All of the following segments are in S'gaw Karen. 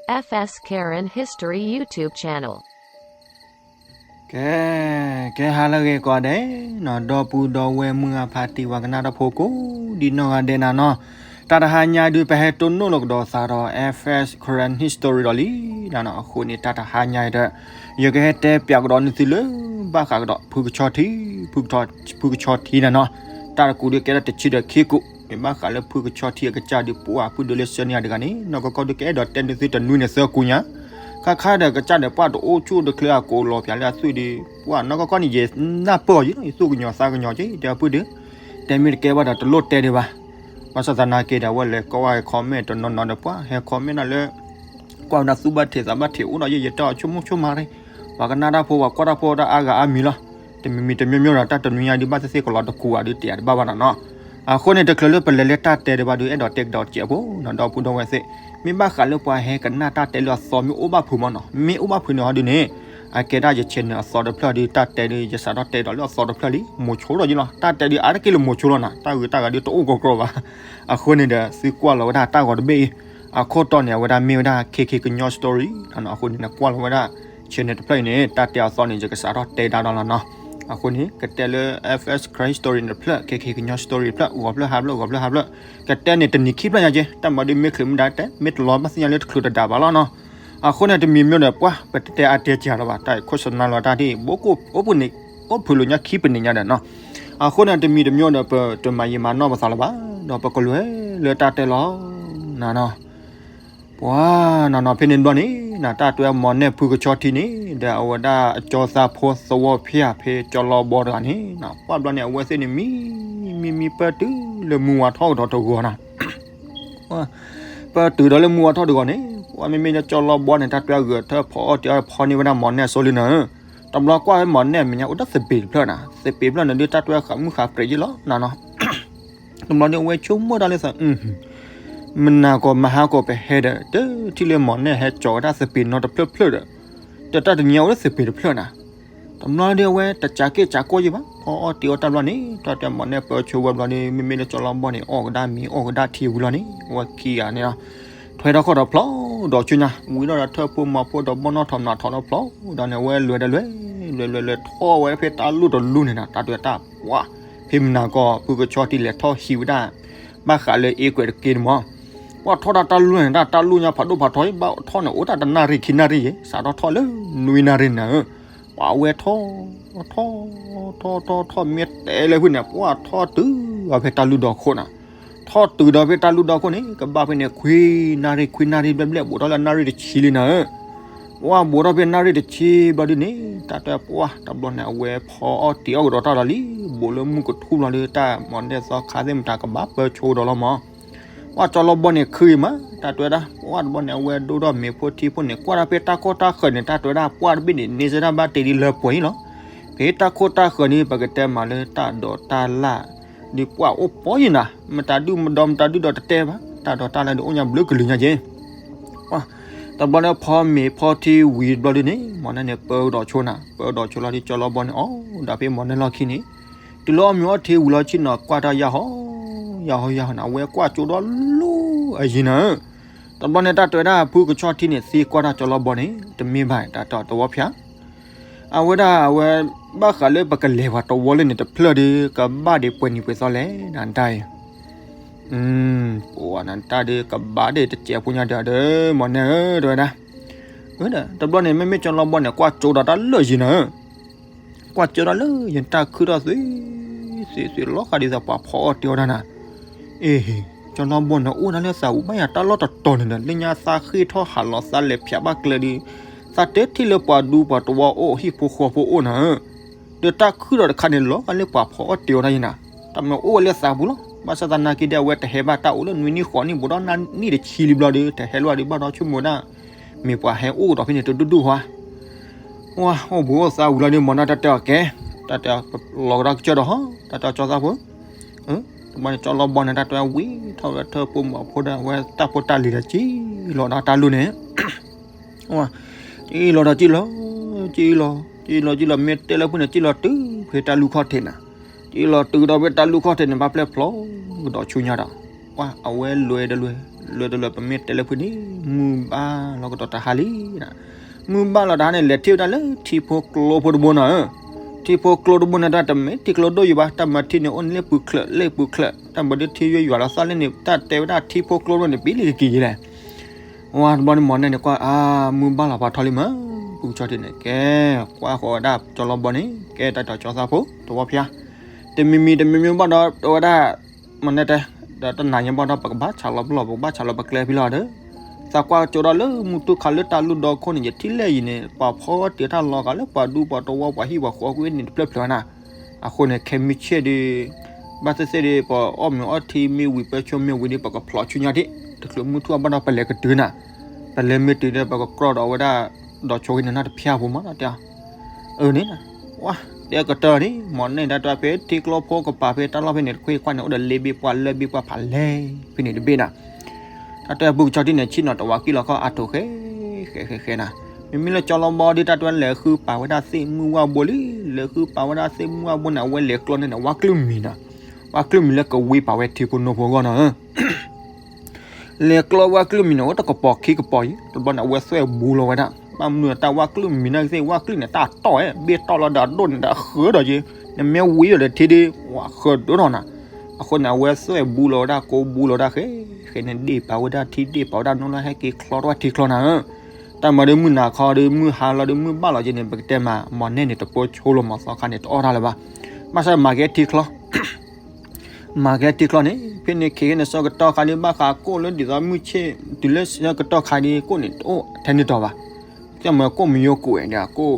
F S Karen History YouTube channel. ကဲ, ကဲဟါလၢအဂ့ၤကိးဂၤဒဲးနီၤ, ဒီပုၢ်ဒီဝဲၢ်မုၢ်ဂၤဖါတံၢ် ပှၤကနၣ်တၢ်ဖိကိးဒံနီၢ်ဂၤဒဲးနၤနီၤ, တၢ်တဟါညါဒုး ပဟဲတိၢ်နီၣ်လီၤကဒီးသးဒီး F S Karen History ဒီးလံနၤနီၤ. အဃိန့ၣ် တၢ်တဟါညါအံၤဒီး ယကဟဲတဲပၠးကဒီးနသုလၢ ဘၣ်ဃးကဒီးဖုကဆီထံ, ဖုကဆီထံနၤနီၤ. တၢ်တကူးဒုးကဲထီၣ်တဆံဒီးခံကူး, မ့ၢ်ဘၣ်ဃးလၢဖုကဆီထံအကစၢ်ဒုး ပှၢ်ဖုဒုးလၢဆၢန့ၢ်ယၤတဂၤန့ၣ် နီၢ်ကီၢ်ကီၢ်ဒုးကအဲၣ်ဒိးတဲနသုတနွံန့ၣ်သၢကူညါ, ခါခါဒီးကစၢ်ဒီးပှၢ်တအိၣ်ဆူၣ်တချ့အကိးလီၤပၠးလၢအသွံၣ်ဒီး ပှၢ်နီၢ်ကီၢ်ကီၢ်န့ၣ် ယနၢ်ပၢၢ်အီၤယံၤလီၤ, ယသူၣ်ကညီၤသးကညီၤက့ၤ တဲအပုၢ်ဒုး, တဲမ့ၢ်တကဲဘၣ်ဒီးတလိၣ်တဲဒံးဘၣ်. ဘၣ်ဆၣ်သနာ်က့ဒီး အဝဲလဲၤကွၢ်ဝဲ comment တနီၤနီၤဒီး ပှၢ်ဟဲ comment နၤလၢ ကွၢ်ဝဲဒၣ်သူၣ်ဘၣ်ထံးသးဘၣ်ထံးအိၣ်ဒီး ယဲယတဲအီၤဆိကမိၣ်ဆိကမးရ့ၣ်, ပှၤကနၣ်တၢ်ဖိ ပှၤကွၢ်တၢ်ဖိတၢ်အါဂၤအါမံၤလီၤ. တမံၤမံၤတမံၤမံၤဒီး တၢ်တနွံညါဒုး ဘၣ်သ့ၣ်သ့ၣ်ကလီၤတကူးဘၣ်ဒုးတဲတဘၣ်ဘၣ်နီၤနီၤ. အဃိန့ၣ် တချုးလၢပလဲၤလၢတၢ်တဲဒံးဘၣ်ဒုး အဲၣ်ဒိးတဲကဒီးစဲးဖိနီၤ ဒီပုၢ်ဒီဝဲၢ်သ့ၣ်, မ့ၢ်ဘၣ်ဃးလၢပှၤဟဲကနၣ်တၢ်တဲလၢအသီ မ့ၢ်အိၣ်ဘၣ်ဖုးမးနီၤ, မ့ၢ်အိၣ်ဘၣ်ဖုးန့ၣ်ဟီဒုးန့ၣ် အကဲဒၣ်ယ channel အသီတဖျၢၣ်ဒုး တၢ်တဲဒုး ယစးထီၣ်တဲဒီးလၢအသီတဖျၢၣ်လံ မိၤဆိဒီးယံၤလီၤ. တၢ်တဲဒုးအါတက့ၢ်လၢမိၤဆိလီၤနၤ, တၢ်ဂ့ၤတၢ်ဂၤဒုးတအိၣ်ကီကီဘၣ်. အဃိန့ၣ်ဒီး သုကွၢ်လီၤဝဲဒၣ်တၢ်ဂီၤတဘ့ၣ်အံၤ, အခိၣ်တီန့ၣ် အဝဲဒၣ်မ့ၢ်ဝဲဒၣ် ခဲခဲကညီ story နီၤနီၤ. အဃိန့ၣ် နကွၢ်လီၤဝဲဒၣ် channel တဖျၢၣ်အံၤန့ၣ် တၢ်တဲအသီန့ၣ် ယကစးထီၣ်တဲဒၣ်ဒီးလီၤနီၤ. အဃိန့ၣ် ကတဲလၢ F S Karen Story တဖျၢၣ် ခဲခဲကညီ story တဖျၢၣ် ဂီၤဖျၢၣ်ဟါဖျၢၣ် ဂီၤဖျၢၣ်ဟါဖျၢၣ်, ကတဲန့ၣ်တနံၤခံဖျၢၣ်ညါက့, တၢ်မၤဒုးမ့ၢ်ချုးမ့ၢ်ဒါတဲ မ့ၢ်တလီၤဘၣ်သ့ၣ်ညါလၢတချုးတဒါဘၣ်လီၤနီၤ. အဃိန့ၣ် တမံၤမံၤဒီး ပှၢ်ပတတဲအါတဲစှၤလီၤဘၣ်, တၢ်ခိၣ်စနါလီၤတၢ်ဒ် အိၣ်ဖုးလိာ်ညါခံပနံၣ်ညါဒီးနီၤ. အဃိန့ၣ် တမံၤတမံၤဒီး ပတမၤယံာ်မၤနီၢ်ပသးလၢၤဘၣ်, ဒီးပကလဲၤလၢတၢ်တဲလီၤနၤနီၤ. ပှၤနီၤနီၤ ဖဲန့ၣ်ဘျီန့ၣ် နတၢ်တဲ မီၤနဲၣ်ဖုကဆီထံန့ၣ် ဒီးအဝဲဒၣ်အကၠီသးဖိသဝီဖၠၣ်ဖဲကၠီလီဘီတဂၤန့ၣ် ပှၢ်ဘျီန့ၣ် အဝဲသ့ၣ်န့ၣ် မံမံမံပၢၢ်တုၤလၢမုၢ်ဝါထီၣ်ကဒီးတဂီၤနီၤ. ပၢၢ်တုၤဒီးလၢမုၢ်ဝါထီၣ်တဂီၤန့ၣ် ပှၢ်မ့မ့ၢ်လၢကၠီလီဘီန့ၣ် တၢ်တဲဂဲၤထၢၣ်ဖီအီၣ်တ့ၤအီၣ်ဖီန့ၢ်ဝဲဒၣ်မီၤနဲၣ်အစိလံနီၤ. တဘျီကွၢ်ဝဲမီၤနဲၣ်မဲာ်ညါအိၣ်ဒီးသပ့ၤတဖျၢၣ်နီၤ, သပ့ၤတဖျၢၣ်န့ၣ်ဒုး တၢ်တဲဃးမုၢ်ဃးပြဲးယ့ၢ်လီၤနီၤနီၤ. တဘျီဒုးအဝဲဆိကမိၣ်တၢ်လၢသး မနၤကီးမဟါကီးပဟဲဒီး တထံၣ်လၢမီၤနဲၣ်ဟဲကၠီၤဝဲဒၣ်သပ့ၤနီတဖျၢၣ်ဖျၢၣ်ဒီး တၢ်တနံၤညါအိၣ်လၢသပ့ၤတဖျၢၣ်နၤ. တဘျီဒုးအဝဲတစးက့ၢ်စးကီၢ်ယံၤဘၣ်, ဖီအီၣ်တ့ၤအီၣ်တၢ်ဘျီန့ၣ် တၢ်တဲမီၤနဲၣ်ပၢဆိဝဲဘျီဒုး မ့မ့ၢ်လၢကၠီလီဘီန့ၣ် အီၣ်ကဒါမ့ၤအီၣ်ကဒါထံဝံၤလီၤန့ၣ် အဝဲခံဂၤန့ၣ်လီၤ. ထွဲထီၣ်ခီၣ်ဒီးဖျီဒီးဆူညါ ဝံၤဒီးထၢၣ်ဖိမီၤဖိဒီးဘီၣ်နီၣ်ထီၣ်မနၤထီၣ်ဒီးဖျီဒီးန့ၣ် အဝဲလဲၤဒီးလဲၤ လဲၤလဲၤလဲၤထီၣ်ဝဲဖဲတၢ်လူၢ်တလူၢ်န့ၣ်နၤ တၢ်တဲတၢ်ပှၢ် ဖဲမနၤကီးဖုကဆီထံလဲၤထီၣ်ဟံးဝဲဒၣ် ဘၣ်ဃးလၢအ့ကွဲးတက့ၢ်န့ၣ်မး ပှၢ်ထီၣ်တၢ်တၢ်လူၢ်န့ၣ် တၢ်တၢ်လူၢ်ညါဖးဒိၣ်ဖးထီ ဘၣ်ထီၣ်န့ၣ် အိၣ်တၢ်တနၣ်ရံၣ်ခံနၣ်ရံၣ်ယဲ စးထီၣ်ထီၣ်လၢနွံနၣ်ရံၣ်နၤဧၢ, ပှၢ်အဝဲထီၣ် ထီၣ် ထီၣ် ထီၣ် ထီၣ် မ့ၢ်တဲလၢဖုန့ၣ် ပှၢ်ထီၣ်တုၤအီၤဖဲတၢ်လူၢ်ဒီခိၣ်နၤ, ထီၣ်တုၤဒီးဖဲတၢ်လူၢ်ဒီခိၣ်န့ၣ် ကဘၣ်ဖဲန့ၣ် ခွံနၣ်ရံၣ် ခွံနၣ်ရံၣ်ဘျဲၣ်ဘျဲၣ် ဘူးထီၣ်လၢနၣ်ရံၣ်တဆံလံနၤဧၢ ပှၢ်ဘူးထီၣ်ဖဲနၣ်ရံၣ်တဆံဘျီဒုန့ၣ် တၢ်တဲပှၢ် တဘျီန့ၣ် အဝဲဖီအီၣ်တ့ၤအီၣ်ကဒီးတၢ်ဒီးလံ, ဘူးလၢမုၢ်ကထူၣ်ဘျီဒု တၢ်မီၤနဲၣ်သီခါသ့ၣ်မတၤကဘၣ်ပၢဆိဒီးလီၤမး, ပှၢ်ကၠီလီဘီန့ၣ်ခုအံၤမး တၢ်တဲဝဲဒၣ် ပှၢ်တဘျီန့ၣ် အဝဲဒိၣ်ထီၣ်မ့ၤဖိထံဖိန့ၣ် ကွၢ်တၢ်ဖဲတၢ်ကီၢ်တၢ်ဃၢၤန့ၣ် တၢ်တဲဝဲဒၣ် ပှၢ်တဘ့ၣ်န့ၣ် န့ၢ်စ့ၢ်တၢ်ဘၣ်တ့ဒ်လၢပှဲၤအံၤလီၤ, ဖဲတၢ်ခိၣ်တၢ်ဃၢၤန့ၣ် ပကတဲမးလၢတၢ်ဒိးတၢ်လၣ် ဒုးပှၢ်အိၣ်ပီယံၤနၤ, မတၤဒုၣ်မဒီမတၤဒုၣ်ဒီးတတဲဘၣ်, တၢ်ဒိးတၢ်လၣ်ဒုးအိၣ်ညါဘျုးကလုာ်ညါက့ၤ တဘျီန့ၣ်ဖီမ့ၤဖီထံဝံၤတဘျီဒုန့ၣ် မီၤနဲၣ်န့ၣ် ပၢကဒီးဆိနၤ, ပၢကဒီးဆိလီၤဒုး ကၠီလီဘီန့ၣ် အီၣ်ဒီးဖဲမီၤနဲၣ်လီၢ်ခံန့ၣ်, တုၤလၢအီၣ်မ့ၤအီထံဝံၤလီၤဆ့ၣ်နီၤ ကွၢ်တၢ်ယၢ်ဟီ ယၢ်ဟီယၢ်ဟီန့ၣ် အဝဲကွၢ်ကၠိဒီးလူၤအယံၤနၤဧၢ, တဘျီန့ၣ် တၢ်တဲဝဲဒၣ် ဖုကဆီထံန့ၣ် သံကွၢ်တၢ်ကၠီလီဘီန့ၣ် တမ့ၢ်ဘၣ် တၢ်တဲသဝီဖၠၣ် အဝဲဒၣ်အဝဲ ဘၣ်ဃးလၢပကလဲၤပှၤတဝီလၢန့ၣ်တဖျၢၣ်ဒီး ကဘၣ်ဒံးပှဲၤနံၤပှဲၤသီလဲၣ် နတၢ်အံၤ, ပှၤနတၢ်ဒီးကဘၣ်ဒံးတစဲးဖိညါဒီး ဒီး မီၤနဲၣ်ဧၢ တဲဝဲဒၣ်, တဘျီန့ၣ် မ့မ့ၢ်ကၠီလီဘီန့ၣ် ကွၢ်ကၠိဒီးတၢ်လၢယံၤနၤဧၢ ကွၢ်ကၠိဒီးလၢယံၤ တၢ်ခုၣ်ထီၣ်သ့ သ့သ့လီၤဃာ်ဒ်သိးပှၤဖီအီၣ်တ့ၤအီၣ်တၢ်နၤ, အ့ ကၠီလီဘီန့ၣ် အိၣ်ဒၣ်လၢသးပူၤဘၣ်ယၤ တၢ်လီၢ်တတီၤန့ၣ်ဒီး လၢညါသးဃ့ၢ်ထီၣ်ဟးလီၤ သးလဲၤဖၠးဘၣ်ကျဲဒုး သးတဲထံၣ်လၢပှၤဒူပှၤတဝီအိၣ် ဟံၣ်ဖိဃီဖိအိၣ်နၤဧၢ, ဒီးတၢ်ခုၣ်ဒီးတခါန့ၣ် လီၤဃာ်လၢပှၤဖီအီၣ်တ့ၤအီၣ်တၢ်ယံၤနၤ, တၢ်မ့ၢ်အိၣ်ဝဲလၢသးပူၤလီၤ, ဘၣ်ဆၣ်သနာ်က့ဒီး အဝဲတဟဲဘၣ်တၢ်အိၣ်လၢနွံနံၣ်ဃိးနံၣ် ဘူးဒီးနံၣ်တဆံလံဘျီဒီး တဟဲလၢၤဒုး ဘၣ်ဒီးဆိကမိၣ်ဒၣ် မ့ၢ်ပှၤဟဲအိၣ်ကဒီးဖဲန့ၣ်တဒူၣ်ဒူၣ်ဟါ ဝါ အိၣ်ဘူးအိၣ်သးဝံၤလီၤဒီး မီၤနဲၣ်တၢ်တဲအီၤကဲ, တၢ်တဲ လီၤကဒီးကစၢၢ်ဒီးဟီ တၢ်တဲကၠီသးဖိ, တဘျီန့ၣ်ကၠီလီဘီန့ၣ် တၢ်တဲဝံထီၣ်ဝဲထၢၣ်ဖိမီၤဖိဒီး အဝဲတၢ်ဖိတၢ်လံၤဒီး ကံၣ်လီၤဒီးတၢ်လူၢ်န့ၣ် ကံၣ်လီၤဒီးကံၣ်လီၤ, ကံၣ်လီၤကံၣ်လီၤ ကံၣ်လီၤကံၣ်လီၤ မ့ၢ်တဲလၢဖုန့ၣ် ကံၣ်လီၤတုၤဖဲတၢ်လူၢ်ခီၣ်ထံးနၤ, ကံၣ်လီၤတုၤဒီးဖဲတၢ်လူၢ်ခီၣ်ထံးန့ၣ် ဘၣ်ဖျဲၣ်ဖျီကဒီးဆူညါဒီး, ဝါ အဝဲလဲၤဒီးလဲၤ လၢတလၢပမ့ၢ်တဲလၢဖုန့ၣ် မုၢ်ဘၣ်လီၤကဒီးတဟါလံနၤ. မုၢ်ဘၣ်လီၤတဟါန့ၣ် လဲၤထံၣ်ဝဲဒၣ်လၢထံဖိကျိဖိတဘိနီၤဧၢ. ထံဖိကျိတဘိန့ၣ် တၢ်တမ့ၢ်ထံကျိဒိၣ်ယံၤဘၣ်, တၢ်မၤထံန့ၣ် အိၣ်န့ၣ်လၢပူၤချၢးလၢပူၤချၢး, တၢ်မၤဒုးထံယွဲယွၤလီၤသီၣ်လၢန့ၣ် တၢ်တဲဝဲဒၣ်ထံဖိကျိတဘိန့ၣ် ပံလံကက့ၤယဲလဲၣ်. ဝါတဘျီန့ၣ် မီၢ်နဲၣ်န့ၣ်ကွၢ် အါ မုၢ်ဘၣ်လီၤပှၤထီလံမး, ပူကဆီထံန့ၣ် ကဲ ကွၢ်ဃီၤဝဲဒၣ်ကၠီလီဘီန့ၣ် ကဲတၢ်တီကၠီသးဖိ တဝီဖၠါ, တမံၤမံၤတမံၤမံၤဘၣ်ဒီး တဲဝဲဒၣ် မီၢ်နဲၣ်တဲ ဒီးတနၤညါဘၣ်ဒီး ပကဘၣ်ဆးလီၤပလီၢ် ပကဘၣ်ဆးလီၤပကျဲဖဲလီၤဒီး သးကွၢ်ကၠိဒီးလၢမုၢ်တူၢ်ခါလၢတၢ်လူၢ်ဒီခိၣ်န့ၣ် ယထံၣ်လဲၣ်ယံၤန့ၣ် ပှၤဖီတ့ၢ်တၢ်လီၤဂာ်လၢပှၤဒူပှၤတဝီပှၤဟံၣ်ပှၤဃီကွံာ်န့ၣ်တဖျၢၣ်ဖျၢၣ်နၤ. အဃိန့ၣ် ခဲမုၢ်ဆ့ၣ်ဒီး ဘၣ်သ့ၣ်သ့ၣ်ဒီး ပအီၣ်မ့ၤအီထံမ့ၢ်ဝံၤ ပၢဆိမ့ၢ်ဝံၤဒီး ပကဖျိးဆူညါဒံး, တချုးမုၢ်ထူၣ်အဘၣ်ဒီး ပလဲၤကတုၤနၤ, ပလဲၤမ့ၢ်တုၤဒီး ပကကြီဒီးအဝဲဒၣ် ဒီးဆိက့ၤန့ၣ် နီတဖၠါဖိမး တဲအီၤ. အၢန့ၣ် ဝါ တဲကတၢၢ်န့ၣ် မီၢ်နဲၣ်ဒၣ်တၢ်ဖဲထံကျိဖိကပၤဖဲတၢ်လီၢ်ဖဲန့ၣ် တခွ့ခွါန့ၣ် အိၣ်ဒီးလ့ဘ့ၣ်ပှၢ်လၢဘ့ၣ်ပှၢ်ဖးလဲၢ် ဖဲန့ၣ်တဘ့ၣ်နၤ. တၢ်တဲပူကဆီထံန့ၣ် ဆ့ၣ်နီၤတဝၤကံၣ်လီၤခီၣ်အါထိးဃဲ ဃဲ ဃဲ ဃဲနၤ. မ့မ့ၢ်လၢကၠီလီဘီဒီး တၢ်တဲလဲၤဃုပာ်ဝဲဒၣ်သ့ၣ်မုၢ်ဝၣ်ဘိလံ, လဲၤဃုပာ်ဝဲဒၣ်သ့ၣ်မုၢ်ဝၣ်ဘိန့ၣ် အဝဲလဲၤကျီန့ၣ် ဝၣ်ကလုၢ်မံၤနၤ, ဝၣ်ကလုၢ်မံၤလၢကဝံပာ်ဝဲထံဖိနိဖိအဂီၢ်နီၤဧၢ လဲၤကျီဝၣ်ကလုၢ်မံၤန့ၣ် အိၣ်တကပီၤခံကပီၤအံၤ တဘျီန့ၣ် အဝဲသွဲၣ်ဘူးလီၤဝဲဒၣ်, ဘၣ်မနုၤတၢ်ဝၣ်ကလုၢ်မံၤနာ်က့သ့ၣ် ဝၣ်ကလုၢ်န့ၣ် တၢ်တီၢ်ဝဲ ဘ့ၣ်တီၢ်လီၤဒီးအဒိၣ်န့ၣ်ဒီးအဃၢၤဒီးက့, နမ့ၢ်ဝံၤဒီးထံဒ့ ဝါဃၢၤဒိၣ်ထီၣ်နၤ. အဃိန့ၣ် အဝဲသွဲၣ်ဘူးလီၤဝဲဒၣ် ကိးဘူးလီၤဝဲဒၣ်ဃဲ ဃဲန့ၣ်ဒ့ၣ်ပာ်ဝဲဒၣ်ထံဒ့ၣ်ပာ်ဝဲဒၣ်နိလီၤ ဟဲက့ၤချီထီၣ်ဝဲထံချီနၤဧၢ. တၢ်မၤဒီးမုၢ်နၤခီဒီး မုၢ်ဟါလီၤဒီးမုၢ်ဘၣ်လီၤက့န့ၣ် ပကတဲမး မီၢ်နဲၣ်န့ၣ် တပိာ်ဆိလိာ်မီၢ်သီခါန့ၣ် တအီၣ်တၢ်လၢၤဘၣ်, ဘၣ်ဆၣ်မၤကဲထံချီ မၤကဲထံချီန့ၣ် ဖဲန့ၣ်ခံဂ့ၤန့ၣ် ဆၢကတီၢ်ခါဒုး ဘၣ်ဃးကိၣ်လၢဒ်သိးမုၢ်ဆ့ၣ် တုၤလၢဆၢကတီၢ်ခါဒုး ကိၣ်န့ၣ်တအိၣ်ထဲန့ၣ်တီၤဘၣ်. ကမၢကိၣ်မံယိကွဲးဒီး ကိၣ်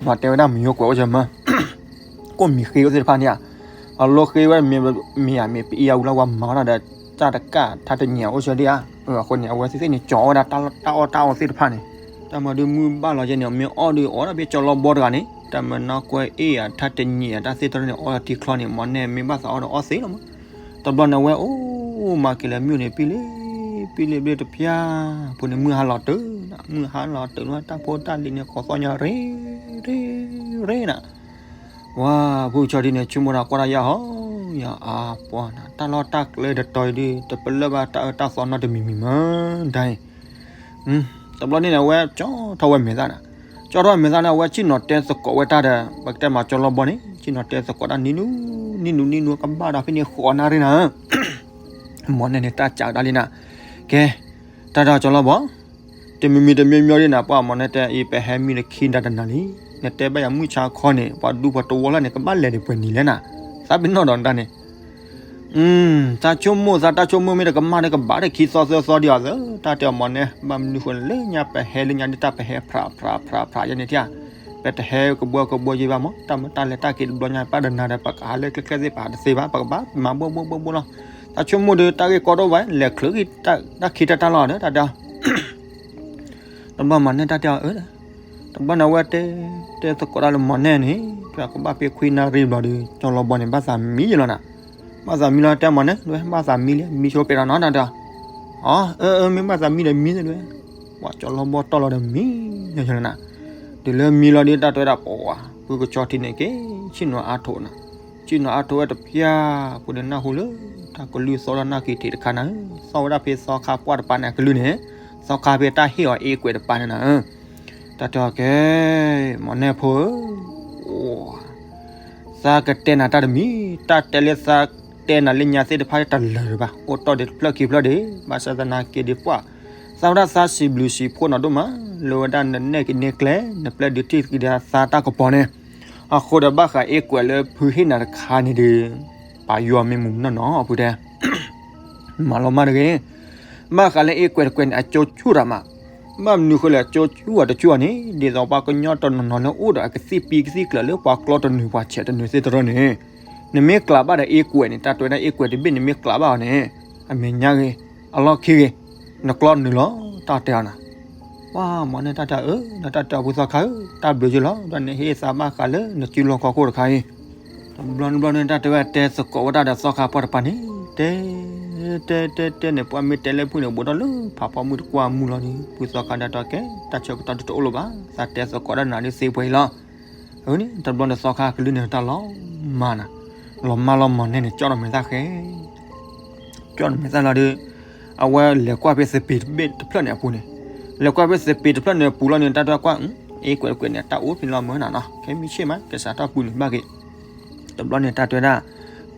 မၤတဲဝဲဒၣ်မံယိကွဲးအိၣ်စၢၤမၢ ကိၣ်မံဃ့အိၣ်သ့ၣ်တဖၣ်န့ၣ်ဧါ, အလိဃ့ဝဲမ့ၢ်မ့ၢ်ဧါ မ့ၢ်ပအံၤအဝံၤလၢပှၤမၤဝဲဒၣ်ဒီး တၢ်တကၢ်ထါတညံးအိၣ်စၢၤဒံးဧါ. အဃိန့ၣ် အဝဲသ့ၣ်သ့ၣ်န့ၣ် ကၠီဝဲဒၣ်တၢ်အီၣ်တၢ်အီသ့ၣ်တဖၣ်န့ၣ် တၢ်မၤဒီးမုၢ်ဘၣ်လီၤက့န့ၣ် မ့ၢ်အီၣ်ဒီးအီၣ်ဒၣ်ဖဲကၠီလီဘီတဂၤန့ၣ် တၢ်မၤနီၢ်ကွဲအ့ၣ်ဧါ ထါတညံးဧါ တၢ်သ့ၣ်တဖၣ်န့ၣ် အီထံချီန့ၣ် မီၢ်နဲၣ်မ့ၢ်ဘၣ်သးအီၣ်ဒီးအီၣ်သ့လီၤမး. တဘျီန့ၣ်ဝဲအိၣ်မၤက့ၤလၢမုၢ်န့ၣ် ပံလံ ပံလံဘျ့တဖၠါ ဖိန့ၣ်မုၢ်ဟါလီၤတုၤ မုၢ်ဟါလီၤတုၤလီၤ တၢ်ဖိတၢ်လံၤန့ၣ် ခိးသီၣ်ညါရ့ ရ့ ရ့နၤ. ဝါ ဖုကဆီဒ်န့ၣ် ဆိကမိၣ်ဒီးကွၢ်တၢ်ယါဟီ ယါအါပှၢ်နၤ တၢ်လီၢ်တၢ်ကျဲတတီၤအံၤဒုး တပလၢၢ်ဘၣ်တၢ်အၢတၢ်သီနီတမံၤမံၤမး ဒ်အံၤ တဘျီန့ၣ်န့ၣ် အဝဲကၠီထီၣ်ဝဲမဲာ်သၣ်နၤ, ကၠီထီၣ်ဝဲမဲာ်သၣ်န့ၣ် အဝဲဆ့ၣ်နီၤတဲသကိးဝဲတၢ်ဒီး ပကတဲမၤကၠီလီဘီန့ၣ် ဆ့ၣ်နီၤတဲသကိးတၢ်နံၤနူ နံၤနူ နံၤနူ ကဘၣ်ဒီးဖဲန့ၣ်ဃိးနၣ်ရံၣ်နၤဧၢ မီၢ်နဲၣ်န့ၣ် တၢ်စးကဒါလံနၤ, ကဲ တၢ်ဒီးကၠီလီဘီ တမံၤမံၤတမံၤမံၤဒ်နၤ ပှၤမီၢ်နဲၣ်တဲအံၤ ပဟဲမံဒီးခံဒါတနၤလံ, နတဲဘၣ်ယၤမုၢ်ဆါခီန့ၣ် ပှၤဒူပှၤတဝီလၢန့ၣ် ကဘၣ်လဲၤဒံးပှဲၤနံၤလဲၣ်နၤ, သးပ့ၤနီၣ်ဒီးနတၢ်န့ၣ် တၢ်ဆိကမိၣ်သး တၢ်ဆိကမိၣ်မ့ၢ်တကမၣ်န့ၣ် ကဘၣ်ဒီးခံသီသၢသီဒံးအီၤသၢ, တၢ်တဲအီၤမီၢ်နဲၣ် ဘၣ်မနုၤဃိလၢညါပဟဲလၢညါဒ်တၢ်ပဟဲဖြးဖြးဖြးဖြးယဲန့ၣ်ထံၣ်, ပတဟဲကဘှီကဘှီယဲဘၣ်မး တၢ်မ့ၢ်တၢ်လဲၤတၢ်က့ၤတဘျီညါ ပၢ်တနၤဒီး ပကဟးလၢကျဲကျဲသ့ၣ် ပဟးတသ့ဘၣ် ပကဘၣ်မၤဘှီဘှီဘှီဘှီလီၤ, တၢ်ဆိကမိၣ်ဒီး တၢ်ဂ့ၢ်ကီတအိၣ်ဘၣ် လဲၤချုးဂံၢ်တၢ်ခံတၢ်တၢ်လီၤဒီး တၢ်တဲအီၤ တဘျီမီၢ်နဲၣ်တၢ်တဲအီၤအၢ, တဘျီန့ၣ်အဝဲတဲ တဲသကိးတၢ်လၢမီၢ်နဲၣ်န့ၣ် ပကဘၣ်ဖဲခွံနၣ်ရံၣ်ဘျီဒီး ကၠီလီဘီန့ၣ် ဘၣ်သးမံယဲလီၤနၤ, ဘၣ်သးမံလီၤ တဲမီၢ်နဲၣ် ဘၣ်သးမံလံ မံဆိပ့းဒီးနီတၢ်တဲအီၤ, အၢ အၢ မ့ၢ်ဘၣ်သးမံဒီးမံသ့ဒၣ်, ပှၤကၠီလီဘီတီၢ်လီၤဒီးမံယဲလီၤနၤ, တုၤလၢမံလီၤဒီး တၢ်တဲဝဲဒၣ်ပှၤ ဖုကဆီထံန့ၣ်က့ၤ ဆ့ၣ်နီၤအါထိးနၤ, ဆ့ၣ်နီၤအါထိးဝဲတဖၠါ ပှၤဒီးနၢ်ဟူလၢ တၢ်ကလုၢ်သီၣ်လီၤနၢ်က့ၤထံးတခါနၤ, သီၣ်ဝဲဒၣ်ဖဲသီခါပှၢ်တပၤန့ၣ် အကလုၢ်န့ၣ်, သီခါဖဲတၢ်ဟ့ၣ်အီၤအ့ကွဲးတပၤန့ၣ်နၤ, တၢ်တဲအီၤကဲ မီၢ်နဲၣ်ဖိဧၢ, သးကတဲနၤတၢ်တမံၤ, တၢ်တဲလၢသးတဲနၤလၢညါသ့ၣ်တဖၣ်တလၢာ်ဒံးဘၣ်, အိၣ်တီၢ်ဒံးတဖျၢၣ်ခံဖျၢၣ်ဒံး, ဘၣ်ဆၣ်သနာ်က့ဒံးပှၢ်, သးဝဲဒၣ်သးစံးဘျုးစံးဖှိၣ်နီၢ်ဒိၣ်မး, လၢဝဲဒၣ်နနဲၣ်က့ၤန့ၢ်ကျဲ, နပျဲဒုးထံၣ်က့ၤဒံးသးတၢ်ကပီၤန့ၣ်, အဃိဒီးဘၣ်ဃးအ့ကွဲးလၢဖုဟ့ၣ်နၤတခါန့ၣ်ဒီး, ပာ်ယွၤမ့ၢ်မုာ်နီၢ်နီၢ်အဖုတဲ မၤလီၤမၢ်တဂ့ၤ, ဘၣ်ဃးလၢအ့ကွဲးတကွဲးန့ၣ် အကၠိဆူၣ်တၢ်မး, ဘၣ်မနုၤဃိလဲၣ် အကၠိဆူၣ်အတဆူၣ်အီၤန့ၣ် ဒ်သိးပှၤကညီတနီၤနီၤလၢအိၣ်ဒီးအကသံၣ်ပံကသံၣ်ကျၢၤလၢပှၤကျီတနုာ်ပှၤဆဲးတနုာ်သ့ၣ်တဖၣ်န့ၣ်, နမ့ၢ်ကျးဘၣ်ဒီးအ့ကွဲးန့ၣ် တၢ်တဲဝဲဒၣ်အ့ကွဲးတဘ့ၣ်န့ၣ်မ့ၢ်ကျးဘၣ်အီၤန့ၣ်, အမဲာ်ညါဂ့ၤ, အလီၢ်ခံဂ့ၤ, နကျီနုာ်လီၤ တၢ်တဲအီၤနၤ ပှၤမီၢ်နဲၣ်တၢ်တဲအီၤအၢ, ဒီးတၢ်တဲအီၤဖုသီခါဧၢ, တၢ်ဘျုးယဲလီၤ, ဒီးနဟ့ၣ်သးဘၣ်ဃးလၢနစုလီၢ်ခီၣ်ခိၣ်တခါအံၤ, တဘျီတဘျီန့ၣ် တၢ်တဲဝဲတဲသကိးဝဲဒၣ်ဒီးသီခါပှၢ်တပၤန့ၣ်, တဲ တဲ တဲ တဲန့ၣ် ပှၤမ့ၢ်တဲလၢဖုန့ၣ် ဘူးထီၣ်လၢဖးဖီမုၢ်တကွၢ်မုၢ်လီၤဒီး ဖုသီခါဒၣ်တဲအီၤကဲ တၢ်ဆၢကတီၢ်တအိၣ်လၢၤဘၣ်, သးတဲသကိးဒၣ်နၤဒ်သ့ပှဲၤအံၤလီၤ. အန့ၣ် တဘျီန့ၣ်သီခါကလုၢ်န့ၣ်တၢ်လီၤမၢ်နၤ, လီၤမၢ်လီၤမီၢ်နဲၣ်န့ၣ် ကၠီၣ်ဒီးမဲာ်သၣ်ဃဲ ကၠီၣ်ဒီးမဲာ်သၣ်လီၤဒီး, အဝဲလဲၤကွၢ်ဖဲသပ့ၤတဘ့ၣ်တဖျၢၣ်န့ၣ်အပူၤန့ၣ်, လဲၤကွၢ်ဖဲသပ့ၤတဖျၢၣ်န့ၣ်အပူၤလီၤန့ၣ် တၢ်တဲကွၢ်, အ့ကွဲးကွဲးန့ၣ် တၢ်အိၣ်ဖဲလီၤမၢ်နၤနီၤ, ခဲမုၢ်ဆ့ၣ်မး ကစးထီၣ်ပူၤန့ၣ်ဘၣ်က့ၤ, တဘျီန့ၣ် တၢ်တဲဝဲဒၣ်,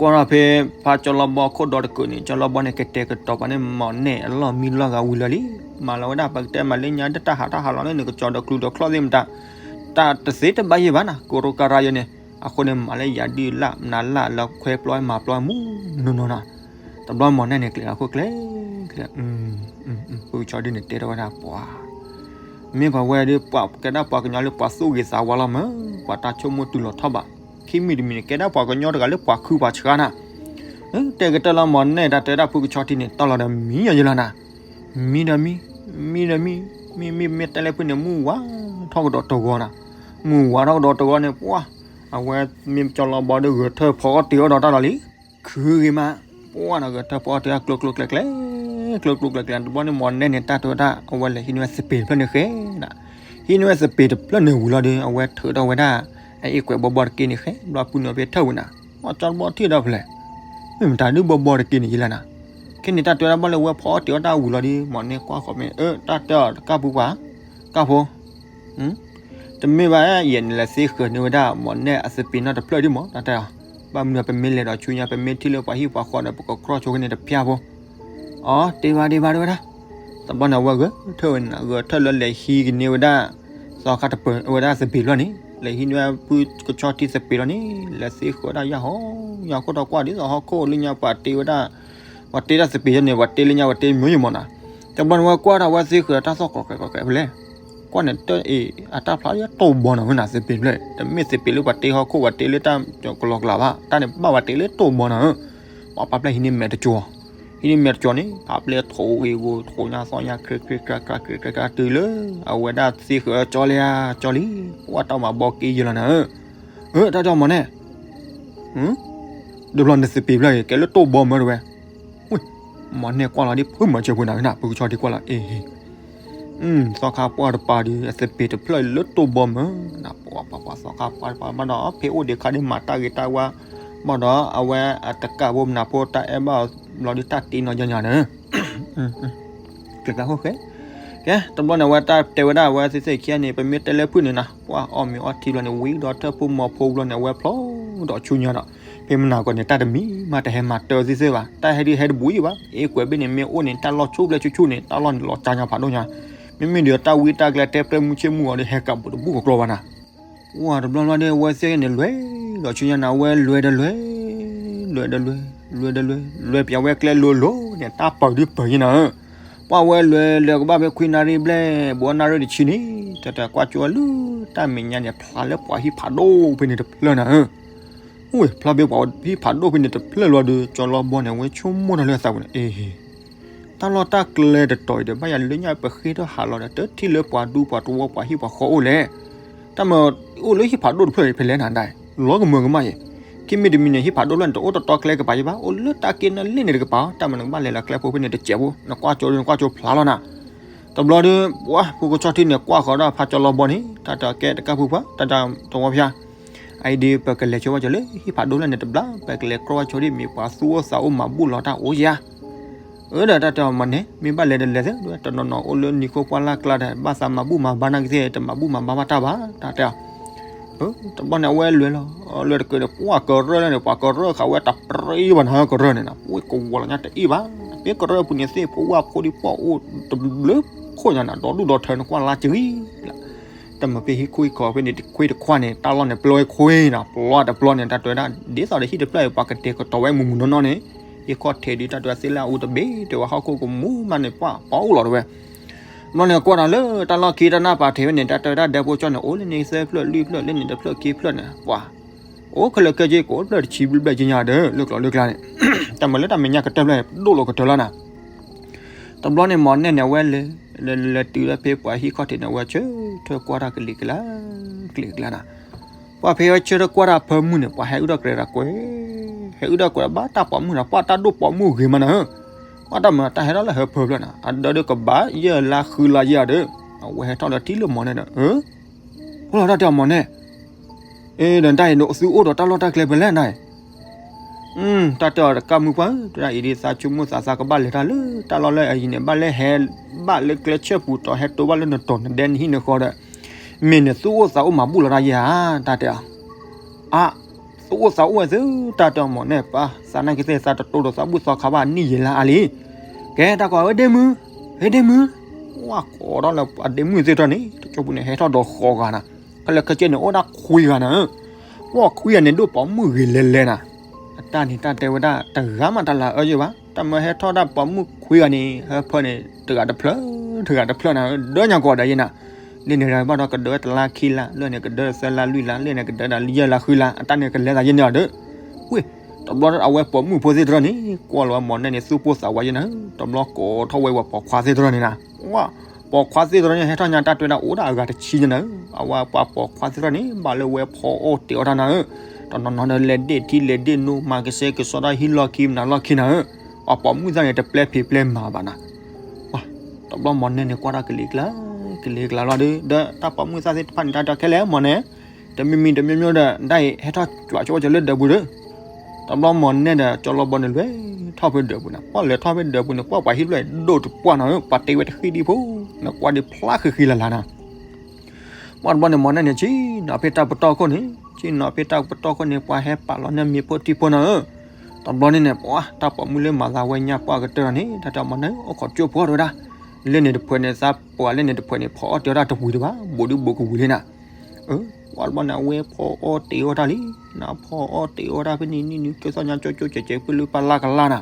ကွၢ်ထီၣ်ဖဲ ဖါကၠီလီဘီခိၣ်ဒီတကုးန့ၣ် ကၠီလီဘီန့ၣ် ကတဲာ်ကတီၤပှၤန့ၣ် မီၢ်နဲၣ်အလီၢ်မံလီၢ်ဂၤဝံၤလၢာ်လံ, မၤလီၤဝဲဒၣ် ပကတဲမၤလၢညါ တၢ်ဟးတၢ်ဟးလီၤလၢန့ၣ် ကကၠီၤဒီးကျူဒီးချီၣ်သ့ၣ်မတၤ, တၢ်တသ့တဘၣ်ယံၣ်ဘၣ်နၤ ကရိကရၤယဲန့ၣ်, အဃိန့ၣ် မၤလၢယၤဒုးလၢ်နၤလၢ်လၢခွဲပျီမၤပျီမူနီၢ်နီၢ်နၤ, တဘျီမီၢ်နဲၣ်န့ၣ် ကျဲၤလီၤခိၣ်ကျဲ, ကျဲ, ဖုကဆီဒုန့ၣ်တဲထီၣ်ဝဲဒၣ်ပှၤ မ့ၢ်ပှၤဝဲဒၣ် ပှၤကဲဒၣ်ပှၤကညီလၢပှၤသူၣ်ဂ့ၤသးဝါလီၤမၢ်, ပှၤတၢ်ဆိကမိၣ်တုၤလီၤထီၣ်ဘး, ခံမံၤတမံၤန့ၣ် ကဲဒၣ်ပှၤကညီတဂၤလၢပှၤခုပှၤဆှါနၤ, တဲကတၢၢ်လီၤမီၢ်နဲၣ် တၢ်တဲဒၣ်ဖုကဆီထံန့ၣ် တီၢ်လီၤဒီးမံယီၤယဲလီၤနၤ, မံဒီးမံ, မံဒီးမံ, မံမံမ့ၢ်တဲလၢဖုန့ၣ် မုၢ်ဝါထီၣ်ကဒီးတဂီၤနၤ, မုၢ်ဝါထီၣ်ကဒီးတဂီၤန့ၣ် ပှၤ, အဝဲမ့ၢ်ကၠီလီဘီဒီးဂဲၤထၢၣ်ဖီအီၣ်တ့ၤအီၣ်ဒီးတၢ်လီၤလံ ခုဂ့ၤမး, ပှၤနီၤ ဂဲၤထၢၣ်ဖီအီၣ်တ့ၤအီၣ်ကျိကျိကျဲကျဲ, ကျိကျိကျဲကျဲ တဘျီန့ၣ် မီၢ်နဲၣ်န့ၣ် တၢ်တဲဝဲဒၣ် အဝဲလဲၤဟံးန့ၢ်ဝဲသပ့ၤတဖျၢၣ်န့ၣ်ဃဲနၤ, ဟံးန့ၢ်ဝဲသပ့ၤတဖျၢၣ်န့ၣ်ဝံၤလီၤဒီး အဝဲထုးထီၣ်ဝဲဒၣ် အအ့ကွဲးဘီဘီတက့ၢ်န့ၣ်ဃဲ ဘျီပုၢ်န့ၣ်ဖဲထၢၣ်ဝံၤနၤ, အကၠီတဘီထံၣ်ဒီးဖျဲး, မ့ၢ်မတၤဒုးဘီဘီတက့ၢ်န့ၣ်ယဲလၢနၤ, ခဲန့ၣ် တၢ်တဲဝဲဒၣ်ဘၣ်လၢဝဲဖီအီၣ်တ့ၤအီၣ်တၢ်ဝံၤလီၤဒီး မီၢ်နဲၣ်ကွၢ်ဃီမ့ၢ် အၢ တၢ်တဲအီၤတကၢ်ပူၤပှၤ, ကၢ်ဖိ တမ့ၢ်ဘၣ် ယဲန့ၣ်လဲၤသ့ဃၢၤန့ၢ်ဝဲဒၣ် မီၢ်နဲၣ်အသပ့ၤနီၣ်တဖျၢၣ်ဒံးမး တၢ်တဲအီၤ, ဘၣ်မနုၤပမ့ၢ်လဲၤဒီးဆူညါ ပမ့ၢ်ထံၣ်လၢပှၤဟံၣ်ပှၤဃီဒီး ပကကြီဆိက့ၤန့ၣ်တဖျၢၣ်ဖိ, အီ တ့ဘၣ်တ့ဘၣ်တဝဲဒၣ်, တဘျီန့ၣ် အဝဲဂဲၤထၢၣ်ဝဲန့ၣ် ဂဲၤထၢၣ်လၢလဲၤဟံးကန့ၢ်ဝဲဒၣ် သီခါတပၢၤဝဲဒၣ်သပ့ၤတဖျၢၣ်န့ၣ် လဲၤဟံးန့ၢ်ဝဲဖုကဆီထံသပ့ၤလီၤန့ၣ် လဲၤသ့ဃၢၤဒၣ်ယၤဟီ ယၤခိၣ်ဒီးကွၢ်ဒ်သိးဟီၣ်ခိၣ်လၢညါပှၤတ့ဝဲဒၣ် ပှၤတ့တၢ်သပ့ၤယဲန့ၣ် ပှၤတ့လၢညါ ပှၤတ့မ့ၢ်ယမီၢ်နၤ, တဘျီန့ၣ် ဝဲကွၢ်ထီၣ်ဝဲသ့ဃၢၤတၢ်သီၣ်ကီးကဲးကီးကဲးဖဲလဲၣ်, ကွၢ်န့ၣ်တအံၤ အတၢ်ဖျါလၢတိၢ်ဘီနီၤဝဲနၤ သပ့ၤတဖျၢၣ် တမ့ၢ်သပ့ၤလၢပှၤတ့ဟီၣ်ခိၣ် ပှၤတ့လၢတၢ်ကလီကလးဘၣ် တၢ်န့ၣ်ဘၣ်ပှၤတ့လၢတိၢ်ဘီနီၤဧၢ, ပှၤပာ်ဖျါဟံးန့ၢ်မဲာ်တကၠီၤ, ဟံးန့ၢ်မဲာ်တကၠီၤန့ၣ် ပာ်ဖျါထိၣ်ဂ့ၤဂီၤ ထိၣ်ညါသီညါ ခရံခရံခရံခရံခရံခရံတုၤလၢ အဝဲဒၣ်သ့ဃၢၤကၠီလံဧါ ကၠီလံ, ပှၤတၢ်မၤဘီက့ယဲလီၤနၤဧၢ, အၢ တၢ်တဲအီၤမီၢ်နဲၣ် ဒုးဖျီနသပ့ၤဖျၢၣ်အံၤ ကဲလၢတိၢ်ဘီမၢတဝဲ, မီၢ်နဲၣ်ကွၢ်လီၤဒ်ဖုမၤစၢၤဖိနၤနၤ ဖုကဆီထံကွၢ်လီၤ အ့ သီခါပှၢ်တပၤဒီး အသပ့ၤတဖျၢၣ်လၢတိၢ်ဘီမၢနၤ ပှၤပှၤပှၤသီခါပှၢ်တပၤဘၣ်ဒီး ဖဲအိၣ်ဒံးခါဒ်မၤတၢ်ဂ့ၤတၢ်ဝါ ဘၣ်ဒီးအဝဲအတကးဖိမနၤဖိတၢ်အဲၣ်ဘၣ်လီၤဒ်တၢ်တ့နီၤယၤညါနၤ ကျဲကျါဃိဃဲ, ကဲ တဘျီန့ၣ် အဝဲတၢ်တဲဝဲဒၣ် အဝဲသ့ၣ်သ့ၣ်ခံဂၤန့ၣ် ပမ့ၢ်တဲလၢဖုန့ၣ်နၤ ပှၤအီၣ်မ့ၤအီထံဘျီန့ၣ် ဝံၤဒီးထၢၣ်ဖိမီၤဖိဘျီန့ၣ် အဝဲဖျီဒီးဆူညါဒီး ဖဲမနၤကီးန့ၣ် တၢ်တမံၤမး တဟဲမၤတၢ်သ့ၣ်သ့ၣ်ဘၣ် တၢ်ဟဲဒုးဟဲတဘူးယံၤဘၣ် အ့ကွဲးဘ့ၣ်န့ၣ် မ့ၢ်အိၣ်န့ၣ် တၢ်လီၢ်ဆူၣ်ဘျဲၣ်ဆူၣ်ဆူၣ်န့ၣ် တၢ်လီၢ်န့ၣ်လီၤကၠါညါဖးဒိၣ်ညါ, မ့မ့ၢ်ဒီးတၢ်ဝံတၢ်ကျဲတဲပျဲမုၢ်ဆ့ၣ်မုၢ်ဂီၤဒီး ဟဲကးဘူးတဘူးကကျီဘၣ်နၤ ဝဲတဘျီဘျီဒီး အဝဲသ့ၣ်န့ၣ် လဲၤဒီးဆူညါနၤ အဝဲလဲၤဒီးလဲၤ, လဲၤဒီးလဲၤ, လဲၤဒီးလဲၤ, လဲၤပၠးဝဲကျဲလိၤလိၤန့ၣ် တၢ်ပၢၢ်ဒုးပၢၢ်ယံၤနၤဧၢ, ပှၤဝဲလဲၤလဲၤကဘၣ်ဖဲခွံနၣ်ရံၣ်ဘျဲၣ် ဘူးနၣ်ရံၣ်တဆံန့ၣ် တၢ်တၢ်ကွၢ်ကၠိလၢတၢ်မဲာ်ညါန့ၣ် ဖျါလၢပှၤဟံၣ်ဖးဒိၣ်ဖဲန့ၣ်တဖျၢၣ်နၤဧၢ, ဝဲဖျါဖဲပှၤဟံၣ်ဖးဒိၣ်ဖဲန့ၣ်တဖျၢၣ်လီၤဒီး ကၠီလီဘီန့ၣ် အဝဲဆိကမိၣ်ထီၣ်လၢအသးပူၤန့ၣ် အ့ တၢ်လီၢ်တၢ်ကျဲတတီၤအံၤဒီး ဘၣ်ယၤလၢညါပဃ့ထီၣ်ဟးလီၤဒီး တထံၣ်လၢပှၤဒူပှၤတဝီပှၤဟံၣ်ပှၤဃီအိၣ်လဲၣ်, တၢ်မၤအိၣ်လၢဟံၣ်ဖးဒိၣ်တဖျၢၣ်အံၤဖဲလဲၣ်နၤဒၣ်, လီၤကမၢကမၣ်ယဲ, ခံမံၤတမံၤန့ၣ် ဟံၣ်ဖးဒိၣ်ဖျၢၣ်န့ၣ် တအိၣ်တတီၤကျဲကပၤယဲဘၣ်, အိၣ်လၢတၢ်က့နၢ်လ့ၣ်န့ၣ်တကပၤ, တၢ်မၤနကဘၣ်လဲၤလီၤကျဲဖိဖဲန့ၣ်တစဲးဖိ, နကွၢ်ကၠိဒီးနကွၢ်ကၠိဖျါလီၤနၤ, တဘျီဒီး ပှၤဖုကဆီထံန့ၣ် ကွၢ်ဃီၤဒီးဖါကၠီလီဘီန့ၣ် တၢ်တၢ်ကဲတကးဖုပှၤ တၢ်တၢ်တဝီဖၠါ အံၤဒီး ပကလဲၤဆိဝဲကၠီလၢဟံၣ်ဖးဒိၣ်ဖျၢၣ်န့ၣ်တဘျီ ပကလဲၤကြီဝဲဆိဒ်မ့ၢ်ပှၤသူၣ်အိၣ်သးအိၣ်မၤဘူၣ်လီၤတၢ်အိၣ်ယါ, အၢဒီးတၢ်တဲအီၤမီၢ်န့ၣ် မ့ၢ်ဘၣ်လဲၤဒီးလဲၤသ့ တနီၤနီၤအိၣ်လၢနံၤခိၣ်ပှၢ်လၢ်ကျါဒီး ဘၣ်သးမၤဘူၣ်မၤဘါနာ်က့သ့ၣ် တမၤဘူၣ်မၤဘါဘၣ်တၢ်ဘၣ် တၢ်တဲအီၤ တဘျီန့ၣ် အဝဲလဲၤလီၤ လဲၤတက့ၢ်ဒီး ပှၤကရၢၢ်န့ၣ် ပှၤကရၢၢ်ဃာ်ဝဲတပြံဘၣ်နၤ ကရၢၢ်န့ၣ်နၤ ပဝဲကဝီၤလီၤညါတအ့ၣ်ဘၣ်, ပကရၢၢ်အပူၤန့ၣ်သ့ၣ် ဖိဝဲဖိဒံးပှၢ်အိၣ်တဘျုးခိၣ်ညါနၤ ဒီဒူၣ်ဒီထၢနကွၢ်လါစံလီၤ တမ့ၢ်ဖဲဟံၣ်ခိၣ်ဟံၣ်ခီဖဲန့ၣ် တခွ့တခွါန့ၣ် တၢ်လီၢ်န့ၣ်ပျီခွ့နၤ ပျီတပျီန့ၣ် တၢ်တဲဝဲဒၣ် ဒ်သိးဒီးဟံၣ်တဖျၢၣ်အံၤ ပှၤကတဲာ်ကတီၤဝဲမုၢ်မုၢ်နီၢ်နီၢ်န့ၣ် ဟံၣ်ခီၣ်ထံးဒုး တၢ်တဲဝဲသ့ၣ်လၢအအူတဘ့ၣ် တဲဝဲဟီၣ်ခိၣ်ကမူၣ်မးန့ၣ် ပှၤပှၤအိၣ်လီၤတဲဝဲ ဘျီန့ၣ် ကွၢ်တၢ်လၢတၢ်လီၢ်ခံတၢ်နၢ်ပာ်ထံးဝဲန့ၣ် တၢ်တဲဝဲဒၣ်ဒဲဖိကၠီန့ၣ် အိၣ်လၢန့ၣ်သၢဖျၢၣ်လွံၢ်ဖျၢၣ် လၢန့ၣ်တဖျၢၣ်ခံဖျၢၣ်န့ၣ် ပှၤ အိၣ်ခဲလၢာ်ခဲဆ့ ကအိၣ်ဖျၢၣ်တဆံဘျဲၣ်ဘျဲၣ်က့ညါဒီး လၢကျိၤလၢကျါန့ၣ် တၢ်မၤလၢတၢ်မဲာ်ညါကတၢၢ်ဖျၢၣ်န့ၣ် ဒိၣ်လီၤကတၢၢ်လီၤနၤ တဘျီန့ၣ် မီၢ်နဲၣ်န့ၣ် အဝဲလဲၤ လဲၤလဲၤတုၤလၢဖဲပှၤဟံၣ်ခီၣ်ထံးန့ၣ် အဝဲဆၢထၢၣ်ကွၢ်တၢ်ကလံၤကလါ ကလံၤကလါနၤ ပှၤဖဲအဝဲဆၢထၢၣ်ကွၢ်တၢ်ဖၢမုၢ်န့ၣ် ပှၤဟဲအုၣ်ထီၣ်ကရဲၤတၢ်ကွဲး ဟဲအုၣ်ထီၣ်ကွဲးဘၣ်တၢ်ပိာ်မုၣ်နၤ ပှၤတၢ်ဒိၣ်ပိာ်မုၣ်ဂ့ၤမးနၤဧၢ ပှၤတၢ်မၤတၢ်ဟဲထီၣ်လၢဟၢဖၢဖျၢၣ်နၤ အဒၢဒုးကဘၣ်ယဲၢ်လါဃုလါယဲၢ်ဒီး အဝဲဟဲထီၣ်လၢထံၣ်လၢမီၢ်နဲၣ်ဒီး အၢ ဖိလီၤတၢ်တဲအီၤမီၢ်နဲၣ် အ့ ဒီးတၢ်အံၤ သုအိၣ်ဒီးတၢ်လီၢ်တၢ်ကျဲဖဲလဲၣ်နၤအံၤ တၢ်တဲအီၤတကးမုၢ်ပှၢ်ဧၢ, တဲဒၣ်အံၤဒ်သးဆိကမိၣ်သးသးကဘၣ်လဲၤတၢ်လၢတၢ်လီၢ်လၢအယံၤန့ၣ် ဘၣ်လၢဟဲဘၣ်လၢကျဲဆၢပူၤတီၤ ဟဲတိဘၣ်လၢနတီၤနဒဲနဟံၣ်နဃီဒီး မ့ၢ်နသူၣ်အိၣ်သးအိၣ်မၤဘူၣ်လီၤတၢ်ယဲဧါ, တၢ်တဲအီၤ. အါ, သူၣ်အိၣ်သးအိၣ်ဝဲသု, တၢ်တဲအီၤ မ့ၢ်န့ၣ်ပၢ် သးနာ်က့သ့ၣ်သးတတိဒီးသးဘူၣ်သီခါဘၣ်နံၣ်ယံာ်လၢအါလံ. ကဲတၢ်ကွၢ်ဝဲ ဒ့မုၣ်, ဟဲဒ့မုၣ်, ဝါကိးထီၣ်လၢအဒ့မုၣ်သ့ၣ်တဖၣ်န့ၣ် တကၠိပူၤန့ၣ် ဟဲထီၣ်ဒီးဃိးဂၤနၤ, ခဲလၢာ်ခဲဆ့န့ၣ် အိၣ်ဒၣ်ခွံဂၤနၤဧၢ, ကွၢ်ခွံဂၤန့ၣ် ဒိၣ်ပိာ်မုၣ်ဂ့ၤလဲၤလဲၤနၤ, အတၢ်န့ၣ်တၢ်တဲဝဲဒၣ် တဂၤမးတၢ်လၢအအၢယဲၢ်ဘၣ်, တၢ်မၢဟဲထီၣ်ဒၣ်ပိာ်မုၣ်ခွံဂၤန့ၣ် ဟၢဖၢန့ၣ် တဂၤတဖျၢၣ် တဂၤတဖျၢၣ်နၤဧၢ, ဒၢညါကီးဒီးယဲနၤ, လၢန့ၣ်ဘၣ်ဒီးကဒၢတလါခံလါ, လၢန့ၣ်ကဒၢသၢလါလွံၢ်လါ, လၢန့ၣ်ကဒၢဒၣ်ယဲၢ်လါဃုလါ, အတၢ်န့ၣ်ကလဲၤသးယဲန့ၣ်အီၤဒီး, ဝ့ၢ်, တဘျီအဝဲပိာ်မုၣ်ဖိသ့ၣ်တဖၣ်န့ၣ် ကွၢ်လီၤဝဲမ့ၢ်န့ၣ်န့ၣ် သူၣ်ပိၢ်သးဝးယဲနၤဧၢ, တဘျီကိးထီၣ်ဝဲပှၤပိာ်ခွါသ့ၣ်တဖၣ်န့ၣ်နၤ, ဝါ, ပိာ်ခွါသ့ၣ်တဖၣ်န့ၣ် ဟဲထီၣ်ညါတၢ်တဲဝဲဒၣ်အိၣ်ဒၣ်အဂၤတဆံယဲနၤဧၢ, အဝဲပှၤပိာ်ခွါသ့ၣ်တဖၣ်န့ၣ် ဘၣ်လၢဝဲဖီအီၣ်တ့ၤအီၣ်တၢ်နၤဧၢ, တနီၤနီၤဒီးလဲၤဒ့ၣ်ထံလဲၤဒ့ၣ်နိ မၤကစဲကစီဒီဟံၣ်လီၢ်ခံမနုၤလီၢ်ခံနၤဧၢ, ပှၤပိာ်မုၣ်သ့ၣ်န့ၣ် တပျဲဖံးပျဲမၤဘၣ်နၤ, ဝါ, တဘျီမ့ၢ်န့ၣ်န့ၣ် ကွၢ်တၢ်ကလံၤကျါ, ကလံၤကျါလီၤဒီး ဒီးတၢ်ပိာ်မုၣ်သ့ၣ်တဖၣ်န့ၣ် တၢ်တဲခဲလၢာ်မ့ၢ်န့ၣ်, တမံၤမံၤတမံၤမံၤဒီး ဒၣ်အံၤဟဲထီၣ်ကွၢ်ဆိကမိၣ်လၢဒၢးပူၤဒီး တဘျီမ့ၢ်န့ၣ်ဒီး ကၠီလီဘီန့ၣ်လဲၤထီၣ်ဖဲဒၢးပူၤန့ၣ်, ပှၢ်လဲၤထီၣ်ဖဲဒၢးပူၤန့ၣ် ကွၢ်ပှၤဟံၣ်ဖျၢၣ်ဒိၣ်တပှၢ်နၤဧၢ, ပှၤတ့ဝဲတဃံဒံဖိ, နကွၢ်ဒံးဖျါဃံဃံလၤလၤနၤ, ပှၢ်တဘျီန့ၣ်မ့ၢ်န့ၣ်န့ၣ် ဆ့ၣ်နီၤဖဲတၢ်ပတီၢ်ခိၣ်န့ၣ်, ဆ့ၣ်နီၤဖဲတၢ်ပတီၢ်ခိၣ်န့ၣ် ပှၤဟဲပာ်လီၤန့ၢ်မ့ၤဖိထံဖိနၤဧၢ, တဘျီန့ၣ်န့ၣ် ပှၢ်တၢ်ပိာ်မုၣ်လၢမၤသးဝဲညါပှၢ်ကတၢၢ်လီၤန့ၣ် တၢ်တဲအီၤမ့ၢ်န့ၣ် အိၣ်ခိးကၠိဖိတဲဝဲဒၣ်, လၢန့ၣ်တဖုန့ၣ် သးပှၢ်လၢန့ၣ်တဖုန့ၣ် ဖီအီၣ်တ့ၤအီၣ်တၢ်တဝံၤတဘၣ်, ဘူးဒုဘူးကဝံၤလံနၤ ပှၢ်တဘျီန့ၣ် အဝဲဖီအီၣ်တ့ၤအီၣ်တၢ်လံ, နဖီအီၣ်တ့ၤအီၣ်တၢ်ဖဲန့ၣ် နံၣ်နံၤကၢသီၣ်ညါကၠိကၠိကဲးကဲးဖဲလၢပၢ်လၢ်ကလၢ်နၤ,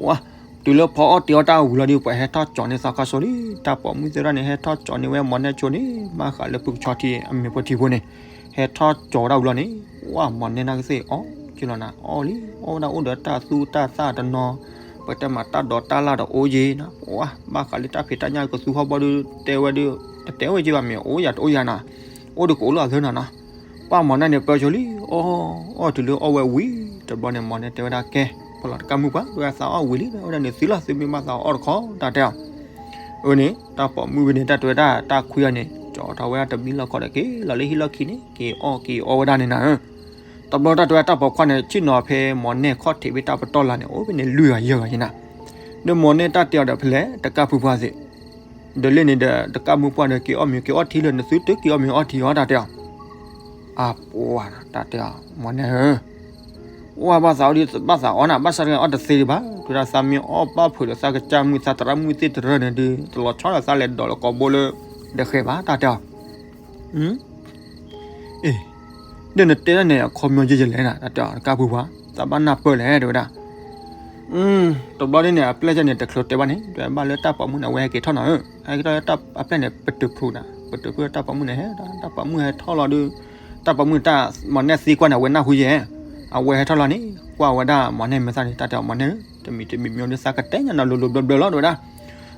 ပှၢ်, တုၤလၢဖီအီၣ်တ့ၤအီၣ်တၢ်ဝံၤလီၤဒီး ပှၤဟဲထီၣ်ကၠီၤန့ၢ်သးခီဆိလံ, တၢ်ပိာ်မုၣ်သ့ၣ်တဖၣ်န့ၣ် ဟဲထီၣ်ကၠီၤန့ၢ်ဝဲမ့ၢ်န့ၣ်ဆိန့ၣ် ဘၣ်ဃးလၢဖုကဆီထံအမ့ၤဖိထံဖိန့ၣ်, ဟဲထီၣ်ကၠီၤဝဲဒၣ်ဝံၤလီၤန့ၣ်, ပှၢ်မ့ၢ်န့ၣ် နကသ့ၣ်အီၣ်က့ၤလီၤနၤ, အီၣ်လံ, အီၣ်ဝဲဒၣ်အိၣ်ဒီးတၢ်သူတၢ်သၣ်တနီၤ, ပတဲမးတၢ်ဒိးတၢ်လၢ်ဒီးအိၣ်ယံၤနၤ, ပှၢ်, ဘၣ်ဃးလၢတၢ်ဖံးတၢ်ညၣ်ကသူဟီၣ်ဘီဒီး တဲဝဲဒီး, တတဲဝဲက့ၤဘၣ် မ့ၢ်အိၣ်ယၤတအိၣ်ယၤနၤ, အိၣ်ဒီးကအိၣ်လၢအသၢနၤနၤ, ပှၢ်မ့ၢ်န့ၣ်န့ၣ် ပၢဆိလံ, အီၣ်, အီၣ်တုၤလၢအီၣ်ဝဲဝံၤ, တဘျီန့ၣ်မ့ၢ်န့ၣ် တဲဝဲဒၣ်ကဲ, ဖီလီၤတကးမုၢ်ပှၢ်, ဝဲဒၣ်သးအီၣ်ဝံၤလံ, ဝဲဒၣ်န့ၣ်သုလီၤ, သုမ့ၢ်ဘၣ်သးအီၣ်တခီ, တၢ်တဲအီၤ, အန့ၣ် တၢ်ပိာ်မုၣ်ဝဲန့ၣ် တၢ်တဲဝဲဒၣ်တၢ်ခွံအီၤန့ၣ် ကၠီၤထီၣ်ဝဲဒၣ်တမံၤလီၢ်ခီဒီးက့ၤလီၤလၢဟံၣ်လီၢ်ခံန့ၣ် က့ၤအီၣ်က့ၤအီဝဲဒၣ်န့ၣ်နၤဧၢ, တဘျီတၢ်တဲဝဲတၢ်ပိာ်ခွါန့ၣ် ဆ့ၣ်နီၤဖဲမ့ၢ်န့ၣ်ခီၣ်ထံးဖဲတၢ်ပတီၢ်လၢ်န့ၣ် အိၣ်ဖဲန့ၣ်လွံၢ်ဂၤယဲၢ်ဂၤယဲၢ်နၤ, ဒီးမ့ၢ်န့ၣ်တၢ်တဲအီၤဒီးဖဲလဲၣ် တကးဖုပှၢ်သ့ၣ် ဒီးလၢန့ၣ်ဒီး တကးမုၢ်ပှၢ်ဒီး က့ၤအီၣ်မ့ၤက့ၤအီထံလၢ နသုတက့ၤအီၣ်မ့ၤအီထံအီတၢ်တဲအီၤ, အပှၤတၢ်တဲအီၤ မ့ၢ်န့ၣ်ဧၢ, အိၣ်ဘၣ်သးအီၣ်ဒ်ဘၣ်သးအီၣ်နၤ ဘၣ်ဆၣ်တဂ့ၤအီၣ်တသ့ဒံးဘၣ်, တုၤဒၣ်သးမ့ၢ်အီၣ်ဘၣ်ဖုးဒီးသးကစၢ်မုၣ်သးသရၣ်မုၣ်သ့ၣ်တရၢန့ၣ်ဒီး တလီၤဆီဒီးသးလဲၤဒိးလၢကိာ်ဘိလၢ တဃဲၤဘၣ်တၢ်တဲအီၤ အ့ၣ်, ဒီးနတဲဒၣ်န့ၣ် အခီပညီယဲယဲလဲၣ်နၤ တၢ်တဲအီၤ တကးဖုပှၢ်, သးဘၣ်နၢ်ပၢၢ်လဲၣ် တဲဝဲဒၣ်, တဘျီဒ်န့ၣ် အပျဲၢ်ကၢ်န့ၣ် တချုးတဲဘၣ်န့ၣ် တဲဘၣ်လၢတၢ်ပိာ်မုၣ်န့ၣ် အဝဲဟဲက့ၤထီၣ်နၤဧၢ, ဟဲက့ၤထီၣ်လၢတၢ်အပျဲၢ်န့ၣ် ပတုာ်ဖုးနၤ, ပတုာ်ဖုးတၢ်ပိာ်မုၣ်န့ၣ်ဟဲ, တၢ်ပိာ်မုၣ်ဟဲထီၣ်လီၤဒီး, တၢ်ပိာ်မုၣ်တၢ်မၤနဲၣ်သံကွၢ်န့ၣ် အဝဲနၢ်ဟူယဲ, အဝဲဟဲထီၣ်လီၤန့ၣ် ကွၢ်ဝဲဒၣ်မၤနဲၣ်မဲာ်သၣ်န့ၣ် တၢ်တဲအီၤမၤနဲၣ်ဧၢ, တမံၤတမံၤမံၤဒီးသးကတဲညါနၤ လိၤလိၤဘျီဘျီလီၤ တဲဝဲဒၣ်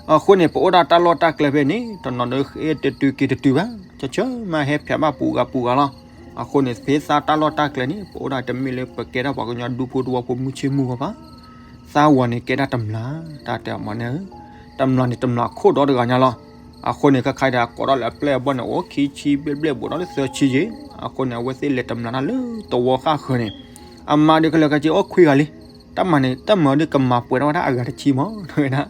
အဃိန့ၣ် ပအိၣ်ဒၣ်တၢ်လီၢ်တၢ်ကျဲဖဲန့ၣ် တနီၤဒီးဃ့တတုၤက့ၤတတုၤဘၣ်, ဆၢဆၢမးဟဲဖျါဘၣ်ပူၤဂၤပူၤဂၤလီၤ. အဃိန့ၣ် ဖဲသးတၢ်လီၢ်တၢ်ကျဲန့ၣ် ပအိၣ်ဒၣ်တမ့ၢ်လၢပကဲဒၣ်ပှၤကညီဒူဖိတဝီဖိမုၢ်ဆ့ၣ်မုၢ်ဂီၤဘၣ်. သးဝၤန့ၣ်ကဲဒၣ်တမျာ်, တၢ်တဲအီၤမၤန့ၣ်ဧၢ, တမျာ်န့ၣ် တမျာ်ခိၣ်ဒီတဂၤညါလီၤ. အဃိန့ၣ် ခဲခါဒီး ကိးထီၣ်လၢအပျဲၢ်အဘီၣ်န့ၣ် အိၣ်ခံဆံဘျဲၣ်ဘျဲၣ် ဘူးထီၣ်လၢသၢဆံယဲၢ်. အဃိန့ၣ် အဝဲသ့ၣ်လဲၤတမျာ်တၢ်လၢသဝီဃၣ်ဃၢၤန့ၣ် အမါဒီးခဲလၢာ်ခဲဆ့အိၣ်ခွံဂၤလံ. တၢ်မၤန့ၣ် တၢ်မၤဒီးကမၤပှဲၤထီၣ်ဝဲဒၣ်အဂၤတဆံမး တဲဝဲဒၣ်.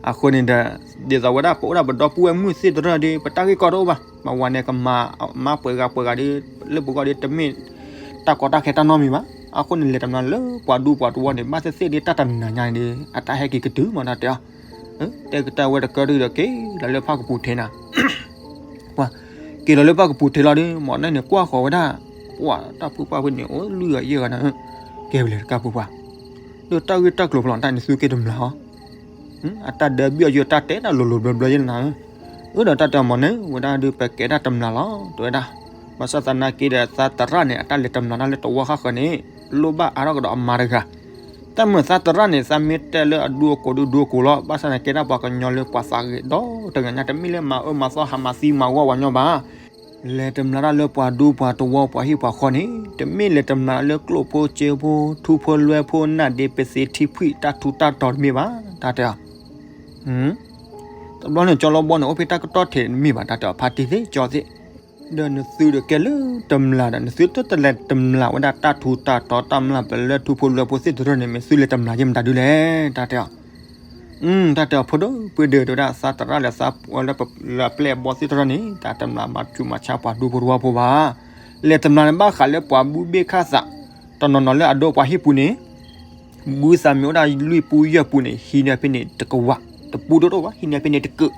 အဃိန့ၣ်ဒီး ဒ်သိးဝဲဒၣ်ပအိၣ်ဒၣ်ပဒီပုၢ်ဝဲၢ်မုၣ်သ့ၣ်တဖၣ်ဒီး ပတၢ်ဂ့ၢ်ကီတအိၣ်ဘၣ်. မၤဝၤန့ၣ် ကမၤမါပှဲၤဂၤပှဲၤဂၤဒီး လၢပဂီၢ်ဒီးတမ့ၢ်တၢ်ကီတၢ်ခဲတၢ်နီတမံၤဘၣ်. အဃိန့ၣ် လဲၤတမျာ်လၢပှၤဒူပှၤတဝီန့ၣ် ဘၣ်သ့ၣ်သ့ၣ်ဒီးတၢ်တမျာ်ညါန့ၣ်ဒီး အတၢ်ဟဲက့ၤကတုၤမး တၢ်တဲအီၤ. တဲကတၢၢ်ဝဲတကၢၢ်တဒုဒီး က့ၤလီၤလၢဖၣ်ကပူၤထံးနၤ ပှၤ က့ၤလီၤလၢဖၣ်ကပူၤထံးလီၤဒီး မၤန့ၣ်န့ၣ် ကွၢ်ဃီၤဝဲဒၣ် ပှၤတၢ်ဖုပှၢ်ဖဲန့ၣ် အိၣ်လွံၢ်ဂၤယဲၢ်ဂၤနၤဧၢ, ကဲဝဲလဲၤတကးဖုပှၢ်, ဒီးတၢ်ဂ့ၢ်တၢ်ကျိၤဖီလီၤတၢ်န့ၣ် သုက့ၤတမျာ်အီၤ, အတၢ်ဒဲးဘ့ၣ်အီၤယိာ် တၢ်တဲတၢ်လိၤလိၤဘျီဘျီယဲၢ်နၤဧၢ. အၢ ဒီးတၢ်တဲအီၤမၤန့ၣ် ဝဲဒၣ်ဒီး ပကဲဒၣ်တမျာ်လီၤ တဲဝဲဒၣ်. ဘၣ်ဆၣ်သနာ်က့ဒီး သးသရၣ်န့ၣ် အတၢ်လဲၤတမျာ်တၢ်လၢသဝီဃၣ်ဃၢၤန့ၣ် လိၣ်ဘၣ်အါထီၣ်ကဒီးအမါတဂၤ တၢ်မၤသးသရၣ်န့ၣ် သးမ့ၢ်တဲလၢအဒူအကိာ်ဒုးဒူအကိာ်လီၤ. ဘၣ်ဆၣ်န့ၣ် ကဲဒၣ်ပှၤကညီလၢပှၤသးဂ့ၤဒီတဂၤညါ တမ့ၢ်လၢမၤအၢမၤသီဟးမၤသံမၤဂီၢ်ပှၤညီဘၣ်. လဲၤတမျာ်တၢ်လၢပှၤဒူပှၤတဝီပှၤဟံၣ်ပှၤဃီန့ၣ် တမ့ၢ်လဲၤတမျာ်လၢကျိၣ်ဖိစ့ဖိ ထူဖိလွဲဖိ နၢ်ဒ့ပသ့ထံဖှံၣ် တၢ်ထူတၢ်တီၤတမ့ၢ်ဘၣ် တၢ်တဲအီၤ. တဘျီန့ၣ် ကၠီလီဘီန့ၣ် အိၣ်ဖဲတၢ်ကတီၢ်ထံးတမ့ၢ်ဘၣ် တၢ်တဲအီၤ ဖါတံၢ်သ့ၣ်ကၠီသ့ၣ် ဒီးနသုဒီးကဲလၢတမျၢ်ဒီး နသုတလဲၤတမျၢ်ဝဲဒၣ်တၢ်ထူးတၢ်တီၤ တၢ်မျၢ်ပလဲထူဖိလွဲဖိသ့ၣ်တဖၣ်န့ၣ် မ့ၢ်သုလဲၤတမျၢ်ယဲၢ်မတၤဒုလဲၣ် တၢ်တဲအီၤ. တၢ်တဲအီၤဖိဒိၣ်ပှ့ၤဒၢးတဲဝဲဒၣ် သးတရၣ်လၢသးလၢပျဲၢ်အဘီသ့ၣ်တဖၣ်န့ၣ် တၢ်တမျၢ်မၤဆူးမၤဆါပှၤဒူဖိတဝီဖိဘၣ်. လဲၤတမျၢ်န့ၣ်ဘၣ်ဃးလၢပှၤဘုဘ့ၣ်ခၣ်သး တနီၤနီၤလၢအဒိပှၤဟံၣ်ပူၤန့ၣ် ဘုသးမ့ၢ်အိၣ်ဒၣ်လွံၢ်ပူယဲၢ်ပူန့ၣ် ဟံးန့ၢ်ဖဲန့ၣ်တကဝၢ်, တပူတအိၣ်ဘၣ် ဟံးန့ၢ်ဖဲန့ၣ်တကုာ်.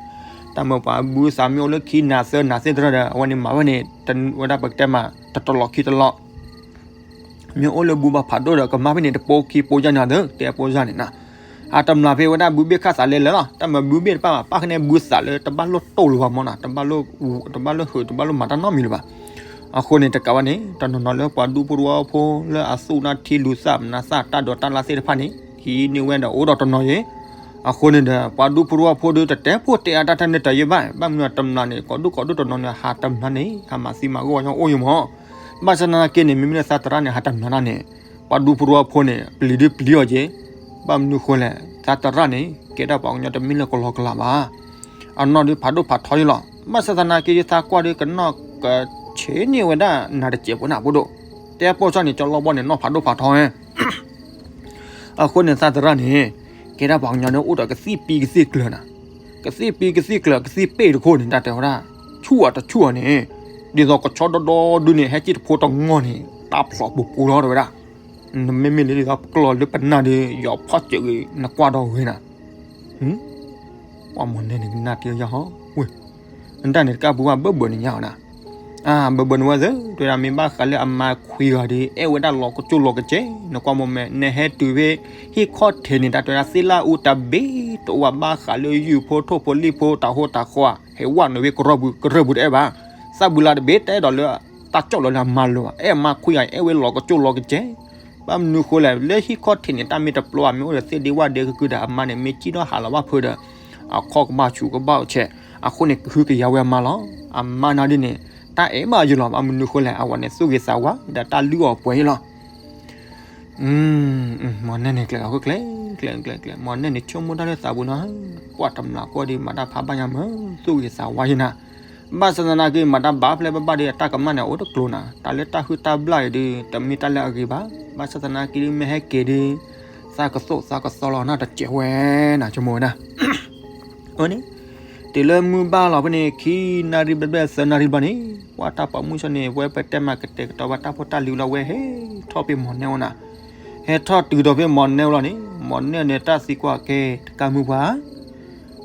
တၢ်မ့ၢ်ပှၤဘုသးမ့ၢ်အိၣ်လၢခံနၤသၢနၤသ့ၣ်တဖၣ်ဒီး အဝဲန့ၣ်မၤဝဲန့ၣ် ဝဲဒၣ်ပကတဲမး တတလီၤခံတလီၤ မ့ၢ်အိၣ်လၢဘုဘၣ်ဖးဒိၣ်ဒီး ကမၤဖဲန့ၣ်တပိခံပိယါန့ၣ်ဒီး တဲပိယါန့ၣ်နီၤ. အတမျၢ်ဖဲဝဲဒၣ်ဘုဘ့ၣ်ခၣ်သးလဲၤလၢာ်လီၤ. တၢ်မ့ၢ်ဘုဘ့ၣ်တဖၣ်ဘၣ် ပၣ်ဃုာ်န့ၢ်ဘုသးလၢတဘၣ်လိၣ်တိၢ်လၢၤဘၣ်မနီၤ, တဘၣ်လိၣ် တဘၣ်လိၣ်ဟုး တဘၣ်လိၣ်မၤတၢ်နီတမံၤလၢၤဘၣ်. အဃိန့ၣ် တကးဘၣ်န့ၣ် တနီၤနီၤလၢပှၤဒူဖိတဝီဖိလၢအသူၣ်နၢ်ထံလူၤသးမနုၤသးတၢ်ဒိးတၢ်လၢ်သ့ၣ်တဖၣ်န့ၣ် ဟံးန့ၢ်ဝဲဒီးအိၣ်ဒီးတနီၤယဲၢ်. အဃိန့ၣ်ဒီး ပှၤဒူဖိတဝီဖိဒီး တတဲဖိတဲအါတၢ်တၢ်န့ၣ်တယဲၢ်ဘၣ်. ဘၣ်မနုၤတမျၢ်န့ၣ် ကိးဒူၣ်ကိးဒူၣ်တနီၤန့ၣ် ဟးတမျၢ်န့ၣ် ဟးမၤသံမၤဂီၢ်ဝဲညီအိၣ်ယဲၢ်မး. ဘၣ်ဆၣ်သနာ်က့န့ၣ် မ့မ့ၢ်လၢသးတရၣ်န့ၣ် ဟးတမျၢ်ဒၣ်န့ၣ် ပှၤဒူဖိတဝီဖိန့ၣ် ပျံၤဒုပျံၤအီၤက့ၤ. ဘၣ်မနုၤဃိလဲၣ် သးတရၣ်န့ၣ် ကဲဒၣ်ပှၤကညီတမ့ၢ်လၢကလီကလီဘၣ်. အနီၢ်ဒုးဖးဒိၣ်ဖးထီယဲၢ်လီၤ. ဘၣ်ဆၣ်သနာ်က့ သးကွၢ်ဒုးကနီၢ်ကဆ့န့ၢ်ဝဲဒၣ်နၤတစဲးဖိနၢ်ဖိဒိၣ်. တဲပိာ်ကၠီန့ၣ် ကၠီလီဘီန့ၣ် နီၢ်ဖးဒိၣ်ဖးထီဝဲ အဃိန့ၣ် သးတရၣ်န့ၣ် ကဲဒၣ်ပှၤကညီန့ၣ်အိၣ်ဒီးကသံၣ်ပံကသံၣ်ကျၢၤနၤ, ကသံၣ်ပံကသံၣ်ကျၢၤ ကသံၣ်ပ့ၢ်တခိၣ်န့ၣ် တၢ်တဲဝဲဒၣ် ဆူၣ်အီၤတဆူၣ်အီၤန့ၣ်, ဒ်သိးကဆီဒီဒီဒုန့ၣ် ဟဲက့ၤတဖိတငီၢ်န့ၣ် တၢ်ဖျိးပူၤပူၤလီၤတဲဝဲဒၣ်. နမ့မ့ၢ်လၢဒ်သိးပကျီၢ်လၢပနၢ်ဒီး ယီၤဖီၣ်စၢၤဂ့ၤ နကွၢ်ဒီးဂ့ၤနၤ ပှၤမီၢ်နဲန့ၣ်ကနၣ်တ့ၢ်ယါဟီဝဲ, နတၢ်န့ၣ်တကးပူၤဘၣ်ဘၢဘၢန့ၣ်ညါအီၤနၤ, ဘၢဘၢန့ၣ်ဝဲသ့ၣ် တဲဝဲဒၣ်မ့ၢ်ဘၣ်ဃးလၢအမါခွံဂၤဒီး အဲၣ်ဝဲဒၣ်လီၤကစိၣ်လီၤကစဲး နကွၢ်မိၢ်မဲာ် နဟဲတုၤဖဲ ဟံၣ်ခီၣ်ထံးန့ၣ် တၢ်တဲဝဲဒၣ်သ့ၣ်လၣ်အူတၢ်ဘ့ၣ်တအိၣ်ဘၣ် ဘၣ်ဃးလၢယုၢ်ဖိထိၣ်ဖိလံၣ်ဖိ တၢ်ဟိတၢ်ဃီ ဟဲဝဲနုာ်ဖဲကရၢၢ်ပူၤ ကရၢၢ်ပူၤတအဲၣ်ဘၣ်, သးဘုလါတဘ့ၣ်တအဲၣ်ဒိးလၢ တၢ်ကၠီၣ်လီၤလၢအမါလၢၤဘၣ်, အဲၣ်အမါခွံဂၤ အဲၣ်ဝဲလီၤကစိၣ်လီၤကစဲး ဘၣ်မနုၤဃိလဲၣ် လၢဟံၣ်ခီၣ်ထံးန့ၣ် တၢ်မ့ၢ်တပျီဘၣ် မ့ၢ်အိၣ်ဒီးသ့ၣ်ဒ့ဝၣ်ဒ့ကကုၢ်ဒီး အမါန့ၣ် မ့ၢ်စံၣ်ထီၣ်ဟးလီၤဘၣ်ဖုးဒီး အခီၣ်ကဘၣ်ဆူးကဘၣ်ဆဲး, အဃိန့ၣ် ကဟုကယာ်ဝဲအမါလီၤ. အမါနၤဒ်န့ၣ် တၢ်အဲၣ်ဘၣ်ယလီၤ ဘၣ်မနုၤဃိလဲၣ် အဝဲန့ၣ်သူၣ်ဂ့ၤသးဝါ ဒီးတၢ်လုၢ်အီၣ်ပှဲၤယလီၤ. မီၢ်နဲန့ၣ်ကျဲးအီၤကျဲး ကျဲးကျဲးကျဲး မီၢ်နဲန့ၣ်ဆိကမိၣ်တၢ်လၢသးပူၤနီၤ, ပှၤတမျၢ်ကီၢ်ဒီး မၤတၢ်ဖးဘၣ်ညါမး သူၣ်ဂ့ၤသးဝါယနၤ, ဘၣ်ဆၣ်သနာ်က့ မၤတၢ်ဘၣ်ဖျဲၣ်ဘၣ်ဘၣ်ဒီး အတၢ်ကမၣ်န့ၣ် အအိၣ်တကျိၤနၤ, တၢ်လၢတၢ်ဟုၣ်တၢ်ဘျၣ်အံၤဒီး တမ့ၢ်တၢ်လၢအဂ့ၤဘၣ်, ဘၣ်ဆၣ်သနာ်က့ဒ်မ့ၢ်ဟဲက့ၤဒီး သးကသိၣ်သးကသီလီၤနၤတစဲးဝဲနၤ ဆိကမိၣ်ဝဲဒၣ် အန့ၣ်, တုၤလၢမုၢ်ဘၣ်လီၤဖဲန့ၣ် ခံနၣ်ရံၣ်ဘျဲၣ်ဘျဲၣ်သၢနၣ်ရံၣ်ဘျီန့ၣ် ပှၤတၢ်ပိာ်မုၣ်ဆီန့ၣ် ဝဲပတဲမၤကတဲာ်ကတီၤဘၣ်တၢ်ဖိတၢ်လံၤလီၤ ဝဲဟဲထီၣ်ဖဲမီၢ်နဲအအိၣ်နၤ, ဟဲထီၣ်တုၤဒီးဖဲမီၢ်နဲအအိၣ်လီၤန့ၣ် မီၢ်နဲန့ၣ် တၢ်သံကွၢ်ကဲ တကးမုၢ်ပှၢ်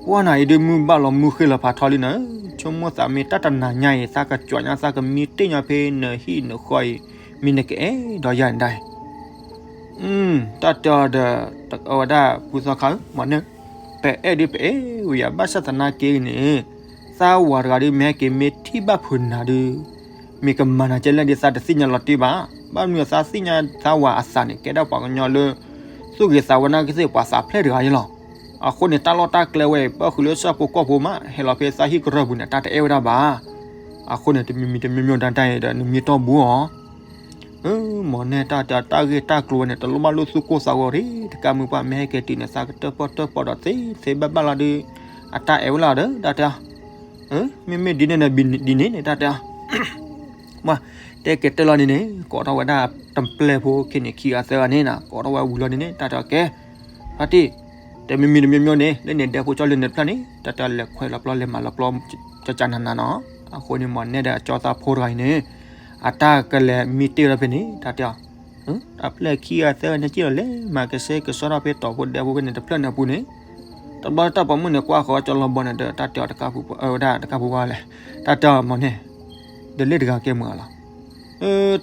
ပှၢ်နၤအံၤဒုးမုၢ်ဘၣ်လီၤမုၢ်ဃ့လီၤဖးထီလံနၤ, ဆိကမိၣ်သးမ့ၢ်တၢ်တနၤညါအံၤ သးကကွၢ်ညါ သးကမံတ့ၢ်ညါဖဲနဟံၣ်နဃီအံၤ မ့ၢ်နကအဲၣ်ဒိးယၤန့ၣ်ဒၣ်အံၤ တၢ်တဲအီၤဒီး အဝဲဒၣ်ဖုသီခါဧၢ မီၢ်နဲၣ်, ပအဲၣ်ဒုးပအဲၣ်ဝဲယၤ ဘၣ်ဆၣ်သနာ်က့န့ၣ် သးဝၤတဂၤဒုးမ့ၢ်ဟဲက့ၤမ့ၢ်ထံၣ်ဘၣ်ဖုးနၤဒုး မ့ၢ်ကမၤနၤကဲလဲၣ်ဒုး သးတသ့ၣ်ညါလီၤတံၢ်ဘၣ်. ဘၣ်မနုၤသးသ့ၣ်ညါသးဝၤအသးန့ၣ် ကဲဒၣ်ပှၤကညီလၢ သူၣ်ဂ့ၤသးဝါနာ်က့သ့ၣ်ပှၤသးဖျဲၣ်တဂၤအံၤလီၤ. အဃိန့ၣ် တၢ်လီၢ်တၢ်ကျဲဝဲအံၤ ပၣ်ဃုာ်လၢဆၣ်ဖိကီၢ်ဖိမး ဟဲလီၤဖဲသးဟံၣ်ကရၢၢ်ပူၤန့ၣ် တၢ်တအဲၣ်ဝဲဒၣ်ဘၣ်. အဃိန့ၣ် တမံၤမံၤတမံၤမံၤဒၣ်တၢ်အံၤဒီး နမ့ၢ်တီၢ်ဘူးအီၤ မီၢ်နဲၣ်တၢ်တဲတၢ်ဂ့ၢ်တၢ်ကျိၤဝဲန့ၣ် တလိၣ်ဘၣ်လိၣ်သူၣ်ကိၢ်သးဂီၤရံၣ် တကးမုၢ်ပှၢ်မ့ၢ်ဟဲက့ၤတုၤန့ၣ် သးကတၢၣ်ပီၣ်တၢၣ်ပီဒီးသ့သ့ဘၣ်ဘၣ်လီၤဒီး အတၢ်အဲၣ်ဝဲလီၤဒီး တၢ်တဲအီၤ မ့မ့ၢ်ဒ်န့ၣ်ဒီးဒ်န့ၣ်န့ၣ် တၢ်တဲအီၤ ပှၤတဲကဲတၢၢ်လီၤန့ၣ်န့ၣ် ကိးထီၣ်ဝဲဒၣ်တပျဲၢ်ဖိခံန့ၣ် ခံဂၤသၢဂၤန့ၣ် ကိးထီၣ်ဝဲဝံၤလီၤန့ၣ်န့ၣ် တၢ်တဲအီၤကဲ ဖါတံၢ် တမံၤမံၤတမံၤမံၤန့ၣ် လၢန့ၣ်ဒဲးဖိကၠီလၢန့ၣ်တဖျၢၣ်န့ၣ် တၢ်တဲအီၤလဲၤခွဲးလီၤပျီလဲၤမၤလီၤပျီ ကကနၤနၤနီၤ. အဃိန့ၣ် မီၢ်နဲၣ်ဒီးအကၠီသးဖိတဂၤအံၤန့ၣ် အတၢ်ကလဲၤမံတ့ၢ်လီၤဖဲန့ၣ် တၢ်တဲအီၤ တၢ်ပျဲၢ်ခံဂၤသၢဂၤန့ၣ် က့ၤလီၤလဲၤမၤကဆှဲကဆှီထီၣ်ဖဲတီၤဖိဒဲးဖိဖဲန့ၣ်တဖျၢၣ်န့ၣ်အပူၤန့ၣ် တဘျီတၢ်ပိာ်မုၣ်န့ၣ် ကွၢ်ဃီၤကၠီလီၤဘီန့ၣ်ဒီး တၢ်တဲအီၤတကးပူၤဝဲဒၣ်တကးပူၤဝဲလဲၣ် တၢ်တဲအီၤမီၢ်နဲၣ် ဒီးလ့ၣ်တဂၤကဲမုာ်အလီၤ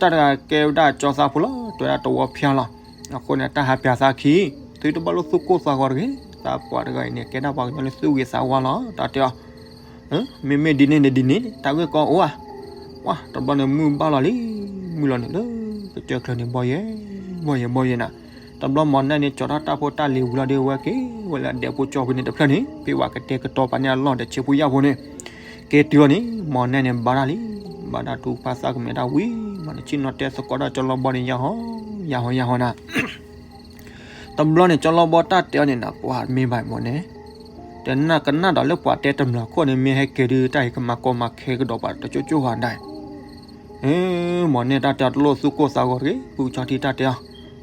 တၢ်တဂၤကဲဝဲဒၣ်ကၠီသးဖိလီၤ တဲဝဲဒၣ်တဝီဖၠါလီၤ. အဃိန့ၣ် တၢ်ဟးပျးသးခံ သုတဘၣ်လိၣ်သူၣ်ကိၢ်သးဂီၤတဂ့ၤ သးပှၢ်တဂၤအံၤန့ၣ် ကဲဒၣ်ပှၤကညီလၢသူၣ်ဂ့ၤသးဝါလီၤ တၢ်တဲအီၤ မ့မ့ၢ်ဒ်န့ၣ်န့ၣ်ဒ်န့ၣ် တၢ်ဂ့ၢ်ကီအိၣ်ဧါ. ဝါ တဘျီန့ၣ်မုၢ်ဘၣ်လီၤလံ မုၢ်လီၤန့ၣ်လၢ ကစၢၢ်ချၢန့ၣ် ဘီယဲၢ် ဘီယဲၢ် ဘီယဲၢ်နၤ. တဘျီမီၢ်နဲၣ်န့ၣ် ကၠီထီၣ်တၢ်ဖိတၢ်လံၤဝံၤလီၤဒီး ဝဲက့ၤဝဲလၢအဒဲးဖိကၠီဖိန့ၣ်တဖျၢၣ်န့ၣ် ဖဲဝဲကတဲာ်ကတီၤပာ်န့ၢ်အလီၢ်ဒီးဆ့ဖိယာ်ဖိန့ၣ် က့ၤတုၤလီၤန့ၣ် မီၢ်နဲၣ်န့ၣ် ဘါတၢ်လံ ဘါတၢ်တူၢ်ဖးသးကမဲာ်တၢ်ဝံၤ မီၢ်န့ၣ်ဆ့ၣ်နီၤတဲသကိးတၢ်ကၠီလီၤဘီန့ၣ် ယၢ်ဟီ ယၢ်ဟီ ယၢ်ဟီနၤ တဘျီန့ၣ် ကၠီလီၤဘီတၢ်တဲအီၤန့ၣ်နၤ ပှၤမ့ၢ်ဘၣ်မီၢ်နဲၣ်, တနၢ်ကနၣ်ဒီးလၢပှၤတဲတမျၢ်ခိၣ်န့ၣ် မ့ၢ်ဟဲက့ၤဒုး တၢ်အံၤကမၤကီမၤခဲကဒီးပှၤတကၠိကၠိဂီၤဒၣ်အံၤ, မ့ၢ်န့ၣ်တၢ်တဲအီၤတလိၣ်သူၣ်ကိၢ်သးဂီၤတဂ့ၤ ဖုကဆီထံတၢ်တဲအီၤ,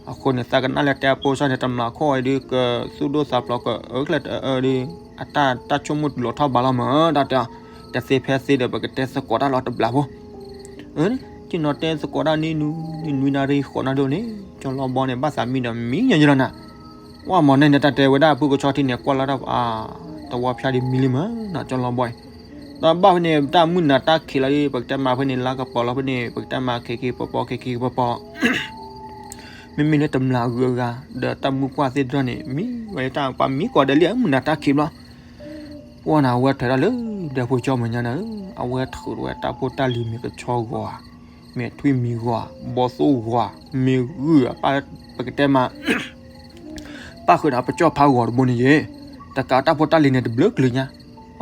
အဃိန့ၣ် သးကနၣ်လၢတဲအပိစၢ်န့ၣ် တမျၢ်ခိၣ်အံၤဒုး ကသူၣ်ဒိၣ်သးဖျိးကအၢကျဲတအၢဒုး အတၢ်တၢ်ဆိကမိၣ်တုၤလီၤထီၣ်ဘးလီၤမး တၢ်တဲအီၤ, တသ့ဖဲသ့ဒီးပကတဲသကိးတၢ်လီၤတဘျီဖိ ဆ့ၣ်နီၤတဲသကိးတၢ်နံၤနွံနံၤနွံနၣ်ရံၣ်ဃိးနၣ်ရံၣ်န့ၣ် ကၠီလီၤဘီန့ၣ် ဘၣ်သးမံဒီးမံညီညီလီၤနၤ, ဝဲမ့ၢ်န့ၣ်န့ၣ် တၢ်တဲဝဲဒၣ်ဖုကဆီထံန့ၣ် ကွၢ်လီၤတၢ် တဝီဖၠါဒ်မံလံမးနီၤ ကၠီလီၤဘီအံၤ, ဒီးဘၣ်ဖဲန့ၣ် တၢ်မုၢ်နၤတၢ်ခံးလီၤဒ် ပကတဲမၤဖဲန့ၣ် လါကပီၤလီၤဖဲန့ၣ် ပကတဲမၤခဲက့ၤပပီၤခဲက့ၤပပီၤ မ့မ့ၢ်လၢတမျၢ်အဂုၤအဂၤ ဒီးတၢ်မုၢ်ပှၢ်သ့ၣ်တဖၣ်န့ၣ် မံဝဲတၢ်ပှၤမံကိးဂၤဒဲးလံ မုၢ်နၤတၢ်ခံးဘျီ ပှၢ်နၤ အဝဲထွဲထီၣ်လၢဒဲဖိကၠီမဲာ်ညါန့ၣ်ဧၢ, အဝဲထုးထီၣ်ဝဲတၢ်ဖိတၢ်လံၤမ့ၤကဆီဂီၤဧါ, မ့ၢ်ထွံၣ်မံၤဂီၤဧါ, ဘီသိၣ်ဂီၤဧါ, မ့ၢ်ဂုၢ်ဧါ, ပကတဲမး ပၣ်ဃုာ်ဒီးပကၠီၣ်ဖးဂီၤတဘိန့ၣ်ယဲ, တကးတၢ်ဖိတၢ်လံၤန့ၣ်တဘျုးကလုာ်ညါ,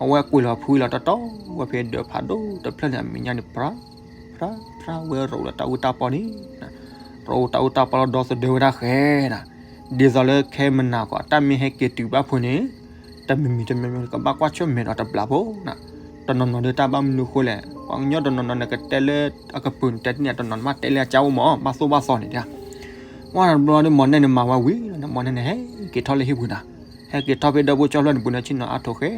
အဝဲကွံာ်လီၤဖုလီၤတီတီ ဝဲဖဲဒၢးဖးဒိၣ်တဖျၢၣ်န့ၣ် အမဲာ်ညါန့ၣ် ဖြါ ဖြါ ဖြါဝဲရိးလၢတၢ်အူတၢ်ပီန့ၣ်, ရိးတၢ်အူတၢ်ပီလီၤဒီသဒၢဝဲဒၣ်ဃဲနၤ, ဒ်သိးလၢခဲမုၢ်နၤကီး တၢ်မ့ၢ်ဟဲက့ၤတုၤဘၣ်ဖဲန့ၣ် တမံၤမံၤတမံၤမံၤ ကဘၣ်ကွၢ်ဆၢၣ်မဲာ်ဒီးတဘျီဖိနၤ, တနီၤနီၤဒီးတၢ်ဘၣ်မနုၤဃိလဲၣ်, ပှၤကညီတနီၤနီၤန့ၣ် ကတဲလၢအကပၤန့ၣ် တဲတန့ၢ် တနီၤနီၤမ့ၢ်တဲလၢအကၢအိၣ်မး ဘၣ်သိၣ်ဘၣ်သီန့ၣ်ဒၣ်, ဝဲတဘျီဒီး မ့ၢ်န့ၣ်န့ၣ်မၤဝဲဝံၤလီၤန့ၣ် မ့ၢ်န့ၣ်န့ၣ် ဟဲက့ၤထီၣ်လၢဟံၣ်ပူၤနၤ, ဟဲက့ၤထီၣ်ဖဲဒၢးဖိကၠီၣ်ဖျၢၣ်န့ၣ် ပူၤန့ၣ် ဆ့ၣ်နီၤအါထိးဃဲ,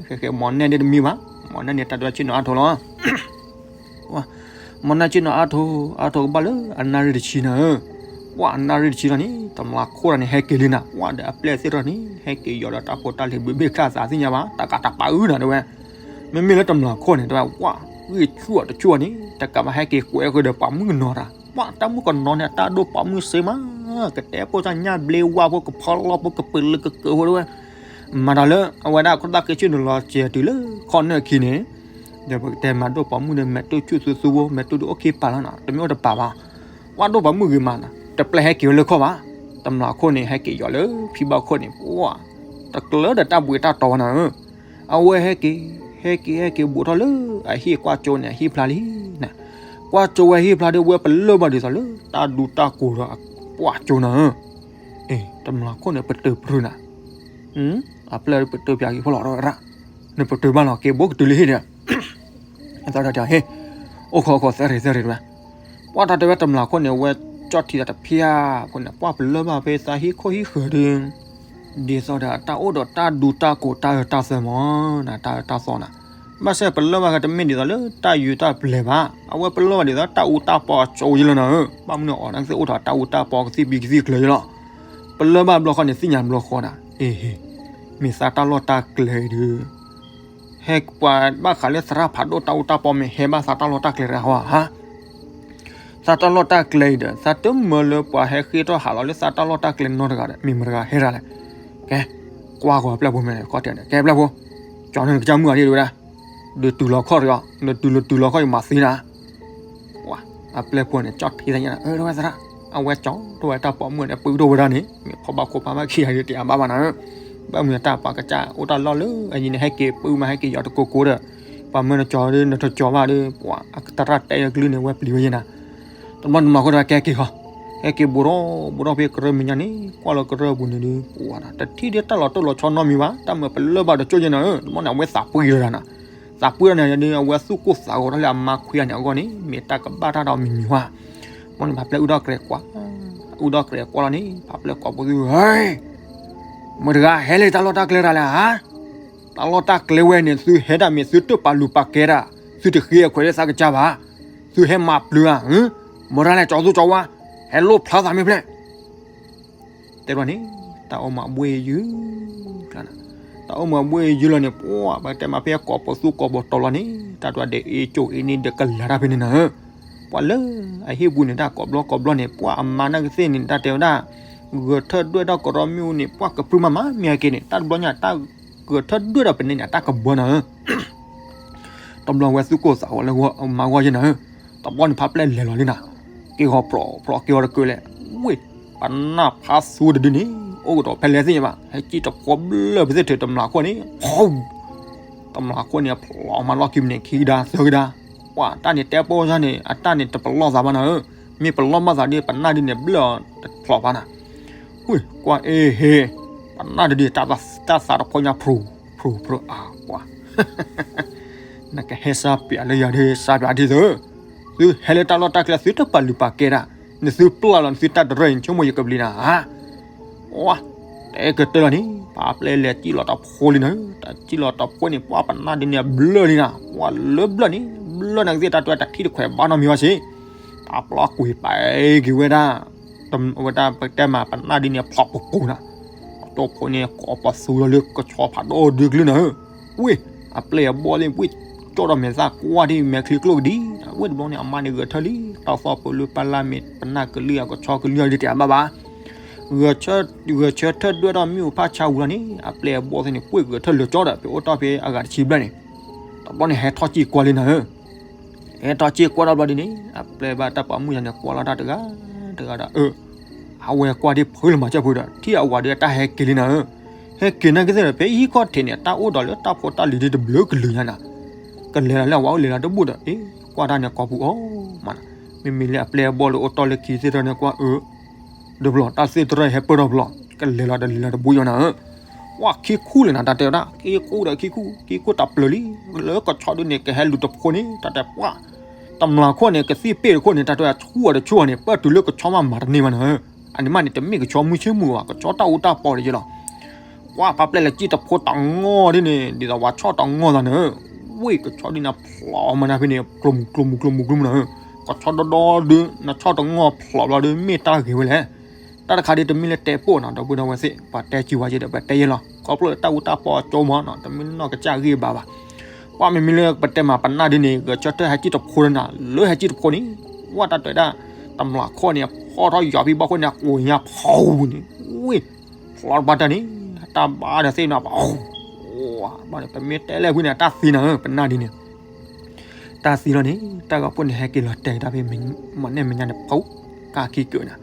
ဃဲဃဲ မ့ၢ်န့ၣ်ဒ်တမံၤဘၣ်, မ့ၢ်န့ၣ်န့ၣ် တၢ်ဒၢးဆ့ၣ်နီၤအါထိးလီၤ မ့ၢ်န့ၣ်ဆ့ၣ်နီၤအါထိး အါထိးကဘၣ်လၢအနၣ်ရံၣ်တဆံနၤဧၢ, ပှၤအနၣ်ရံၣ်တဆံလီၤန့ၣ် တမျၢ်ခိၣ်တဂၤန့ၣ် ဟဲက့ၤလံနၤ, ပှၤဒီးအပျဲၢ်သ့ၣ်တဖၣ်န့ၣ် ဟဲက့ၤယီၤဒီးတၢ်ဖိတၢ်လံၤဘုးဘ့ၣ်ခၣ်သးသ့ၣ်ညါဘၣ် တၢ်ကးတပာ်အုၣ်နၤတဲဝဲ, မ့မ့ၢ်လၢတမျၢ်ခိၣ်န့ၣ် တဲဝဲ ဝါ ဂံၢ်ဆူၣ်အီၤတဆူၣ်အီၤန့ၣ် တကးဘၣ်ဟဲက့ၤကွဲးဃုာ်ဒီးပှၤမုၣ်ကနီၤတၢ်, ပှၤတၢ်မုၣ်ကနီၤန့ၣ် အတၢ်ဒိၣ်ပှၤမုၣ်စ့မး, ကတဲပိၢ်တၢ်ညၣ်ဘျ့ဝါဖိ ကဖီလီဖိ ကပၢၤလၢကကၢးဖိတဲဝဲ, မၤဒီးလၢအဝဲဒၣ်ခိၣ်သၣ်ဃ့ဆ့ၣ်နီၤလီၤစဲၤတုၤလၢခီၣ်နၢၣ်ခံန့ၣ်, ဒီးပကတဲမၤဒိၣ်ပှၤမုၣ်ဒီး မဲာ်တူၢ်ဆူၣ်သူသူဖိ မဲာ်တူၢ်ဒုးအိၣ်ခံပာ်လီၤနၤ တမ့ၢ်အိၣ်တပာ်ဘၣ်, ပှၤဒိၣ်ပှၤမုၣ်ဂ့ၤမးနၤ တပျဲဟဲက့ၤဝဲလၢခီၣ်ဘၣ်, တမျၢ်ခိၣ်န့ၣ် ဟဲက့ၤယီၤလၢဖံဘၣ်ခိၣ်န့ၣ် ပှၤ တကျၢၤဒီးတၢ်ဘှံးတၢ်တီၤဝဲနၤဧၢ, အဝဲဟဲက့ၤ ဟဲက့ၤ ဟဲက့ၤဘူးထီၣ်လၢအဟံၣ်ကွၢ်ကၠိန့ၣ် အဟံၣ်ဖျါလံနၤ, ကွၢ်ကၠိဝဲဟံၣ်ဖျါဒီး ဝဲပလၢၢ်ဘၣ်ဒ်သိးလၢတၢ်ဒူတၢ်ကိးဒီးအကွၢ်ကၠိနၤဧၢ, အ့ တမျၢ်ခိၣ်န့ၣ် ပတုာ်ပြူၤနၤ, အပျဲၢ်ပတုာ်ပၠးက့ၤဖီလီၤဒီးရၣ်, နပတုာ်ဘၣ်လီၤက့ၤဘိကတုၤလၢဟံၣ်ဒီး သရၣ်တဲ ဟ့ၣ် အိၣ်ခိးအိၣ်ခိးသရ့သရ့တဝဲ, ပှၤတၢ်တဲဝဲတမျၢ်ခိၣ်န့ၣ် ဝဲကၠီၣ်ထံသးတဖျၢၣ်ဖိန့ၣ် ပှၤပလၢၢ်ဘၣ်ဖဲသးဟံၣ်ခိၣ်ဟံၣ်ဃၢၤဒီး, ဒ်သိးဒီးတၢ်အိၣ်ဒီးတၢ်ဒူတၢ်ကိးတၢ်အၢတၢ်သီမးနၤ တၢ်အၢတၢ်သီနၤ, ဘၣ်ဆၣ်ပလၢၢ်ဘၣ်ကတမ့ၢ်ဒ်သိးလၢတၢ်ယုၤတၢ်ပျဲၤဘၣ်, အဝဲပလၢၢ်ဘၣ်ဒ်သိးတၢ်အူတၢ်ပီအစိယလီၤနၤဧၢ, ဘၣ်မနုၤအီၤနကသ့ၣ်အိၣ်ထီၣ်တၢ်အူတၢ်ပီကသံၣ်ဘံကသံၣ်ကျၢၤယလီၤ, ပလၢၢ်ဘၣ်ဘျီဃီန့ၣ် သ့ၣ်ညါဘျီဃီနၤ, အ့ မ့ၢ်သးတၢ်လီၢ်တၢ်ကျဲအံၤဒီး ဟဲပှၤဘၣ်ဃးလၢသရၣ်ဖးဒိၣ်တၢ်အူတၢ်ပီမ့ၢ်ဟဲဘၣ်သးတၢ်လီၢ်တၢ်ကျဲတဂၤဟီဧါ, သးတၢ်လီၢ်တၢ်ကျဲအံၤဒီး သးတမၢလၢပှၤဟဲဃ့ထီၣ်ဟးလီၤလၢသးတၢ်လီၢ်တၢ်ကျဲနီတဂၤဒီး မ့ၢ်မတဂၤဟဲဒၣ်လဲၣ်, ကဲ, ကွၢ်ကွၢ်ပျဲၢ်ဖိမဲာ်န့ၣ် ခီၣ်တဲန့ၣ် ကဲပျဲၢ်ဖိ, ကၠီန့ၣ်နကစၢ်မုၢ်ဂၤဒ်ဝဲဒၣ်, ဒုးတုၤလီၤခီၣ်တဂၤ, နတုၤလီၤတုၤလီၤခီၣ်အံၤမၤသ့နၤ ပှၤအပျဲၢ်ဖိန့ၣ် ကၠီၣ်ထံသးညါနၤ အၢ တဝဲသရၣ်, အဝဲကၠီၣ်တဝဲတၢ်ပိာ်မုၣ်န့ၣ် ပုၢ်တဝဲဒၣ်န့ၣ် မ့ၢ်ဖီၣ်ဘၣ်ခိၣ်ဖးဘၣ်ခံဂၤဒီးတယၤဘၣ်ဘၣ်နၤဧၢ, ဘၣ်မနုၤတၢ်ပာ်ကစၢ်အိၣ်တၢ်လီၢ်လၢအယံၤန့ၣ် ဟဲက့ၤပုၢ်မး ဟဲက့ၤယီၤတကိးကိးဒီး, ပှၤမၢနကၠီဒီးနတကၠီဘၣ်ဒီး ပှၤအကတရၣ်တဲအကလုၢ်န့ၣ် ဝဲပျံၤဝဲယဲနၤ, တဘျီတဘျီဃိဒီးကဲက့ၤဃီ, ဟဲက့ၤဘူးထီၣ် ဘူးထီၣ်ဖဲကရၢမဲာ်ညါန့ၣ် ကွၢ်လီၤကရၢပူၤန့ၣ်ဒီး ပှၤတထံၣ်ဒ်တၢ်လီၤတိၢ်လီၤဆီနီတမံၤဘၣ်, တၢ်မၢပလၢၢ်ဘၣ်ဒီးကၠိယဲနၤဧၢ, တဘျီန့ၣ် အဝဲသးပှံၤလီၤနၤ သးပှံၤဒီးန့ၣ်ဒီး အဝဲသူၣ်ကိၢ်သးဂီၤထီၣ်လၢအမါခွံဂၤန့ၣ်အဂီၢ်န့ၣ် မ့ၢ်တၢ်ကဘၣ်တၢ်ဒီးမံၤမံၤဝဲ, မ့ၢ်န့ၣ် ဖးပျဲၢ်အုၣ်ထီၣ်ကျဲၤကွၢ်, အုၣ်ထီၣ်ကျဲၤကွၢ်လီၤန့ၣ် ဖးပျဲၢ်ကိးပသူ ဟဲ, မတၤတဂၤဟဲလၢတၢ်လီၢ်တၢ်ကျဲတဂၤလဲၣ်ဧါ, တၢ်လီၢ်တၢ်ကျဲဝဲန့ၣ် သုဟဲဒၣ်မ့ၢ်သုတပာ်လုၢ်ပာ်ကဲဒၣ်, သုတဃ့အခွဲးလၢသးကစၢ်ဘၣ်, သုဟဲမၤပျုၤဧါ, မတၤလဲၣ် ကၠီသူကၠီဝါ, ဟဲလိၣ်ဖျါသးမ့ၢ်ဖျဲၣ် တဲလီၤန့ၣ် တၢ်အိၣ်မးဘှ့ၣ်ယုၢ်, တၢ်အိၣ်မးဘှ့ၣ်ယုၢ်လီၤန့ၣ် ပှၤ ပကတဲမးဖဲကိးပသူကိးပတီၤလီၤန့ၣ် တၢ်ဒွးဒဲးအ့ၣ်ကၠိအ့ၣ်န့ၣ်ဒီးကလၤတၢ်ဖဲန့ၣ်နၤဧၢ, ပှၤလၢအဟံၣ်ပူၤန့ၣ် တၢ်ကိးဘျီကိးဘျီန့ၣ် ပှၤအမါနာ်ကသ့ၣ်န့ၣ် တၢ်တဲဝဲဒၣ် ဂဲၤထၢၣ်ဒွဲၣ်ထီၣ်ကရီမ့ၣ်အူန့ၣ် ပှၤကပြုၢ်မးမးမ့ၢ်ဟဲက့ၤန့ၣ် တၢ်တဘျီညါ တၢ်ဂဲၤထၢၣ်ဒွဲၣ်ဒီးပန့ၣ်န့ၣ် အတၢ်ကဘီနၤဧၢ တဘျီဝဲသူၣ်ကိၢ်သးဂီၤလၢမါဂီၢ်ယဲနၤဧၢ, တဘျီန့ၣ်ဖးပျဲၢ်လဲၤလီၤလံနၤ, က့ၤဂီၤပြီၤပြီၤက့ၤဂီၤတကၢၢ်လဲၣ်, ဝ့ၢ်, ပနၢ်ဖးသူတဒုန့ၣ် အိၣ်ကဒီးဖဲလဲၣ်သ့ၣ်ညါဘၣ် ဟဲကံၣ်တဖိဘျၢၣ်ပသ့ၣ်ထဲတမျၢ်ခိၣ်န့ၣ်, ဖီ, တမျၢ်ခိၣ်န့ၣ် ဖျိးမၤလီၢ်ခံမံးနံးခံကဒါသၢကဒါ, ပှၤတၢ်န့ၣ်တဲပိာ်စၢ်န့ၣ် အတၢ်န့ၣ်တပလီၢ်သးဘၣ်နၤဧၢ, မ့ၢ်ပလီၢ်ဘၣ်သးဒီး ပနၢ်ဒုန့ၣ်ဘျၢၣ်တဖျိးဘၣ်နၤ ဝ့ၢ်ကွၢ်အ့ၣ်ဟ့ၣ်, ပနၢ်တဒု တၢ်သးတၢ်သးတဖီညါဖရူၤ, ဖ ကျိၤပြၢအါပှၤ နကဟဲစၢ်ပၠးလၢယၤဒ်စၢ်ပၠးဒ်သိး, သုဟဲလၢတၢ်လီၢ်တၢ်ကျဲ သုတပာ်လုၢ်ပာ်ကဲတၢ်, နသုပျၢ်လီၤနသုတၢ်တရၢၢ် နဆိကမိၣ်ယကပျံၤနၤဧါ. ဝါ, တဲကတၢၢ်လီၤန့ၣ် ပှၤပျဲလဲၤစံၣ်လီၤတဖိလံနၤ, တၢ်စံၣ်လီၤတဖိန့ၣ် ပှၤပနၢ်ဒ်န့ၣ်ဘျၢလံနၤ, ဝါလၢဘျၢန့ၣ်, ဘျၢနၤကသ့ၣ်တၢ်တွဲတၢ်ထံၣ်တခွဲးဘၣ်နီတမံၤဘၣ်စ့ၢ်, ပှၤပျီကွံာ်ပဲက့ၤဝဲဒၣ် ဝဲဒၣ်ပတဲမးပနၢ်ဒ်န့ၣ်ဖျိးပကိးနၤ, အတီၢ်ဖိန့ၣ်ကိးပသူလီၤလၢကဆီဖးဒိၣ်ဒုကလုၢ်နၤဧၢ, ဝ့ၢ်, အပျဲၢ်အဘီၣ်သ့ၣ် ဝ့ၢ်, ကၠီၣ်ဒီးမဲာ်သၣ်ကွၢ်ဒ်မဲာ်ချံကျိၣ်ကဒံ, ဝ့ၢ်တဘျီန့ၣ် အမါန့ၣ်ဂဲၤထၢၣ်လံ, တၢ်သီၣ်ပၢလၢပၢ်လၢ်မ့ၢ်ပနၢ်ကလုၢ်အကဆီကလုၢ်အီၤဒ်တဲအါဘၣ်ဘၣ် ဂဲၤဆၢထၢၣ်ဒွဲၣ်ထီၣ်မ့ၣ်အူဖးဆါဝံၤလီၤန့ၣ် အပျဲၢ်အဘီၣ်သ့ၣ်န့ၣ် ပှ့ၢ်ဂဲၤထၢၣ်လၢကၠီဒီး ပအိၣ်တီၢ်ဖဲအဂၤတဆံဘျဲၣ်န့ၣ်, တဘျီန့ၣ်ဟဲထီၣ်စံၣ်ကွၢ်လံနၤဧၢ, ဟဲထီၣ်စံၣ်ကွၢ်ဒီးဘျီဒ်န့ၣ် အပျဲၢ်ဘၣ်တၢ်ပိာ်မုၣ်ယၤန့ၣ် ကွၢ်လီၤတၢ်တဂၤတဂၤဒီး အၢ အဝဲကွၢ်ဒ်ဖုလၢမၤစၢၤဖုဒီး ထံၣ်အဝၤဒီးတၢ်ဟဲက့ၤလံနၤဧၢ, ဟဲက့ၤနာ်က့သ့ၣ်ဒီး ဖဲဟံၣ်ခီၣ်ထံးန့ၣ် တၢ်အိၣ်ဒီးလၢတၢ်ဖိတၢ်လံၤဒ်တဘျုးကလုာ်ညါနၤ, ကလဲၤလီၤလၢအဝၤအိၣ်လဲၤလီၤတဘူၣ်ဒီး အ့ ကွၢ်တၢ်န့ၣ်ကိးပူၤအီၤမးနၤ, မ့မ့ၢ်လၢအပျဲၢ်အဘီၣ်လၢအိၣ်တီၢ်လၢခံသ့ၣ်တဖၣ်န့ၣ်ကွၢ်အၢ ဒီးဘျီ တၢ်သ့ၣ်တဖၣ်ဟဲပၢၢ်ဒီးဘျီ ကလဲၤလီၤဒီးလဲၤလီၤတဘူၣ်ယီၤနၤဧၢ, ဝါခံခူလၢနၤ တၢ်တဲဝဲဒၣ် ခံခူဒီးခံခူ ခံခူတၢ်ပျၢၤလံ, လၢကဆီဒုန့ၣ် ကဟဲလူၤတဖိန့ၣ် တၢ်တဲပှၢ်, တမျၢ်ခိၣ်န့ၣ် ကသံၣ်ပ့ၣ်တခိၣ်န့ၣ် တၢ်တဲဆူၣ်အီၤတဆူၣ်အီၤန့ၣ် ပၢၢ်တုၤလၢကဆီမးမၤတန့ၢ်ဘၣ်နၤဧၢ, အန့ၣ်မးန့ၣ် တမ့ၢ်ကဆီမုၢ်ဆ့ၣ်မုၢ်ဘၣ် ကဆီတၢ်အူတၢ်ပီတယဲလီၤ ကွၢ်ပှၤပျဲလဲၤစံၣ်တဖိတၢ်ငီၢ်ဒ်န့ၣ် ဒ်သိးဝဲဆီၣ်တၢ်ငီၢ်သးနၤဧၢ, ဝ့ၢ်ကဆီဒုနၤဖျိးမးနၤဖဲန့ၣ် ကျိၤမုၢ်ကျိၤမုၢ်ကျိၤမုၢ်ကျိၤမုၢ်နၤဧၢ, ကဆီဒီဒီဒု နဆီၣ်တၢ်ငီၢ်ဖျိးဘျီဒု မ့ၢ်တၢ်ဂ့ၤဝဲလဲၣ်, တၢ်တခါဒ်တမ့ၢ်လၢတဲပိာ်နၤ ဒီပုၢ်ဒီဝဲၢ်သ့ၣ် ပှၤတဲစံးဝဲက့ဒီး ပတဲယဲလီၤ ခီဖျိလၢတၢ်အူတၢ်ပီအကၠိမးနၤ တမ့ၢ်နီၢ်ကစၢ်ဂ့ၢ်ဘၣ်ဘၣ် ပှၤမ့မ့ၢ်လၢပတဲမးပနၢ်ဒ်န့ၣ် ဂဲၤဆၢထၢၣ်ဟဲစံၣ်တဖိနၤ လၢဟဲစံၣ်တဖိန့ၣ် ဝဲတၢ်တဲဒၣ် တမျၢ်ခိၣ်န့ၣ် ဖီၣ်ထီၣ်ယွၤဖံဘီၣ်ခိၣ်န့ၣ် အကိးညါဖီဝူၤန့ၣ် ဝ့ၢ် ဖျိးတဘၣ်တၢ်န့ၣ် တၢ်ဘၣ်ဒီးသ့ၣ်နၤပှၤ ဘၣ်န့ၣ် ပမ့ၢ်တဲလဲၣ်ဖုန့ၣ် တၢ်သံနၤဧၢ ပနၢ်ဒ်န့ၣ် တၢ်သံလီၤန့ၣ် တၢ်ဂီၤဖိန့ၣ် ဟဲက့ၤလီၤတဲာ်တၢ်ဖဲ မ့ၢ်နဲၣ်မဲာ်ညါန့ၣ် ပူၤ ကၢ်ခံကၢးနၤ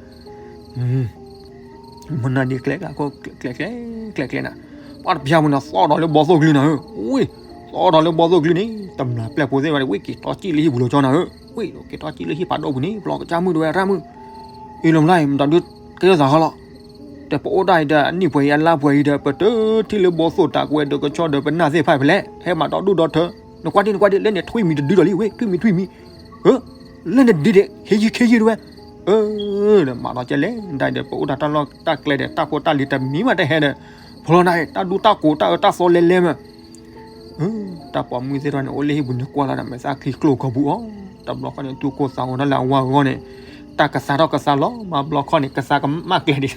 မနၤဒ်ကျဲကျဲ ကျဲကျဲ ကျဲကျဲနၤ ပှၤတပျၢ်ပူၤန့ၣ် သီၣ်ဒီးလၢဘီသိၣ်ကလုၢ်နၤဧၢ ဝ့ၢ် သီၣ်ဒီးလၢဘီသိၣ်ကလုၢ်န့ၣ် တမျၢ်ပျဲၢ်ဖိသ့ၣ်ဝဲ ဝ့ၢ်က့ၤထီၣ်စံၣ်လၢဟံၣ်ပူၤလီၤကၠီနၤဧၢ ဝ့ၢ် က့ၤထီၣ်စံၣ်လၢဟံၣ်ဖးဒိၣ်ပူၤန့ၣ် ပျီကစၢ်မုၣ်တဝဲအတၢ်မုၣ် အံၤလီၤမလၢ်အံၤ မတၤဒုးကဲထီၣ်သးဃီလီၤ တဲပအိၣ်ဒၣ်အံၤဒီး အနံၣ်ပှဲၤအံၤ အလါပှဲၤအံၤဒီး ပတထံၣ်လၢဘီသိၣ်တၢ်ကဝဲၤဒီးကဆီဒီးပနၢ်သ့ၣ်တဖၣ်ဖဲလဲၣ် ဟဲမၤဒီဒူၣ်ဒီထၢ နကွၢ်ဒ်နကွၢ်ဒ် လၢန့ၣ်ထွံၣ်မံၤတဒုဒီးလံ ဝ့ၢ် ထွံၣ်မံၤထွံၣ်မံၤ ဧၢ လၢန့ၣ်ဒ်ဒဲး ခ့ယုၢ်ခ့ယုၢ်တဝဲ အၢ ဒီးမၤလီၤကဲလဲၣ် ဒ်ဒီးပအိၣ်တၢ်လီၢ်တၢ်ကျဲဒီး တၢ်ဖိတၢ်လံၤတမံၤမးတဟဲဒီး ဖျီနၤ တၢ်ဒူတၢ်ကိးတၢ်အၢတၢ်သီလဲလဲမး တၢ်ပိာ်မုၣ်သ့ၣ်တဖၣ်န့ၣ် အိၣ်လၢဟံၣ်ပူၤန့ၣ် ကွၢ်လီၤဒီး မဲာ်သၣ်ချံကျိၤကီၢ်ပူၤအီၤ တဘျီခီန့ၣ် သူၣ်ကိၢ်သးဂီၤထီၣ်လၢအဝါဂီၢ်န့ၣ် တၢ်ကသါထီၣ်ကသါလီၤ မၤဘျီခီန့ၣ် ကသါကမၣ်ကျဲဒံး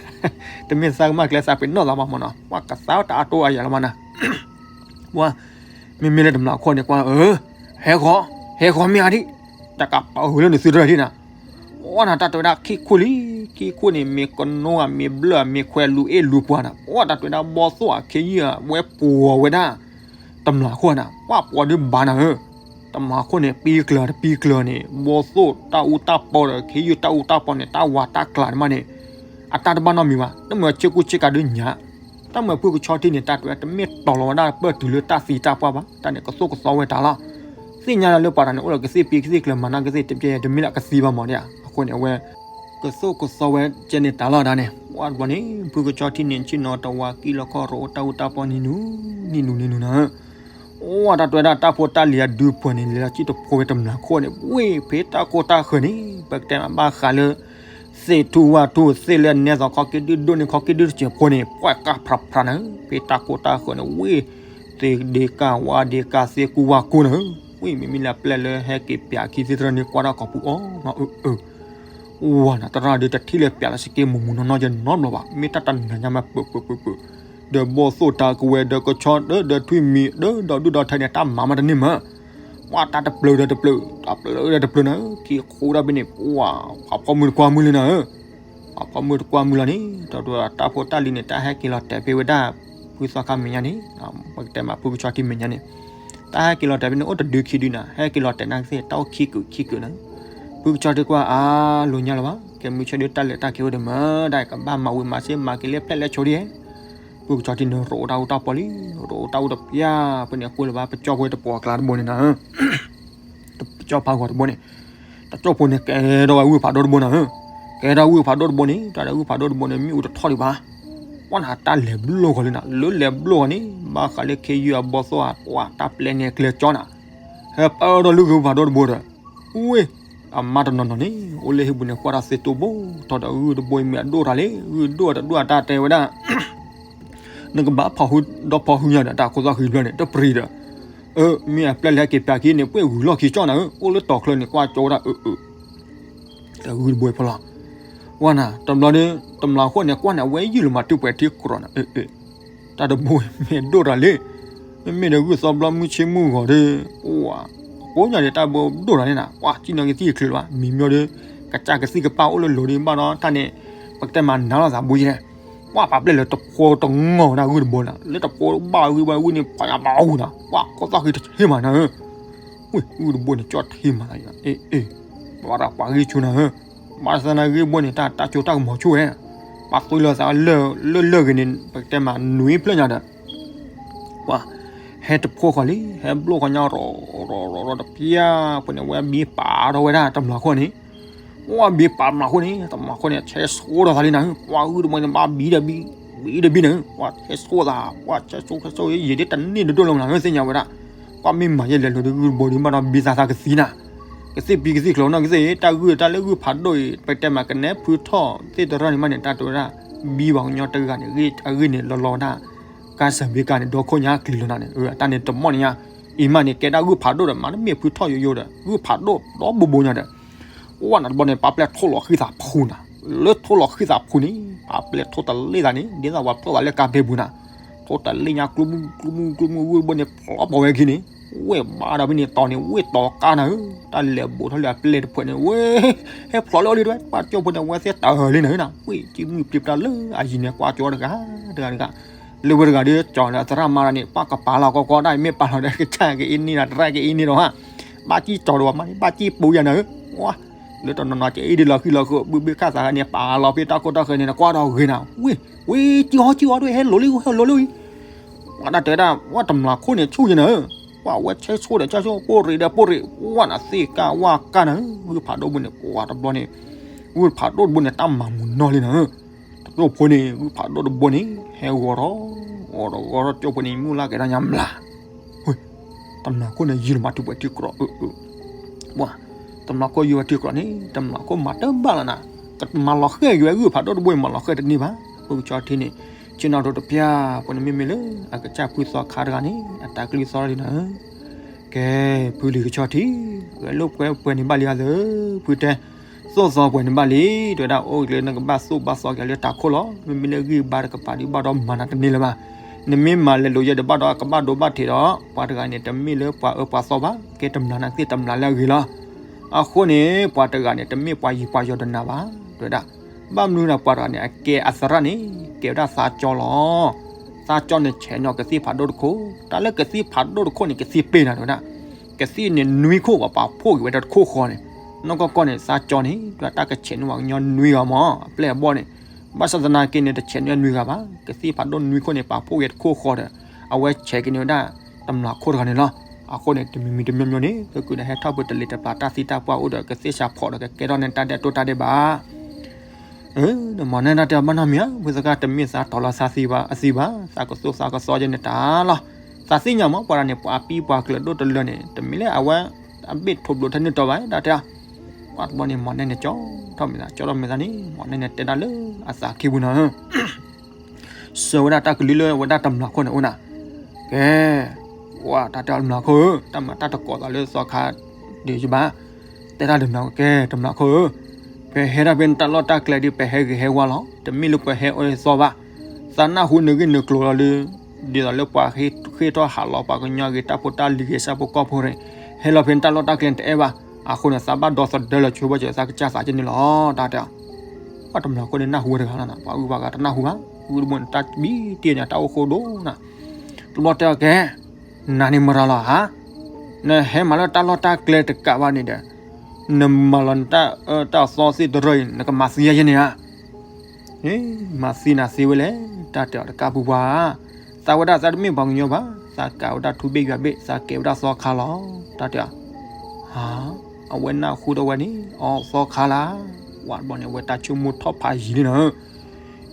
တမ့ၢ်သါကမၣ်ကျဲ သးပ့ၤနီၣ်သးဘၣ်မးနီၤ ပှၤကသါတၢ်အတိၢ်အယၤလီၤမးနၤ ပှၤ မ့မ့ၢ်လၢတမျၢ်ခိၣ်န့ၣ် ကွၢ် အၢ ဟဲဃီၤ ဟဲဃီၤမ့ၢ်အါဒံး တၢ်ကပာ်ဃုာ်လၢနသုတရၢၢ်ဒံးနၤ ပှၤနၤ တၢ်တဲဝဲဒၣ်ခံခူလံ ခံခူန့ၣ် မ့ၢ်ကနိဧါ မ့ၢ်ဘျၢၣ်ဧါ မ့ၢ်ခွဲးလူၤအ့ၣ်လူၤပှၤနၤ ပှၤတၢ်တဲဝဲဒၣ် ဘီသိၣ်အခ့ယုၢ်ဧါ ဝဲပှီၤဝဲဒၣ် တမျၢ်ခိၣ်နၤ ပှၤပှီၤဒုးဘၣ်နၤဧၢ တမျၢ်ခိၣ်န့ၣ် ပံကျၢၤတပံကျၢၤန့ၣ် ဘီသိၣ်တၢ်အူတၢ်ပီဒီး ခ့ယုၢ်တၢ်အူတၢ်ပီန့ၣ် တၢ်ဝးတၢ်ကျးန့ၣ်မးန့ၣ် အတၢ်တဘၣ်နီတမံၤဘၣ် တမ့ၢ်ဆ့ကူဆ့ကၤဒုးညါ တၢ်မၤဖုကဆီထံန့ၣ် တၢ်တဲဝဲ တမ့ၢ်တီၤလီၤဝဲဒၣ်ပၢၢ်တုၤလၢတၢ်သံတၢ်ပှၢ်ဘၣ် တၢ်န့ၣ် ကသိၣ်ကသီဝဲတၢ်လီၤ သ့ၣ်ညါလၢပှၤတၢ်န့ၣ် အိၣ်ဒီးကသ့ၣ်ပံကသ့ၣ်ကျၢၤ မၤနၢၤကသ့ၣ်တပျဲယဲ တမ့ၢ်လၢအကသံဘၣ်မးဒံးဧါ အဃိန့ၣ် အဝဲ ကသိၣ်ကသီဝဲကဲန့ၣ်တၢ်လီၤဒၣ်န့ၣ် ဝဲတဘျီန့ၣ် ဖုကဆီထံန့ၣ် ဆ့ၣ်နီၤတဝးကံၣ်လီၤခီၣ်ရိၣ် တၢ်အူတၢ်ပီနံၤနူၤ နံၤနူၤနံၤနူၤနၤဧၢ အိၣ်ဝဲတၢ်တဲဝဲဒၣ် တၢ်ဖိတၢ်လံၤအဒုးပှဲၤန့ၣ် လဲၤလီၤစံၣ်တဖိဝဲတမျၢ်ခိၣ်န့ၣ် ဝ့ၢ်ဖဲတၢ်ကိၢ်တၢ်ဃၢၤန့ၣ် ပကတဲမးဘၣ်ဃးလၢ သ့ၣ်ထူဝၣ်ထူ သ့ၣ်လၢနဲသိးခီက့ဒုၣ်ဒိၣ်န့ၢ်ခီက့ဒုၣ်တစဲးဖိန့ၣ် ပှၤကၢ်ဖြးဖြးနၤဧၢ ဖဲတၢ်ကိၢ်တၢ်ဃၢၤန့ၣ် ဝ့ၢ် သ့ၣ်ဒ့ကၢ်ဝါဒ့ကၢ်သ့ၣ်ကူဝါကူနၤဧၢ ဝ့ၢ်မ့မ့ၢ်လၢအပျဲၢ်လၢဟဲက့ၤပၠးခံသ့ၣ်တရၢၢ်န့ၣ် ကွၢ်တၢ်ကိးပူၤအီၤနီၤ အၢ အၢ ဝၤနၤ တရၣ်ဒုးတထံၣ်လၢပၠးလီၤစက့မူးမူးနီၢ်နီၢ်ယနီတဘျီဘၣ် မ့ၢ်တၢ်တနၤညါမး ပၢၢ်ပၢၢ်ပၢၢ်ပၢၢ် ဒီးဘီၣ်သိၣ်တၢ်ကဝဲၤ ဒီးကဆီ ဒီးထွံၣ်မံၤ ဒီးဒီဒူၣ်ဒီထၢန့ၣ် တၢ်မၤမးတန့ၢ်မး ပှၤတၢ်တပျၢၤဒီးတပျၢၤ တၢ်ပျၢၤဒီးတပျၢၤနၤဧၢ ခံခူဒၣ်ဖဲန့ၣ် ပှၤ ပှၤဖီမုၢ်တကွၢ်မုၢ်လံနၤဧၢ ပှၤဖီမုၢ်တကွၢ်မုၢ်လီၤန့ၣ် ဒီးတၢ်ဖိတၢ်လံၤန့ၣ် တၢ်ဟဲက့ၤလီၤတဲာ်ဖဲဝဲဒၣ် ဖုသီခါမဲာ်ညါန့ၣ် ပကတဲမးဖုကဆီထံမဲာ်ညါန့ၣ် တၢ်ဟဲက့ၤလီၤတဲာ်ဖဲန့ၣ် အိၣ်တဒုခံဒုနၤ ဟဲက့ၤလီၤတဲာ်နာ်ကသ့ၣ် တၢ်အိၣ်ခံကုာ်ခံကုာ်နၤ ဖုကဆီထံကွၢ်အါလိၤညါလၢၤဘၣ် ကဲမုၢ်ဆ့ၣ်ဒုးတၢ်လဲၤတၢ်က့ၤအိၣ်ဒီးမး ဒၣ်ကဘၣ်မၤဝံၤမၤစ့ၢ် မၤက့ၤလၢဖျဲၣ်လၢဆိဒ်ဧါ ဖုကဆီထံန့ၣ် ရိးတၢ်အူတၢ်ပီလံ ရိးတၢ်အူတပျၢ် ဖဲန့ၣ်အဃိလၢၤဘၣ် ပကၠီၣ်ဖိတပှီၤအကျါတဘိန့ၣ်နၤ ပကၠီၣ်ဖးဂီၤတဘိန့ၣ် တၢ်ကၠီၣ်ဖိန့ၣ် ကဲထီၣ်ဝဲဝ့ၢ်ဖးဒိၣ်တဘိနၤဧၢ ကဲထီၣ်ဝ့ၢ်ဖးဒိၣ်တဘိန့ၣ် တၢ်ဒီးဝ့ၢ်ဖးဒိၣ်တဘိန့ၣ် မ့ၣ်အူတထီၣ်ဒံးဘၣ် ပှၤနၤတၢ်လဲၤဘျိၣ်ဃီလံနၤ, လၢလဲၤဘျိၣ်ဃီန့ၣ် ဘၣ်ဃးလၢခ့ယုၢ်အဘီသိၣ်ဧါ, ပှၤတၢ်ပျဲန့ၣ်ကျဲကၠီနၤ, ဟဲပၢၢ်ဒီးလုၢ်ဂုၢ်ဖးဒိၣ်တဘိဒီး, ဝ့ၢ်, အမါတနီၤနီၤန့ၣ် အိၣ်လၢဟံၣ်ပူၤန့ၣ် ကွၢ်တၢ်သ့တိၢ်ဘိထီၣ်ဒီး ဂုၢ်တဘိအံၤမ့ၢ်အဒိၣ်တၢ်လံ, ဂုၢ်ဒိၣ်တဒိၣ်အတၢ်တဲဝဲဒၣ် နကဘၣ်ဖီၣ်ဟုဒီဖီၣ်ဟုညါဒီး တၢ်ခိၣ်သီၣ်ဃံဖျၢၣ်န့ၣ် တပျံၤဒီး, အၢ မ့ၢ်အပျဲၢ်လၢဟဲက့ၤပၠးခံန့ၣ် ပှ့ၢ်ဂုၤလီၢ်ခံကၠီနၤဧၢ, အိၣ်လၢတီၤချၢန့ၣ် ကွၢ်ကၠီဝဲဒၣ်အၢအၢ တဂုၢ်တဘိဖီလီၤ. ဝဲနၤ တဘျီဒီး တမျးခိၣ်န့ၣ် ကွၢ်န့ၣ် အဝဲယုၢ်လီၤမၤတုၤပှဲၤထံကြၢးနၤ, အၢအၢ, တၢ်တဘိမ့ၢ်ဒိၣ်တၢ်လံ, မ့မ့ၢ်ဒီးဂုၢ်သီဘျီမုၢ်ဆ့မုၢ်ဂီၤဒီး, ပှၤ, ကိးညါဒီးတၢ်ဘိဒိၣ်တၢ်လံနၤ, ကွၢ်ကံၣ်နီၤကသံၣ်ချ့လီၤဘၣ်, မံၤမၠီဒီး, ကစၢ်ကသံၣ်ကပၢ်အိၣ်လၢလိၤဒီး ဘၣ်ဒီးတၢ်န့ၣ်, ပကတဲမၤနၤလိာ်သးဘိယဲၢ် ပှၤပာ်ပျဲၢ်လၢတဖိတငီၢ်ဝဲဒၣ်ဂုၢ်တဘိလီၤ, လၢတဖိဘၣ်ဂုၢ်ဘၣ်ဂုၢ်န့ၣ် ပှၤညါဘၣ်အူနၤ, ပှၤခိၣ်သီၣ်ဃံတဟ့ၣ်မးနၤဧၢ, ဝ့ၢ်ဂုၢ်တဘိန့ၣ် ကၠီတဟ့ၣ်မးသး, အ့ၣ်အ့ၣ်, ဘၣ်ဒီးပှၤဂံၢ်ဆူနၤဧၢ, ဘၣ်ဆၣ်သနာ်ဂ့ၢ်ဘိန့ၣ် တၢ်တၢ်ကၠိတၢ်ကမီၤဆူၣ်ဝဲ, ပှၤသွံလီၤသးလၢ လၢလၢၢ်ဂ့ၤန့ၣ် ပကတဲမးနွံဖျၢၣ်ညါဒီး ပှၤ, ဟဲတဖိဃီလံ, ဟဲဘျိၣ်ဃီညါရီၤရီၤရီၤရီၤတပျၢ်ဖိန့ၣ် ဝဲဘံပာ်ထီၣ်ဝဲဒၣ်တမျးခိၣ်န့ၣ်, ဝဲဘံပာ်တမျးခိၣ်န့ၣ် တမျးခိၣ်န့ၣ် ဆဲးဆိဒီးသးလံနၤ, ပှၤဂုၢ်တဘိန့ၣ် ဘၣ်ဘံဒီးဘံ, ဘံဒီးဘံန့ၣ် ပှၤဆဲးဆိသး, ပှၤဆဲးဆိဆဲးဆိ ယံာ်ဒ်တန့ၢ်တဒိၣ်လၢၤမးနၤ သ့ၣ်ညါဝဲဒၣ်, ပှၤမ့ၢ်မၤယဲၢ်လဲၤလိၤဒီးဂုၢ်တဘိဒီး ဘၣ်ဒီးဘံသးသးကသံနၤ, ကသံၣ်ပံၤကသံၣ်ကျိၤနီၢ်ကသ့ၣ်, တၢ်ဂုၢ်တၢ်လၢဂုၢ်ဖးဒိၣ်အံၤ ပကတဲမးကနဲဖုထီၣ်သ့ၣ်တရၢၣ်န့ၣ်မးန့ၣ် တၢ်တဲဝဲဒၣ်, ဘံပှၤကညီတဂၤန့ၣ် အဂ့ၢ်န့ၣ်လီၤလီၤဝဲဒၣ်, ကါစၢ်ဘ့ကါန့ၣ် ဒီခိၣ်ညါကျံၤလီၤနၤန့ၣ်, တၢ်န့ၣ်တမီၣ်န့ၣ်ညါ, အံၤမးန့ၣ် ကဲဒၣ်ဂုၢ်ဖးဒိၣ်ဒီး မၤတမ့ၢ်ဖုထီၣ်ယိယိဒီး ဂုၢ်ဖးဒိၣ်ဒီဘိဘိညါဒီး ဝဲနၤတဘျီန့ၣ် ပာ်ပျဲၢ်ထိၣ်လီၤဃံသးဖူနၤ, လၢထိၣ်လီၤဃံသးဖူန့ၣ် ပာ်ပျဲၢ်ထိၣ်တလ့ၣ်သးန့ၣ် ဒ်သိးပှၤဖျီၣ်သးလၢကါဘဲပူၤနၤ, ထိၣ်တလ့ၣ်ညါ ကျူမူကျူမူကျူမူ ဂုၢ်တဘိန့ၣ် ဖျီၣ်ပီၤဝဲခံန့ၣ်, ဝ့ၢ်ဘါဒီးဖဲန့ၣ်တီၤန့ၣ် ဝ့ၢ်တီၤကါနၤဧၢ, တၢ်လဲၤဘူးထီၣ်လၢအပျဲၢ်တဖျၢၣ်န့ၣ် ဝ့ၢ်, ဟဲဖျီၣ်လၢအီၤလံတဝဲ ပှၤကၠိဖိန့ၣ် အဝဲသ့ၣ်တၢ်လံနၤဧၢနၤ, ဝ့ၢ်ကံမုၢ်ပျံၤပျါလၢအယံၤန့ၣ် ကွၢ်ကၠီတဂၤတဂၤတဂၤ လၢဝဲတဂၤဒီး ကၠီလၢအသရၣ်မါဒီးန့ၣ် ပှၤကပာ်လီၤကီကီဒၣ်အံၤ မ့ၢ်ပာ်လီၤဒီးကစၢ်ကအံၤန့ၣ်ဒီး သရၣ်ကအံၤန့ၣ်ဒီးဟါ, ဘၣ်ကံၣ်ကၠီဒီးဝဲမးန့ၣ် ဘၣ်ကံၣ်ပူၤယၤနၤဧၢ, ဝါ, လၢတနီၤနီၤကအံၤဒ်လီၤဃံလီၤဃုာ် ဘုဘုခၣ်သးန့ၣ် ပာ်လီၤဖဲတၢ်ခိၣ်တၢ်ဃၢၤန့ၣ် နကွၢ်ဒီးဂ့ၤနၤ, ဝ့ၢ်, ဝ့ၢ်, ကံၣ်အီကံၣ်အီဒၣ် ဟဲလိၤလံ ဟဲလိၤလံ, ဝဲဒၣ်တဲဒၣ် ဝဲတမျးခိၣ်န့ၣ်ဆူၣ်ယဲနၤဧၢ, ဝဲဆဲးဆိဒီးဆဲးဆိ ပိၢ်ရ့ၣ်ဒီးပိၢ်ရ့ၣ် ဝဲနၤသ့ၣ်ကၢ်ဝၣ်ကၢ်နၤဧၢ, ဂုၢ်ဖးဒိၣ်တဘိန့ၣ် ပှၤတဘျီန့ၣ်, ဂုၢ်ဖးဒိၣ်တဘိန့ၣ် တၢ်မၤမုာ်နီၢ်လံနၤဧၢ တကၠိၢ်ဖိန့ၣ် ဂုၢ်ဖးဒိၣ်တဘိန့ၣ် ဟဲဂီၤထီၣ်, ဂီၤထီၣ်ဂီၤထီၣ် တကၠိၢ်ဖိန့ၣ် မုၢ်လၢ်က့ၤဒၣ်ညါမျး, ဝ့ၢ်, တမျးခိၣ်န့ၣ် ယံာ်လီၤမးတုၤပှဲၤထံကြၢး, အၢ, ပှၤ, တမျးခိၣ်ယံာ်ဝဲထံကြၢးန့ၣ် တမျးခိၣ်မၤတဘၣ်လီၤနၤ, ကမၤလီၤဃဲၢ်က့ၤဝဲ ဂုၢ်ဖးဒိၣ်တဘိအံၤ မၤလီၤဃဲၢ်တန့ၢ်ဘၣ်, ဖုကဆီထံန့ၣ်, ဆ့ၣ်နီၤဒိတပျၢ်ဖိန့ၣ် မ့မ့ၢ်လၢ အကစၢ်ဖုသီခါတဂၤန့ၣ် အတၢ်ကလုၢ်သီလီၤလံနၤ, ကဲ, ဖုလံၤကဆီထံ, ဂဲၤလိာ်ကွဲပှဲၤန့ၣ်ဘၣ်လံဧါသၢ, ဖုတဲ, သိၣ်သီပှဲၤန့ၣ်ဘၣ်လံ, တဲဝဲဒၣ် အိၣ်လၢနကဘၣ်သိၣ်ဘၣ်သီက့ၤလၢတၢ်ခိၣ်လီၤ, မ့မ့ၢ်လၢဂံၢ်ဘါတကပၤဒီး ဘၣ်ဒီးမၤနၤတန့ၢ်လၢၤဘၣ်, နမ့ၢ်မၤလဲၤလိာ်ယဲဒီး ဘၣ်ဒီးကဘၣ်ဒိဘၣ်ထံးဒီး ပှၤတဂၤန့ၣ် တမ့ၢ်လၢပှၤအၢပှၤသီဘၣ်, ကဲတမျးနၤသ့ၣ်တမျးလၢအဂ့ၤလီၤ, အဃိန့ၣ် ပှၤတဂၤန့ၣ် တမ့ၢ်ပှၤယံၤပှၤယီၤဒီးနၤဘၣ်, တဲဝဲဒၣ် ဘၣ်မနုၤဒီးပှၤတဂၤန့ၣ် အကဲအသရၣ်န့ၣ် ကဲဝဲဒၣ်သးကၠီလီၤ, သးကၠီန့ၣ် ဆဲးန့ၢ်ကသံၣ်ဖးဒိၣ်တခိၣ်, တၢ်လၢကသံၣ်ဖးဒိၣ်တခိၣ်န့ၣ် ကသံၣ်ပ့ၢ်နၤတဲဝဲဒၣ်, ကသံၣ်န့ၣ်နွံခိၣ် ပှၤပာ်ဖှိၣ်က့ၤဝဲဒၣ်တခိၣ်ဃီန့ၣ်, နီၢ်ကီၢ်ကီၢ်န့ၣ် သးကၠီန့ၣ် တၢ်ကဆဲးန့ၢ်ပှၤကညီနွံဂၤမး အပျဲၢ်အဘီၣ်န့ၣ်, ဘၣ်ဆၣ်သနာ်က့န့ၣ် တဆဲးန့ၢ်နွံဂၤဘၣ်, ကသံၣ်ဖးဒိၣ်နွံခိၣ်န့ၣ် ပာ်ဖှိၣ်က့ၤတခိၣ်ဃီဒီး အဝဲဆဲးက့ၤန့ၢ်ဝဲဒၣ် တမျးခိၣ်တဂၤန့ၣ်လီၤ, အဃိန့ၣ် တမံၤမံၤတမံၤမံၤန့ၣ် ကကုာ်ဒီးဟဲထီၣ်ပှဲၤတလံၤတပျၢ်တၢ်သံတၢ်ပှၢ်အိၣ်ဒီး ကသ့ၣ်စးဖီၣ်ဒီး ကကဲထီၣ်န့ၢ်တၢ်ဒဲးတိၢ်တၢ်ဒဲးဘး မ့ၢ်န့ၣ်တၢ်တဲဘၣ်နီတမံၤဧါ, မုၢ်သကၢ်တမ့ၢ်သးတီၤလီၤသးသံဘၣ်အသံဘၣ်, သးကသိၣ်သးကသီယဲန့ၣ်တၢ်လီၤ, သးသ့ၣ်ညါမး ပှၤတဂၤန့ၣ် ပှၤပံပှၤကျၢၤဒိၣ်တလၢန့ၣ် တမ့ၢ်လၢအဝဲ အဘ့ၣ်ထိးဘျိးထဲန့ၣ်တီၤဘၣ် တၢ်တဲ, ပှၤတဘျီန့ၣ် မ့ၢ်န့ၣ်န့ၣ် ကၠီထီၣ်မ့ၢ်သး ကၠီထီၣ်မ့ၢ်သးန့ၣ် မ့ၢ်န့ၣ်န့ၣ် တဲဒၣ်လၢအသးခံပူၤနီၤ စၢၤဝဲဒၣ်တၢ်ကလုၢ်လၢဝဲဒၣ်တမျးခိၣ်န့ၣ်အိၣ်နၤ, ကဲ, ဝဲတၢ်တဲအီၤတမျးခိၣ်ဧၢ, တၢ်မၤတၢ်တကိးသးလၢသီခါဒံးယဘၣ်, တဲတၢ်တမျးခိၣ် ကဲ တမျးခိၣ်ဧၢ, ပဟဲဒၣ်ဖဲနတၢ်လီၢ်တၢ်ကျဲဒီး ပဟဲဂ့ၤဟဲဝါလီၤ, တမ့ၢ်လၢပှၤဟဲအီၣ်အသီဘၣ်, သးနၢ်ဟူနဂ့ၢ်နကျိၤလီၤလၢ ဒ်သိးလၢပှၤဃ့ၢ်ထီၣ်ဟးလီၤ ပှၤကညီအဂ့ၤ တၢ်ဖိတၢ်လံၤဂ့ၤ ဆၣ်ဖိကီၢ်ဖိန့ၣ်, ဟဲလီၤဖဲနတၢ်လီၢ်တၢ်ကျဲန့ၣ်တအဲၣ်ဘၣ်, အဃိန့ၣ် သးဘၣ်ဒီသဒၢလီၤဆိဘၣ်စၢၤသးကစၢ်သးကန့ၣ်လီၤ တၢ်တဲ ပှၤတမျးခိၣ်န့ၣ်နၢ်ဟူဝဲတဂၤလီၤ, ပှၤဂုၤပှၤဂၤတနၢ်ဟူဘၣ်, ဂုၢ်တဘိန့ၣ်တၢ်ဘံတ့ၢ်န့ၣ် တၢ်အိၣ်ဃိဒိၣ်နၤ, တဘျီတဲအီၤကဲ, နၤန့ၣ်မတၤလီၤဧါ, နဟဲမၤလၢတၢ်လီၢ်တၢ်ကျဲတကးဘၣ်န့ၣ်ဒီး, နမၤလီၤနတၢ်အၢတၢ်သီသ့ၣ်တရၢအံၤ နကမၤသံယဲန့ၣ်ဧါ မၤသံနၤသ့ဝဲလဲၣ်, တၢ်တဲအီၤတကးပူၤပှၤ, သးဝဲဒၣ်သးတမ့ၢ်ပှၤကညီဘၣ်, သးကးဝဲဒၣ်ထူဘ့ၣ်ယွၤဘ့ၣ် သးကဲဝဲဒၣ်သီခါလီၤ, တၢ်တဲအီၤ, အဝဲနၢ်ဟူထီၣ်ဝဲန့ၣ် အီသီခါလၢ, ဝဲတဘျီန့ၣ် အဝဲတၢ်ဆိကမိၣ်ထီၣ်ဖးယံၤလံနီၤ,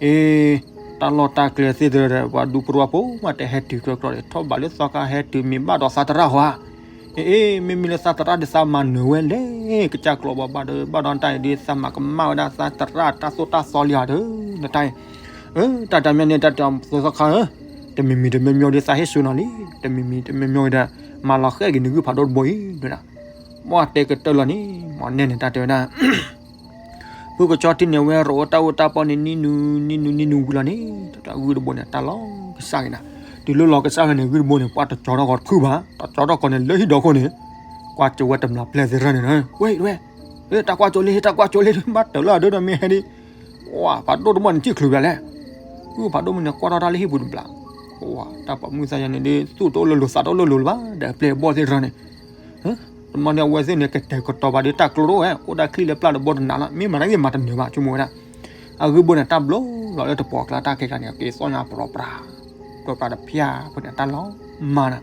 အ့ တၢ်လီၢ်တၢ်ကျဲသ့ၣ်တဖၣ်ဒီး ပှၤဒူပရူၢ်ဖိမး တဟဲတုၤကျီကျီဒီး ထီၣ်ဘးလၢသီခါဟဲတုၤ မ့ၢ်ဘၣ်ဒီးသးတရၣ်ဟီဧါ. အ့ မ့မ့ၢ်လၢသးတရၣ်ဒီး သးမၤနၢၤဝဲလဲၣ်. ကစၢ်ကျီဘီဘၣ်ဒီး ဘၣ်ဒီးတၢ်အံၤဒီး သးမၤကမၣ်ဝဲဒၣ်သးတရၣ်တၢ်သိၣ်တၢ်သီလံဧါဒီး နတၢ်အံၤ တၢ်တမံၤန့ၣ် တၢ်တဲအီၤသီခါဧၢ, တမံၤမံၤတမံၤမံၤဒီး သးဟ့ၣ်ဆူၣ်နီၤလံ, တမံၤမံၤတမံၤမံၤဒီး မၤလီၤဃဲက့ၤနဂုၢ်ဖးဒိၣ်တဘိအံၤ တဲဝဲဒၣ်. မ့ၢ်တဲကတၢၢ်လီၤန့ၣ် မ့ၢ်နဲန့ၣ် တၢ်တဲဝဲဒၣ် ဖုကဆီထံန့ၣ် ဝဲရိးအိၣ်တၢ်အိၣ်တၢ်ပီန့ၣ် နံၣ်နူ နံၣ်နူ နံၣ်နူဝံၤလီၤန့ၣ် တၢ်ဂုၢ်တဘိန့ၣ် တၢ်လီၤကစၢ်က့ၤနၤ, တုၤလၢလီၤကစၢ်က့ၤန့ၣ် ဂုၢ်တဘိန့ၣ် ပှၤတကၠီထီၣ်ကီးတဖုဘၣ်, တကၠီထီၣ်ကီးန့ၣ် လၢဟံၣ်ဒီခိၣ်န့ၣ် ကွၢ်ကၠိဝဲတမျးပျဲၢ်သ့ၣ်တဖၣ်န့ၣ် ဝဲ ဝဲ တၢ်ကွၢ်ကၠိလံ တၢ်ကွၢ်ကၠိလံ ဘၣ်တၢၢ်လၢအဒိဒီးမ့ၢ်ဟဲဒ် ဝဲ ဖးဒိၣ်တဘိန့ၣ် စံၣ်ချုးဘၣ်လဲၣ်, ဂုၢ်ဖးဒိၣ်မ့ၢ်န့ၣ် ကွၢ်ထီၣ်တၢ်လၢဟံၣ်ပူၤတဘျီ, ဝဲ တၢ်ပိာ်မုၣ်သးယၤန့ၣ်ဒီး သူၣ်တအိၣ်လၢလိၤ သးတအိၣ်လၢလိၤလၢၤဘၣ် ဒီးပျဲၢ်ဘီၣ်သ့ၣ်တဖၣ်န့ၣ် တမီန့ၣ် အဝဲသ့ၣ်န့ၣ် ကတဲာ်ကတီၤဘၣ်ဒီးတၢ်ကျိတအိၣ်ဝဲ အိၣ်ဒၣ်ချံလၢပျၢ်တဘိတနၤလီၤ, မ့ၢ်မၤတၢ်ဂ့ၢ်မၤတနၢၤဘၣ် ဆိကမိၣ်ဝဲဒၣ်, အဂုၢ်ဘိန့ၣ် တၢ်ဘျီလီၤလၢတပိာ်ကျါတၢ်ခဲခါန့ၣ် က့ၤသီၣ်ညါပရီပြါ, ပရီပြါတဖၠၣ်ဖိန့ၣ် တၢ်လီၤမၢ်နၤ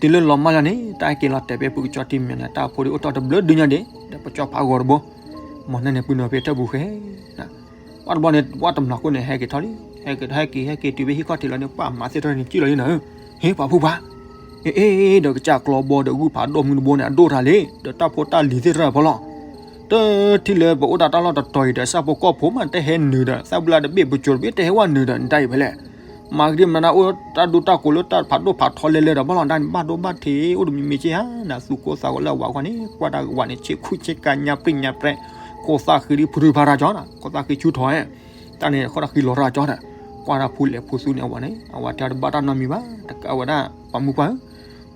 တုၤလၢလီၤမၢ်လီၤန့ၣ် တၢ်ဟဲက့ၤလီၤတဲာ်ဖဲဖုကဆီထံမဲာ်န့ၣ် တၢ်ဖိဒံးအိၣ်ထီၣ်တဘျုးဒုညါဒံး ဒီးပကၠီဖးဂီၤတဘိ, မ့ၢ်နဲန့ၣ် ပုၢ်နီၢ်ဖဲတၢ်ပူၤဃဲ ဝဲတဘျီန့ၣ် ဝဲတမျးခိၣ်န့ၣ် ဟဲက့ၤထီၣ်လံ, ဟဲက့ၤ ဟဲက့ၤ ဟဲက့ၤတုၤဖဲဟံၣ်ခီၣ်ထံးလီၤန့ၣ် ပှၤမၤသ့ၣ်တဖၣ်န့ၣ် စံၣ်လီၤလံနၤဧၢ, ဟ့ၣ်ပှၤဖုပှၤ, အ့ အ့ ဒီးကစၢ်ကျီဘီဒီးဂုၢ်ဖးဒိၣ်မုၢ်တဘိန့ၣ် အဒိၣ်ထါလံ, ဒီးတၢ်ဖိတၢ်လံၤသ့ၣ်တဖၣ်ဖီလီၤ, တထံၣ်လၢပအိၣ်တၢ်တၢ်လီၢ်တတီၤအံၤဒီး ဆၣ်ဖိကီၢ်ဖိမး တဟဲနုာ်ဒီး သၣ်ဘျုးလၢတဘ့ၣ်ပစိၤတဘ့ၣ် တဟဲဝဲနုာ်ဒီး နတၢ်အံၤဖဲလဲၣ် မၤကဒံမနုၤအိၣ်တၢ်ဒူတၢ်ကိးလၢတၢ်ဖးဒိၣ်ဖးထီလဲလဲဒီး ဘၣ်လီၤဒၣ်န့ၣ် ဘၣ်ဒိဘၣ်ထံး အိၣ်တမံၤမံၤက့ဧါ, နသူၣ်ကိၢ်သးဂီၤလၢအဝၤခီန့ၣ် ကွၢ်တၢ်ဝၤန့ၣ် ဆ့ၣ်ခူၣ်ဆ့ၣ်ကၤညါပြံၣ်ညါပြဲး, ကိၢ်သၣ်ဃံဒ်ဖုထူဖးထီကၠီနီၤ, ကိၢ်သၣ်ဃံဆူထီၣ်ဧဲ, တၢ်န့ၣ်ဃီဒီးဃံလီၤထီကၠီဒီး, ကွၢ်တၢ်ဖူလဲၤဖူသူန့ၣ်အဝၤန့ၣ် အဝၤတဲတဘၣ်တၢ်နီတမံၤဘၣ်, တကးဝဲဒၣ် ပှၤမုၢ်ပှၢ်ဧၢ,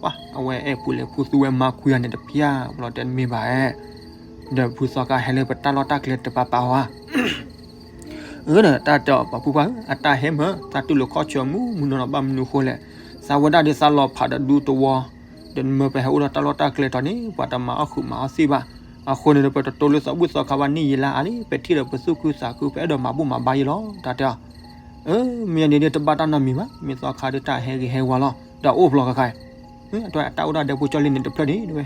ပှၤအဝဲအဲၣ်ဖူလဲၤဖူသူဝဲမၤခွံဂၤန့ၣ်တဖၠၣ် ဘျီတဲတမ့ၢ်ဘၣ်ဧဲ, ဒီးဖုသီခါဟဲလၢပတၢ်လီၢ်တၢ်ကျဲတပာ်ပာ်ဝဲ အၢဒီးတၢ်တဲအီၤ ပှၤဖုပှၢ်ဧၢ, အတၢ်ဟဲမၢ သးတူၢ်လိာ်ခီၣ်ဆၢမူမူနီၢ်နီၢ် ဘၣ်မနုၤဃိလဲၣ်, သးဝဲဒၣ်ဒီးသးလီၤဖးဒီးဒူသဝီ, ဒီးနမၢပဟဲအိၣ်ဒီးတၢ်လီၢ်တၢ်ကျဲတီၤန့ၣ် ပှၤတမၤအီၣ်ဃုာ်မၤအီၣ်သံဘၣ်, အဃိန့ၣ်ဒီး ပတတိလၢသးဘူၣ်သီခါဘၣ်န့ၣ်ယံာ်လါအါလံ, ပထံၣ်ဒီးပသူၣ်ခုသးခု ပအဲၣ်ဒိးမၤဘူၣ်မၤဘါယံာ်လီၤ တၢ်တဲအီၤ, အၢ မ့ၢ်န့ၣ်ဒီးတဘၣ်တၢ်နီတမံၤဘၣ်, မ့ၢ်သီခါဒီးတၢ်ဟဲဂ့ၤဟဲဝါလီၤ, ဒီးအိၣ်ဖျိခါခါ အတၢ်အိၣ်ဒၣ်ဒဲဖိကၠီလံန့ၣ်တဖျၢၣ်ဒံးဝဲ,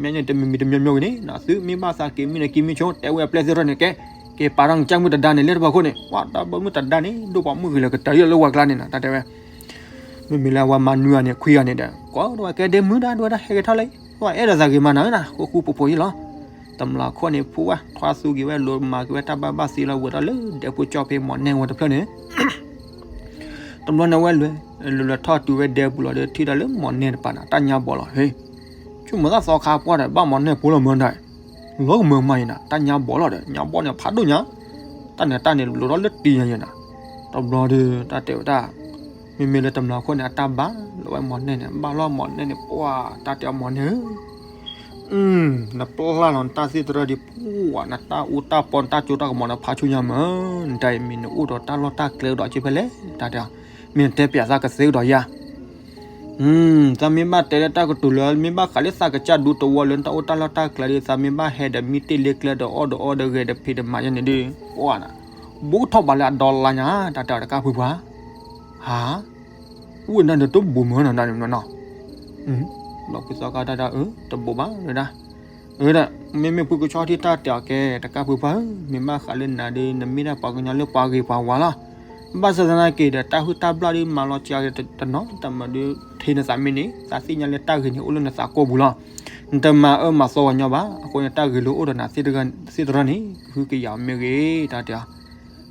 မ့ၢ်န့ၣ်တမံၤမံၤတမံၤမံၤဂ့ၤန့ၣ် သုမ့ၢ်ဘၣ်သးက့ၤမုၢ်န့ၣ်က့ၤမုၢ်ဆိ တဲဝဲအပျဲၢ်သ့ၣ်တဖၣ်န့ၣ် ကဲ က့ၤပာ်ထီၣ်နကၢ်မုၢ်တဒါန့ၣ် လၢတဖၣ်ခိၣ်န့ၣ် ပှၤတၢ်ဘၣ်မုၢ်တဒါန့ၣ် ဒိၣ်ပှၤမုၢ်ဂ့ၤလၢကတၢၢ်ယံလၢဝဲကျါန့ၣ်နီၤ တၢ်တဲဝဲ မ့မ့ၢ်လၢအဝဲမၤနွံဂၤန့ၣ် ခွံဂၤန့ၣ်ဒီး ကိးဒိၣ်ဝဲကဲဒ့မုၢ်ဒါဒိၣ်ဝဲဒၣ်ဟဲက့ၤထီၣ်လၢ ပှၤအဲၣ်ဒိးသးဂ့ၤမးနၤဧၢနၤ ဃိဃူဖိးဖိးယံလီၤ, တမျးခိၣ်န့ၣ် ဖူဝဲ ထွါသူက့ၤဝဲ လိၤမၤက့ၤဝဲ တၢ်ဘၣ်ဘၣ်သ့လီၤ ဝဲဒီးလၢဒဲဖိကၠီဖဲမီၢ်နဲဝဲတဖျၢၣ်န့ၣ် တဘျီန့ၣ်ဝဲလဲၤ လဲၤလဲၤထီၣ်တုၤဝဲဒဲပူၤလီၤဒီး ထံၣ်တၢ်လၢမီၢ်နဲတပၤန့ၣ် တၢ်ညါဘီလီၤ ဟ့ၣ်, ဆိကမိၣ်သးသီခါပှၢ်ဒီး ဘၣ်မီၢ်နဲဖိလီၤမၢဒၣ်, လီၤကမၢမးအံၤနၤ တၢ်ညါဘီလီၤဒီး ညါဘီန့ၣ်ဖးဒိၣ်ညါ, တၢ်န့ၣ်တၢ်န့ၣ် လိၤထီၣ်လၢတံၤညါယဲနၤ, တဘျီဒီး တၢ်တဲဝဲဒၣ်, မ့မ့ၢ်လၢတမျးခိၣ်န့ၣ် အတၢ်ဘၣ်လီၤဝဲမီၢ်နဲန့ၣ် ဘၣ်လီၤမီၢ်နဲန့ၣ် ပှၤ တၢ်တဲအီၤမီၢ်နဲဧၢ နပျၢ်လီၤနတၢ်သ့ၣ်တရၢဒံးပှၤ နတၢ်အူတၢ်ပီ နတၢ်ကၠိတၢ်ကမီၤ နဖးဆူညါမၢ်, နတၢ်အံၤမ့ၢ်နအိၣ်ဒီးတၢ်လီၢ်တၢ်ကျဲဒီးက့ဖဲလဲၣ်, တၢ်တဲအီၤ, မ့ၢ်နတဲပျးသးကသ့ကဒီးယၤ, သးမ့ၢ်ဘၣ်တဲလၢတၢ်ကတိၤလၢ မ့ၢ်ဘၣ်ဃးလၢသးကစၢ်ဒူသဝီလၢနတၢ်အိၣ်တၢ်လီၢ်တၢ်ကျဲဒီး သးမ့ၢ်ဘၣ်ဟဲဒီးမံတ့ၢ်လၢကျဲဒီးအီၣ်ဒီးအီဒီးဂဲၤဒီးဖံးဒီးမၤယဲန့ၣ်ဒီး, ပှၤနၤ, ဘူးထီၣ်ဘးလၢအဒီလါညါ တၢ်တဲအီၤတကးဖုပှၤ ဟါ အိၣ်ဝဲဒၣ်ဒီးတဘိးမၢနီၤ ဒၣ်န့ၣ်နီၤ, ဒီးဖုသီခါတၢ်တဲအီၤ တဘိးဘၣ်ဝဲဒၣ်, ဝဲဒၣ် မ့မ့ၢ်ဖုကဆီထံၣ်တၢ်တဲအီၤကဲ တကးဖုပှၤဧၢ, မ့ၢ်ဘၣ်ဃးလၢနၤဒီး နမ့ၢ်ဒၣ်ပှၤကညီလၢပှၤဂ့ၤပှၤဝါလီၤ, ဘၣ်ဆၣ်သနာ်က့ဒီး တၢ်ဟုၣ်တၢ်ဘျၣ်ဒီးမၤလီၤစှၤက့ၤတနီၤ တၢ်မၤဒုးထံနသးမ့ၢ်န့ၣ် သးသ့ၣ်ညါလၢတၢ်ဂ့ၤန့ၣ်အိၣ်လၢနသးကိာ်ပူၤလီၤ, နတမၤအၢမၤသီပှၤကညီဘၣ်, အဃိန့ၣ် တၢ်ဂ့ၤလၢအိၣ်ဒီးနၤသ့ၣ်တဖၣ်န့ၣ် ကဟုကယာ်မ့ၢ်ဂ့ၤ တၢ်တ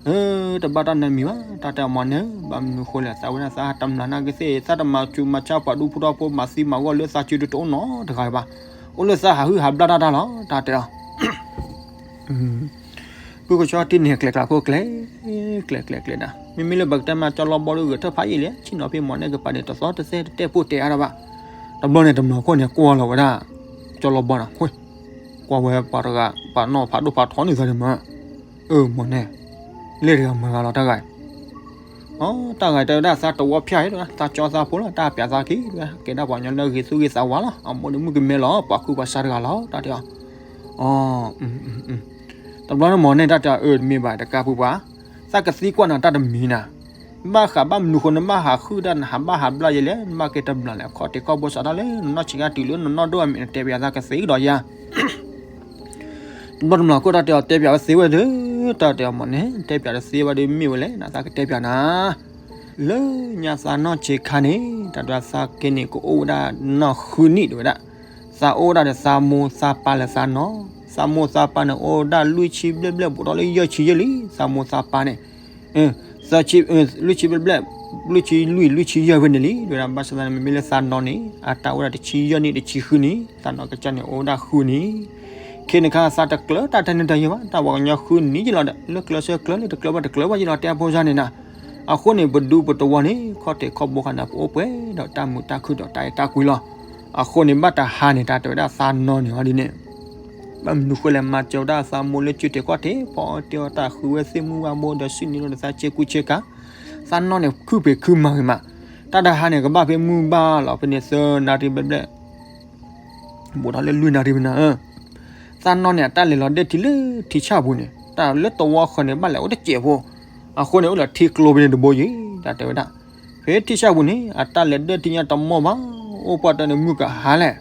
ဲအီၤ တဘၣ်တၢ်နီတမံၤဘၣ်, တၢ်တဲအီၤမီၢ်နဲ, ဘၣ်မနုၤဃိလဲၣ်, သးဝဲဒၣ်သးတမျၢ်နာ်က့သ့ၣ်, သးတမၤဆူးမၤဆါပှၤဒူဖိထီဖိ မၤသံမၤဂီၢ်လၢသးစုဒုတအိၣ်နီတဂၤဘၣ်, အိၣ်လၢသးဟးဟုၣ်ဟးဘျၣ်တၢ်တၢ်လီၤ, တၢ်တဲအီၤ ဖုကဆီထံၣ်န့ၣ်ကျဲၤကျါခိၣ်ကျဲၤ, ကျဲၤကျဲၤကျဲၤဒၣ်, မ့မ့ၢ်လၢပကတဲမၤကၠီလီၤဘီဒီးဂဲၤထၢၣ်ဖးယံာ်လံ, ဆ့ၣ်နီၤဖဲမီၢ်နဲကပၤန့ၣ် တသီတသဲတတဲာ်ဖိတဲာ်အါတၢ်ဘၣ်, တဘျီန့ၣ်တမျၢ်ခိၣ်န့ၣ်ကွၢ်လီၤဝဲဒၣ်, ကၠီလီၤဘီနီၤ, ကွၢ်ဝဲပှၤတဂၤ, ပှၤနီၢ်ဖးဒိၣ်ဖးထီန့ၣ်သးန့ၣ်မး အၢ မီၢ်နဲ, လဲၣ်တဂၤမၤဂၤလီၤတၢ်ဂၤအံၤ, အ တၢ်ဂၤတဲဝဲဒၣ်သးတဝီဖၠၣ်အံၤ, သးကၠီသးဖိလီၤ, တၢ်ပျးသးခံ, ကဲဒၣ်ပှၤကညီလၢဂ့ၤသူၣ်ဂ့ၤသးဝါလီၤ, အမိၢ်န့ၣ်မုၣ်ကမဲလီၤ, ပှၤဃုပှၤဆါတဂၤလီၤ, တၢ်တဲအီၤ, အ တဘျီန့ၣ်မီၢ်နဲတၢ်တဲအီၤ အၢ တမ့ၢ်ဘၣ်တကးဖုပှၤ, သးကသံကွၢ်နၤတၢ်တမံၤနၤ, ဘၣ်ဃးဘၣ်မနုၤဃိနဘၣ်ဟးဃုတၢ် နဟးဘၣ်ဟးဘျၣ်ယဲလဲၣ်, နဘၣ်ကဲတမျၢ်လဲၣ်, ခီၣ်တံၢ်ခီၣ်ဘိစးထီၣ်လၢနနီၢ်ဆံးကါတုၤလၢနနီၢ်ဒိၣ်အမဲာ် နတဲပျးသးကသ့ကဒီးယၤ တဘျီတမျၢ်ခိၣ်တၢ်တဲအီၤတဲပျးဝဲသ့ဝဲဒီး တၢ်တဲအီၤမ့ၢ်န့ၣ် တဲပၠးတသ့ဘၣ်ဒီးမ့ၢ်ဝဲလဲၣ် နသးကတဲပၠးနၤ. လၢညါသးနီၢ်ဆံးခါန့ၣ် တၢ်တဲဝဲဒၣ်သးက့န့ၣ် ကအိၣ်ဝဲဒၣ်နီၢ်ဃုနံၣ်တဲဝဲဒၣ်, သးအိၣ်ဝဲဒၣ်ဒီးသးမိၢ်သးပၢ်လၢသးနီၢ်, သးမိၢ်သးပၢ်န့ၣ် အိၣ်ဝဲဒၣ်လွံၢ်ဆံဘျဲၣ်ဘျဲၣ် ဘူးထီၣ်လၢယဲၢ်ဆံယဲၢ်လံ သးမိၢ်သးပၢ်န့ၣ် သၢဆံ, လွံၢ်ဆံဘျဲၣ်ဘျဲၣ်, လွံၢ်ဆံလွံၢ် လွံၢ်ဆံယဲၢ်ဖဲန့ၣ်လံ တဲဝဲဒၣ်. ဘၣ်ဆၣ်သနာ်က့ မ့မ့ၢ်လၢသးနီၢ်န့ၣ် အတၢ်အိၣ်ဝဲဒၣ်တဆံယဲၢ်နံၣ် တဆံဃုနံၣ်, သးနီၢ်ကစၢ်န့ၣ် အိၣ်ဝဲဒၣ်ဃုနံၣ်. ခဲန့ၣ်ခါ သးတကျၢၤတၢ်တၢ်နုၢ်တၢ်ယဲၢ်ဘၣ်, တၢ်ပှၤကညီဃုနံၣ်ယဲၢ်လီၤဒီး လၢကျၢၤဆၢကျၢၤ လၢတကျၢၤဘၣ်တကျၢၤဘၣ်ယဲၢ်လီၤ တဲအဖိစါန့ၣ်နၤ. အဃိန့ၣ် ပဒူပတဝီန့ၣ် ခီၣ်ထံးခီၣ်ဘိခါန့ၣ် ပအိၣ်ပှဲၤဒီးတၢ်မုာ်တၢ်ခုၣ်ဒီးတၢ်အဲၣ်တၢ်ကွံလီၤ. အဃိန့ၣ် ဘၣ်တဟါန့ၣ် တၢ်တဲဝဲဒၣ်သးနီၢ်န့ၣ် အီၤဒ်န့ၣ် ဘၣ်မနုၤဃိလဲၣ် မၤစၢၤဝဲဒၣ်သးမိၢ်လၢကၠူတဲာ်ခီၣ်ထံး ဖီအီၣ်တ့ၢ်အီၣ်တၢ် ဃုဝဲသ့ၣ်မုၢ်ဝါဘိဒီး စံၣ်န့ၢ်လိာ်ဒီးသးဆ့ကူဆ့ကၤ, သးနီၢ်န့ၣ် ခုၣ်ဖံးခုၣ်မၤဂ့ၤမး, တၢ်တဟါန့ၣ် ကဘၣ်ဖဲမုၢ်ဘၣ်လီၤ ဖဲန့ၣ်သၢနၣ်ရံၣ်ဘျဲၣ်ဘျဲၣ် ဘူးထီၣ်လၢလွံၢ်နၣ်ရံၣ်မနၤဧၢ, သးနီၢ်န့ၣ် အတၢ်လဲၤလီၤဒဲၣ်ထံလၢထံဆၣ်ပူၤန့ၣ် တၢ်လၢတဝီဃၢၤန့ၣ် ဘၣ်လဲၤအိၣ်တစဲးဖိ, အဃိန့ၣ် အိၣ်လၢထံကျိဖဲန့ၣ်တဘိယံၤ တၢ်တဲဝဲဒၣ်. ဖဲထံဆၣ်ပူၤန့ၣ် အတၢ်လဲၤဒဲၣ်ထံညါတမီၢ်ဘၣ်, အိၣ်ပှၢ်တၢ်န့ၣ် မုၢ်ကဟါလဲၣ်,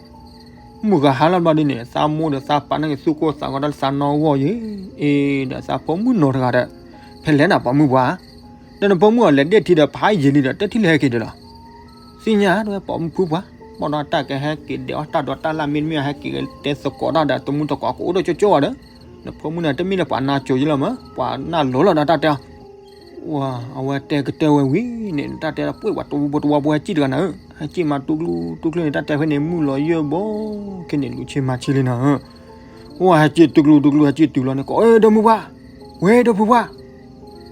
မုၢ်ကဟါလီၤဘျီဒ်န့ၣ် သးမိၢ်ဒီးသးပၢ်န့ၣ်က့ၤ သူၣ်ကိၢ်သးဂီၤတၢ်လၢသးနီၢ်အဂီၢ်ယံၤ, အ့ဒီးသးဖိမုၣ်နီၢ်တဂၤဒီး ဖဲလဲၣ်နၤပှၤမုၣ်ပှၢ်, ဒီးနဖိမုၣ်အီၤလဲၤဒဲၣ်ထံဒီး ဖးယံာ်လံဒီး တဲထံၣ်လဲၤဟဲက့ၤဒီးလီၤ. သ့ၣ်ညါဒၣ်ဝဲပှၤမုၣ်ဖိပှၢ်, ဘၣ်ဒီးတၢ်ကဟဲက့ၤဒဲးအီၣ်တၢ်ဒီးတၢ်လၢ် မ့တမ့ၢ်ဟဲက့ၤတဲသကိးတၢ်ဒီး တမူတကိးကအိၣ်ဒီးကၠိကၠိအီၤဒီး, နဖိမုၣ်န့ၣ် တမ့ၢ်လၢပှၤနါစိၤယံၤလီၤမး, ပှၤနၢ်လိၤလီၤဒီးတၢ်တဲအီၤ ဝၤ အဝဲတဲကတၢၢ်ဝဲဝံၤန့ၣ် တၢ်တဲပှ့ၤပှၤတဝူပတဝီဖိဟဲကံၣ်တဂၤနၤဧၢ, ဟဲကံၣ်မးတူၢ်ကျူတူၢ်ကျူန့ၣ် တၢ်တဲဖဲန့ၣ် မုၢ်လီၤယဲၢ်ဘီ ခဲန့ၣ်လူၤဆ့မၤဆ့လံနၤဧၢ, ဝၤ ဟဲကံၣ်တူၢ်ကျူတူၢ်ကျူ ဟဲကံၣ်တုၤလီၤန့ၣ် ကိး ဒီမုၢ်ပှၢ်, ဝဲဒီဖုပှၢ်,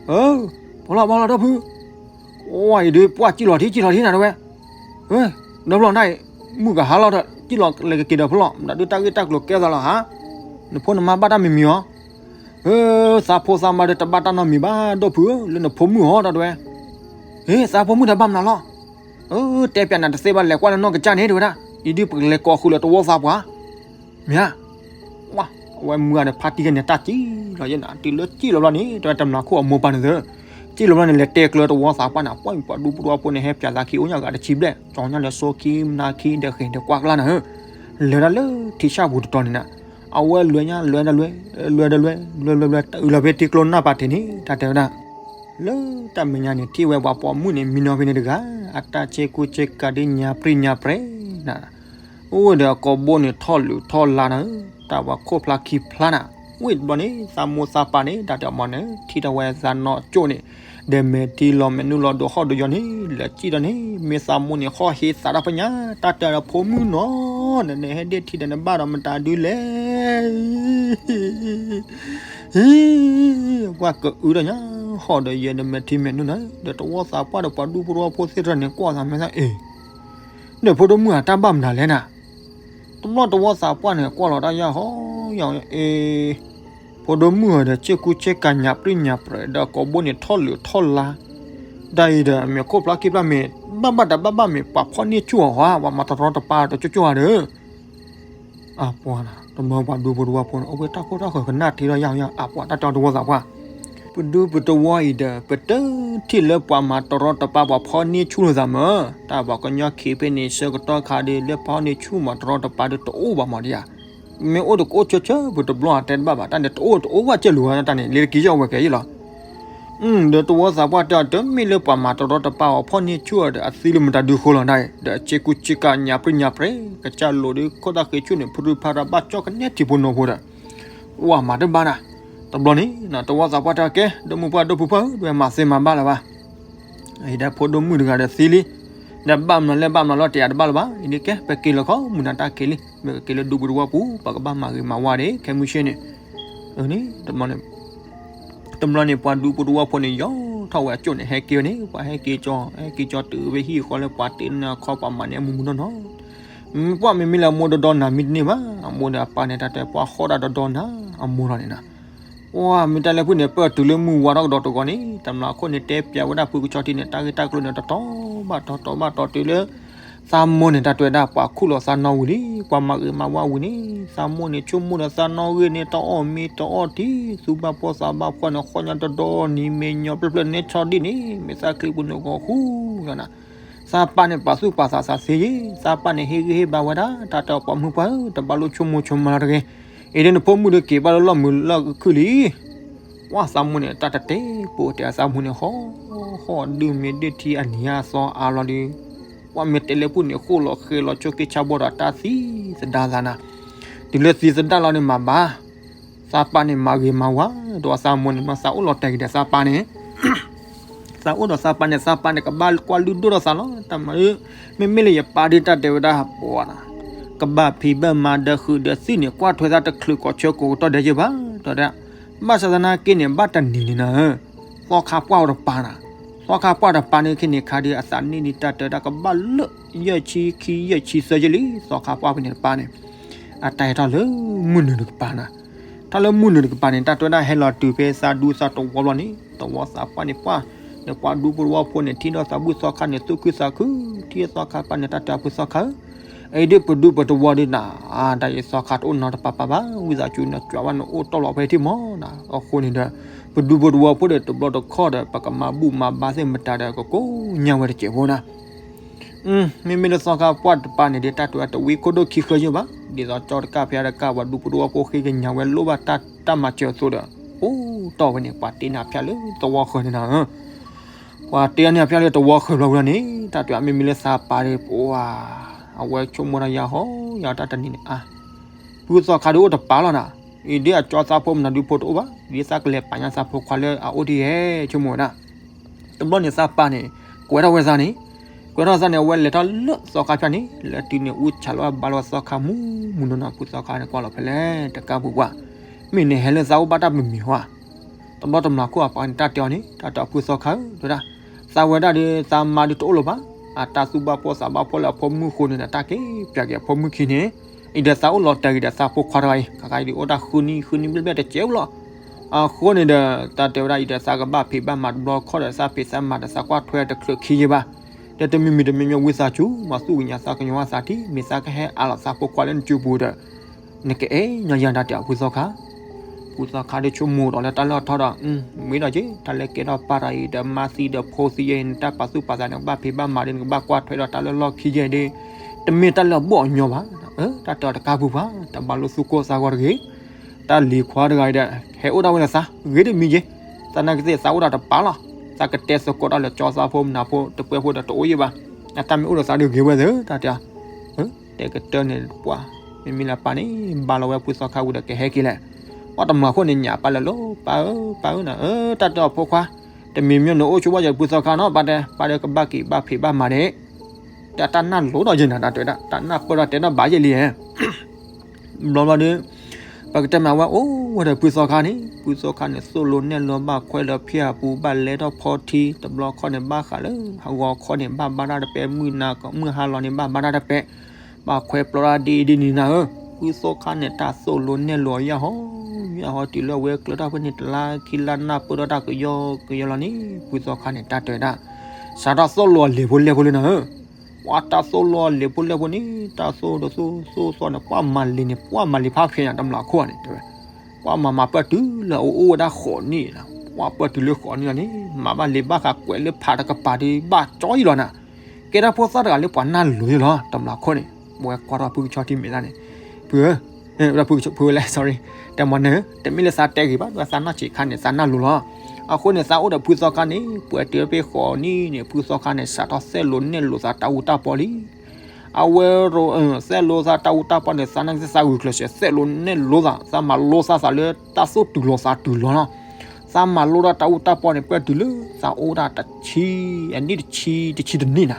ပှၤလီၤပှၤလီၤဒီဖု ဝဲအံၤဒုးပှၢ်ကံၣ်လီၤထံကံၣ်လီၤထံနၤတဝဲ, ဒီဖုလီၤနၢ်အံၤ, မုၢ်ကဟါလီၤဒီး ကံၣ်လီၤလဲၤကက့ၤဒီးဖုလီၤ မတၤဒုးတၢ်ဂ့ၢ်တၢ်ကျိၤကဲသးလီၤဧါ, နဖိနမါဘၣ်တၢ်မံၤမံၤအီၤ, သးဖိသးမါဒီးတဘၣ်တၢ်နီတမံၤဘၣ် ဒီဖုဧၢ လၢနဖိမုၣ်အီၤတၢ်တဝဲ, သးဖိမုၣ်တဘၣ်မနုၤလီၤ, တဲပၠးနၤတသ့ဘၣ် လဲၤကွၢ်လၢနီၢ်ကစၢ်န့ၣ်တဝဲဒၣ်, အံၤဒုးပကလဲၤကိးဃုာ်လၢတဝီသးပှၢ်, မ့ၢ်ဧါ ဝဲမုၢ်ဂၤန့ၣ် ဖါတံၢ်ခဲန့ၣ် တၢ်ကံၣ်လီၤယဲၢ်နၤ တုၤလၢကံၣ်လီၤဘျီန့ၣ် တဝဲတမျးခိၣ်အမိၢ်ပၢ်န့ၣ်သၢ, ကံၣ်လီၤဘျီန့ၣ် လဲၤတဲကျၢၤတဝီသးပှၢ်န့ၣ် ပှၢ်ပှၤဒူပူတဝီဖိန့ၣ် ဟဲပၠးသးခံအိၣ်ညါဂၤတဆံဘျဲၣ် ကၠီညါလဲၤစိခံမနၤခံဒီးဃ့ၢ်ဒီးကွၢ်ကျါနၤဧၢ, လဲၤဒၣ်လၢထံဆၣ်ပူၤတတီၤန့ၣ်နၤ, အဝဲလဲၤညါလဲၤဒၣ်လဲၤ, လဲၤဒၣ်လဲၤ, လဲၤလဲၤလဲၤ တအုးလီၤဖဲထံကျိနၢ်ပာ်တ့ၢ်န့ၣ် တၢ်တဲဝဲဒၣ် လၢတၢ်မဲာ်ညါန့ၣ် ထံၣ်ဝဲပှၤပိာ်မုၣ်န့ၣ် မံနီၤဖဲန့ၣ်တဂၤ, အတၢ်ဆ့ကူဆ့ကၤဒ်ညါပြံၢ်ညါပြဲၤနၤ, အိၣ်ဝဲဒီးအကိာ်ဘိန့ၣ်ထီၣ်လုာ်ထီၣ်လါနၤ, တၢ်ပှၤခိၣ်ဖျါခံဖျါနၤ, ဝံၣ်တဘျီန့ၣ် သးမိၢ်သးပၢ်န့ၣ် တၢ်တဲအီၤမ့ၢ်န့ၣ် ထံၣ်ထီၣ်ဝဲသးနီၢ်ကၠိၣ်န့ၣ်, ဒီးမဲာ်ထံလီၤမဲာ်နုာ်လီၤဒိးဟီၣ်ဒိးယီၤန့ၣ် လဲၤစံၣ်ဒီးန့ၣ် မ့ၢ်သးမိၢ်န့ၣ် ဟီၣ်ဟ့သးတၢ်ဖဲညါ, တၢ်တဲဒီးဖိမုၣ်နီၤ, နနဟဲဒ့ၣ်ထံဒီးနဘၣ်ဒီးမတၤဒုလဲၣ် ဟံ, ပှၢ်ကအုဒီးညါ, ဟီၣ်ဒီးယဲဒီးမဲာ်ထံမဲာ်နုာ်နၤ, ဒီးတဝီသးပှၢ်ဒီးပှၤဒူဖိတဝီဖိသ့ၣ်တဖၣ်န့ၣ် ကွၢ်သးမဲာ်သၣ်အ့ၣ်, ဒီးဖိဒိၣ်မုၣ်ဧၢ တၢ်ဘၣ်မနုၤလဲၣ်နၤ, တဘျီတဝီသးပှၢ်န့ၣ် ကွၢ်လီၤတၢ်ယၢ်ဟီယၢ်အ့ၣ်, ဖိဒိၣ်မုၣ်ဧၢ ဒီးဆ့ကူဆ့ကၤညါပြံၢ်ညါပြဲၤ ဒီးကိာ်ဘိန့ၣ်ထီၣ်လုာ်ထီၣ်လါ, တၢ်အံၤဒီးမ့ၢ်ခိၣ်ဖျါခံဖျါမ့ၢ်, ဘၣ်ဘၣ်တဘၣ်ဘၣ်မ့ၢ်ပှၤဖီၣ်န့ၢ်ဆူၣ်အီၤဧါ, ပှၤမၤတရီတပါတကၠိၣ်ကၠိၣ်ဧါဒီး အပှၤ, တမၢပှၤဒူဖိတဝီဖိန့ၣ် အိၣ်ဝဲတၢ်ခိၣ်တၢ်ဃၢၤကနၣ်ထံဒီးယၢ်ယၢ် အပှၤတၢ်တဲတဝီသးပှၢ်, ပဒူပတဝီအံၤဒီး ပတထံၣ်လၢပှၤမၤတရီတပါပှၤဖီၣ်န့ၢ်ဆူၣ်လိာ်သးမၢ, တၢ်ပှၤကညီခံဖဲန့ၣ် ဆၢကတီၢ်ခါဒီး လၢဖီၣ်န့ၢ်ဆူၣ်မၤတရီတပါဒီးတအိၣ်ဘၣ်မၢ်ဒံးဧါ, မ့ၢ်အိၣ်တကအိၣ်ဆၢဆၢ ပတဘျီအတဲတဘၣ်ဘၣ် တၢ်န့ၣ်တအိၣ်တအိၣ်ဘၣ်ကဲလူၤဝဲတၢ်န့ၣ် လ့တက့ၤယီၣ်ဝဲကဲယ့ၣ်လီၤ ဒီးတဝီသးပှၢ်တဲအီၤ တမ့ၢ်လၢပှၤမၤတရီတပါအီၤဖီၣ်န့ၢ်ဆူၣ်အီၤဒီး အသံလၢမတၤဒုဃိလီၤဒၣ်အံၤ ဒီးအဆ့ကူဆ့ကၤညါပြံၢ်ညါပြဲၤ ကစၢ်လိာ်ဒီးခိၣ်သၣ်ဃ့ဆူၣ်န့ၣ် ဖုရူဖးရၤဘၣ်ကၠီၣ်ကနဲထံဖိနီၢ်ဖိဒီး ဝၤမၤတဘၣ်နၤ, တဘျီန့ၣ် တဝီသးပှၢ်တဲအီၤ ကဲ ဒိၣ်မုၢ်ပှၢ်ဒိၣ်ဖုပှၢ်ဧၢ ဒွဲမၤသ့မၤဘၣ်လၢၤဘၣ် အံၤဒီးဖိဒိၣ်မုၣ်တဂၤဒီးသံလံ, ဒီးဘၣ်မနုၤလဲၣ်ဘၣ်မနုၤလီၤတယၤတဘၣ်လၢၤဘၣ် အံၤဒ်ကဲ ပက့ၤလီၤခီမုၢ်နၤတၢ်က့ၤလံ ပကက့ၤလၢဒူပူၤတဝီပူၤ ပကဘၣ်မၤဂ့ၤမၤဝါဒံး ခဲမုၢ်ဆ့ၣ်န့ၣ်, တဘျီန့ၣ် တဘျီန့ၣ် ပှၤဒူဖိတဝီဖိန့ၣ် ယီၤထီၣ်ဝဲအကၠိၣ်န့ၣ် ဟဲက့ၤဝဲန့ၣ် ပှၤဟဲက့ၤကၠီ ဟဲက့ၤကၠီတုၤဝဲဟံၣ်ဃီလၢပှၤတ့နၤခီပှၤမၤန့ၢ်အမူမူနီၢ်နီၢ်, ပှၢ်မ့မ့ၢ်လၢအမိၢ်ဒီဒီနၤမံတန့ၢ်ဘၣ် အမိၢ်ဒီးအပၢ်န့ၣ် တၢ်တဲပှၤဃီဒၣ်ဒီဒီနၤ အမိၢ်လီၤန့ၣ်နၤ, ပှၢ်မ့ၢ်တၢ်လၢဖုၣ်န့ၣ် ပၢၢ်တုၤလၢမုၢ်ဝါထီၣ်ကဒီးတဂီၤန့ၣ် တမျးခိၣ်န့ၣ် တဲပၠးဝဲဒၣ်ဖုကဆီထံန့ၣ် တၢ်ဂ့ၢ်တၢ်ကျိၤန့ၣ် တတီၤဘၣ်တီၤ တီၤဘၣ်တီၤတုၤလၢ သးမိၢ်န့ၣ် တၢ်တဲဝဲဒၣ် ပှၤခူၣ်လီၤသးနီၢ်ဝံၤလံ ပှၤမၤဂ့ၤမၤဝါဝံၤန့ၣ် သးမိၢ်န့ၣ် ဆိကမိၣ်ဒီးသးနီၢ်ဂ့ၢ်န့ၣ် တအီၣ်မ့ၤတအီၣ်ထံ သူၣ်ဘၣ်ဖှီၣ်သးဘၣ်ဖှီၣ်န့ၣ် ဃီညါတဒီနံၤ မဲာ်ညီဖျၢၣ်ဖျၢၣ်န့ၣ် ဆီဒံၣ်န့ၣ် မဲာ်သၣ်ချံပူၤန့ၣ်ဂီၤဃူဂၤနၤ, သးပၢ်န့ၣ် ပာ်သူၣ်ပာ်သးသးသ့ယံၤ သးပၢ်န့ၣ် ဟ့ၣ်ဂံၢ်ဟ့ၣ်ဘါဝဲဒၣ် တၢ်တဲအီၤ ပှၤမုၢ်ပှၢ်ဧၢ တဘၣ်လိၣ်ဆိကမိၣ်ဆိကမးလီၤတဂ့ၤ, အံၤဒ်နဖိမုၣ်ဒီးက့ၤဘၣ်လၢလီၢ်မုာ်လီၢ်ခုၣ်လံ ပှၤသးမိၢ်န့ၣ် တၢ်တတဲပိာ်တဲအသးမိၢ်န့ၣ် ဟီၣ်ဟီၣ်ဒုးမ့ၢ်ဒုးထံအနံၤအသီအါလီၤဒီး ပှၤမ့ၢ်တဲလၢပူၤန့ၣ် ဃိၣ်လီၤဃဲလီၤဆိက့ဆါဘီဒီး တၢ်သံသဒၣ်သးနၤ, တုၤလၢသံသဒၣ်လီၤန့ၣ်မၤဘၣ်, သးပၢ်န့ၣ်မၤဂ့ၤမၤဝါဒီးအသးမိၢ်န့ၣ် မ့ၢ်သးအိၣ်လီၤတဲာ်က့ၤဒီးသးပၢ်န့ၣ် သးအိၣ်ဒီးသးပၢ်န့ၣ် သးပၢ်န့ၣ်ကဘၣ်ကွၢ်လုၢ်ဒိၣ်ထီၣ်သးလီၤ. တၢ်မၤ မ့မ့ၢ်လၢယပၢ်ဒုးတၢ်တဲဝဲဒၣ်ပှၤနီၤ, ကဘၣ်ဖံးဘၣ်မၤဒီးဃုာ်ဒီးသံၣ်န့ၣ် ကွၢ်ထွဲသးတချုးကိးဆၢကိးကတီၢ်ဒဲးယဘၣ်, တဲဝဲဒၣ်, ဘၣ်ဆၣ်သနာ်က့န့ၣ် ဘၣ်တနံၤန့ၣ်နီၤ, သီခါပှၢ်ဝဲတပၢ်နီၤ, သီခါပှၢ်တပၢ်န့ၣ်ခဲန့ၣ်ခါဒီး အသးနံၣ်ဒံးတၢ်တဲဝဲဒၣ် ကဘၣ်လၢယဲၢ်ဆံခံယဲၢ်ဆံသၢယဲၢ်လံ, သီခါပှၢ်ဖဲန့ၣ်တပၢ်န့ၣ် အတၢ်ဟဲထီၣ်လၢမုၢ်နုာ်တကပၤနီၤ, ထီၣ်လၢမုၢ်နုာ်တကပၤန့ၣ် တၢ်တဲဝဲဒၣ်ဟဲလီၤတုၤဖဲသးဒူသးတဝီဘျီန့ၣ် တဝီသးပှၢ်န့ၣ်ပှၢ်, ဒီးပှၤဒူဖိတဝီဖိန့ၣ် ထံၣ်ဒီးသးဘုၣ်သီခါန့ၣ် သူၣ်ခုသးခု, ထံၣ်သီခါပှၢ်န့ၣ် တၢ်တဲအီၤဖုသီခါဧၢ, အအံၤဒ်ပဒူပတဝီဒုးနၤ, တၢ်အံၤသီခါတအိၣ်နီတပၤပၤဘၣ်, ဝံသးစူၤနကွၢ်ဝဲနအိၣ်တီၢ်လီၤဖဲထံၣ်မးနီၤ, အဃိန့ၣ်ဒီး ပဒူဖိတဝီဖိဒီးတဘျီတခီၣ်ဒီး ပကမၤဘူၣ်မၤဘါသ့ၣ်မတၤဒီး ကကိးညါဝဲတစဲးဖိနီၤ မ့မ့ၢ်လၢသီခါပှၢ်တပၢ်န့ၣ်ဒီး တၢ်တဲဝဲတဝံခိၣ်ဒိၣ်ခံဃၢယဲၢ်ဘၣ်, ဒ်သိးကၠီတကၢ်ဖဲအတကၢ် ပှၤဒူဖိတဝီဖိဃ့ကညးဝဲလိၣ်ဘၣ်တၢ်မၤစၢၤအသိးဒီး အိၣ်တီၢ်ဝဲန့ၣ် ပှၤတ့န့ၢ်ဖၠၣ်လၢသဝီဃၢၤန့ၣ်နီၤ, ပှၤတ့န့ၢ်ဖၠၣ်လၢသဝီဃၢၤဘျီဝံၤလီၤန့ၣ် တၢ်တဲမ့မ့ၢ်လၢသးပၢ်ဒီး ပှၤ အဝဲဆိကမိၣ်တၢ်ယၤဟီ ယၤတၢ်တနံၤန့ၣ်အါ, ဖုသီခါဒုးအိၣ်တပၤလီၤနီၤ, အံၤဒ်အကၠီသးဖိမနုၤဒုးဖိတအိၣ်ဘၣ်, ဒ်သးကလဲၤပာ်ညါသးဖိခွါလၢအအိၣ်ဒ်ယဲၢ်ဆိကမိၣ်ဝဲဒၣ် တဘျီန့ၣ်သးပၢ်န့ၣ် ကွဲးထီၣ်ဝဲသးန့ၣ်, ကွဲးထီၣ်သးန့ၣ် အဝဲလဲၤထီၣ်လၢသီခါဖၠၣ်န့ၣ် လဲၤတုၤန့ၣ် အူဆးလီၤအဘါလီၤသီခါမူမူနီၤနီၤ, ဖုသီခါန့ၣ်ကွၢ်လီၤဖဲလဲၣ် တကၢ်ပူၤပှၢ်, မ့ၢ်န့ၣ်ဟဲလၢသးအိၣ်ဘၣ်တၢ်ပမံၤဟီဧါ, တဘျီတမျးခိၣ်အပှၤန့ၣ် တၢ်တဲအီၤန့ၣ် တၢ်တဲအီၤဖုသီခါဧၢ တဲဝဲဒၣ်, သးဝဲဒၣ်ဒီး သးမါဒုးတအိၣ်လၢၤဘၣ်, အတၢ်သူၣ်ဘၣ်ဖှီၣ်သးဘၣ်ဖှီၣ်လၢအဖိမုၣ်ဃိန့ၣ်ဒီး တၢ်က့ၤပျးက့ၤအဖိမုၣ်ခံန့ၣ်, အံၤဒီးသးအိၣ်လီၤတဲာ်က့ၤဒီးသးဖိခွါတဂၤအံၤ ခါခါအံၤဒုးအိၣ်တၢ်ဃုနံၣ်ဃုနံၣ်ဘျဲၣ်ဘျဲၣ်တစဲးဖိလီၤ, အဃိန့ၣ်ဒီး တၢ်တဲဝဲဒၣ်အံၤဒီး သးကဘၣ်ဖံးဘၣ်မၤတဘျီခီၣ်ဒီး သးဖံးသးမၤဒီးသးကွၢ်ထွဲတချုးခံယဲၢ်ဘၣ်, ဒီးတမံၤမံၤတမံၤမံၤဝံသးစူၤ မၤသူၣ်ကညီၤသးကညီၤသးထံ မ့ၢ်သးကဟဲအးလီၤသးဖိခွါလၢနစုပူၤဒီး နကအဲၣ်ညီယၤတၢ်တဲအီၤဖုသီခါ ဖုသီခါဒုးဆိကမိၣ်ဒီးလၢတၢ်လၢအထီဒီး မ့ၢ်ဒီးက့ၤ တၢ်လၢကဲထီၣ်ပၢ်တၢ်အံၤဒီး မါသံဒီးဖိသံယဲၢ် နတၢ်ပာ်သူၣ်ပာ်သးန့ၣ် ကဘၣ်ဖံးဘၣ်မၤဒီး နကဘၣ်ကွၢ်ထွဲဒီးတၢ်လၢလီၢ်ခံယဲၢ်ဒီး တမ့ၢ်တၢ်လၢအဘီၣ်အညီဘၣ်, တၢ်တဲအီၤတကၢ်ပူၤပှၢ် တဘၣ်လိာ်သူၣ်ကိၢ်သးဂီၤတဂ့ၤ, တၢ်လံၤခွါတဂၤအံၤဒီး ဟဲအိၣ်ဒၣ်ဝဲဒီးသး ဂ့ၤတမံၤယဲၢ်, သနာ်က့သ့ၣ်သးအိၣ်ဒၣ်တပၤလီၤ, သးကတဲသကိးတၢ်လၢကၠီသးဖိမနၤဖိတပှဲၤဖိဒီးတအိၣ်ယဲၢ်ဘၣ်, အတၢ်မ့ၢ်အိၣ်ဒီးသးဒုးဂ့ၤဝဲသ့ၣ် တၢ်တဲအီၤ တဲကတၢၢ်န့ၣ်ပှၢ်, မ့မ့ၢ်လၢပၢ်န့ၣ် ဘါလီၤဝဲဖုသီခါဝံၤဒီးကဟဲက့ၤလဲၣ်, ပှၢ်တမျးခိၣ်န့ၣ်ညၣ်ပၢ်လၢလီၤ ပၢ်ဧၢ ပၢ်ဧၢနၤ, တၢ်တဲအီၤဖိခွါ, တမံၤမံၤနအိၣ်ဆိဘၣ်ယၤဖုသီခါနီၤ ပၢ်တဲ, ပၢ်ဒီးကဘၣ်က့ၤဘၣ်ဖံးဘၣ်မၤန့ၣ်, တၢ်တၢ်နၢ်လိၤဒီးယဲၢ်နၤ တၢ်တဲဝဲဒၣ် တၢ်နၢ်ပၢၢ်ဒီးတဲနီၣ်ဘၣ်ယဲၢ်လံဧါ ဘျီဘျီဒီး ပကတဲမ့ၢ်ဝဲအိၣ်ဝဲဒီးဖုသီခါန့ၣ် ဖုသီခါန့ၣ် သိၣ်လိနဲၣ်လိဘၣ်ခွဲးဒီးဖံအပူၤ ဘၣ်လဲထီၣ်ဖီထံ တဘျီခီန့ၣ် ဘၣ်ဃးလၢဟးဂီၤခီန့ၣ် ဘၣ်ဘါတၢ်တပဲ မုၢ်နၤမုၢ်ဟါလီၤန့ၣ် ဘၣ်ဘါတၢ်တပဲ, ဘၣ်ခွဲးပျီတၢ်ဒ်အံၤဒ်နံၤနၤဧၢ, ဖုသီခါန့ၣ် တၢ်သိၣ်လိနဲၣ်လိအယၢ်ဟီ ယၢ်ဟီတုၤလၢအဝဲကျၢၤထီၣ်ဖဲန့ၣ် တလါခံလါနၢ်ပၢၢ်ထီၣ်တၢ်ကယီကယီလီၤန့ၣ် ဖုသီခါန့ၣ် တၢ်တဲဝဲဒၣ် စးထီၣ်သိၣ်လိအလံာ်ဖိလဲၢ်ဖိလၢနၤဧၢ ပှၤတၢ်သိၣ်လိအလံာ်ဖိလဲၢ်ဖိန့ၣ် တၢ်သိၣ်ဒီးသိၣ်သိၣ်သိၣ်န့ၣ် ပှၤမၤလံာ်န့ၣ် ပှၤမၤလံာ်ဖးဖဲးညါ တမျးခိၣ်န့ၣ် တဲဝဲ, ပှၤမၤမၤပၢၢ်တုၤလၢအအိၣ်ဝဲဒၣ်ဃိးနံၣ်လီၤ, ပှၤပၢၢ်တုၤလၢဃိးနံၣ်လီၤန့ၣ် မၤဘၣ်လံာ်ဘၣ်ဃးကွဲးလၢဖးတကပၤဒီး ဘၣ်ကၠီအံၤလီၤနၤ, ကဲထီၣ်ဖိသၣ်တဂၤလၢပှၤနၢ်လိၤလီၤ တမျးခိၣ်န့ၣ်, ပဝဲကွၢ်ထီၣ်ဖုကဆီထံမဲာ်သၣ်န့ၣ်, ဖုဧၢ, ဖုဝဲလဲၣ် sorry, တဲမၤနၢၤ တမ့ၢ်လၢသးတဲဂ့ၤဘၣ် သးနၢ်ဆံးခါန့ၣ် သးနၢ်လိၤလီၤ, အဃိန့ၣ် သးအိၣ်ဒီးဖုသီခါန့ၣ် ပှဲၤတုၤဖဲဃိးနံၣ်န့ၣ် ဖုသီခါန့ၣ် စးထီၣ်သိၣ်လိနဲၣ်လိသးတၢ်အူတၢ်ပီလံ အဝဲ သိၣ်လိသးတၢ်အူတၢ်ပီန့ၣ် သးနာ်က့သးဂုာ်ကျဲးစၢး သိၣ်လိနဲၣ်လိသး သးမၤလိသးသးလၢတၢ်သိၣ်တုၤလီၤသးတုၤလီၤလီၤ, သးမၤလိတၢ်တၢ်အူတၢ်ပီန့ၣ် ပှဲၤတုၤလၢသးအိၣ်ဒၣ်တဆံ, အနံၣ်တဆံ တဆံတနံၣ်နၤ,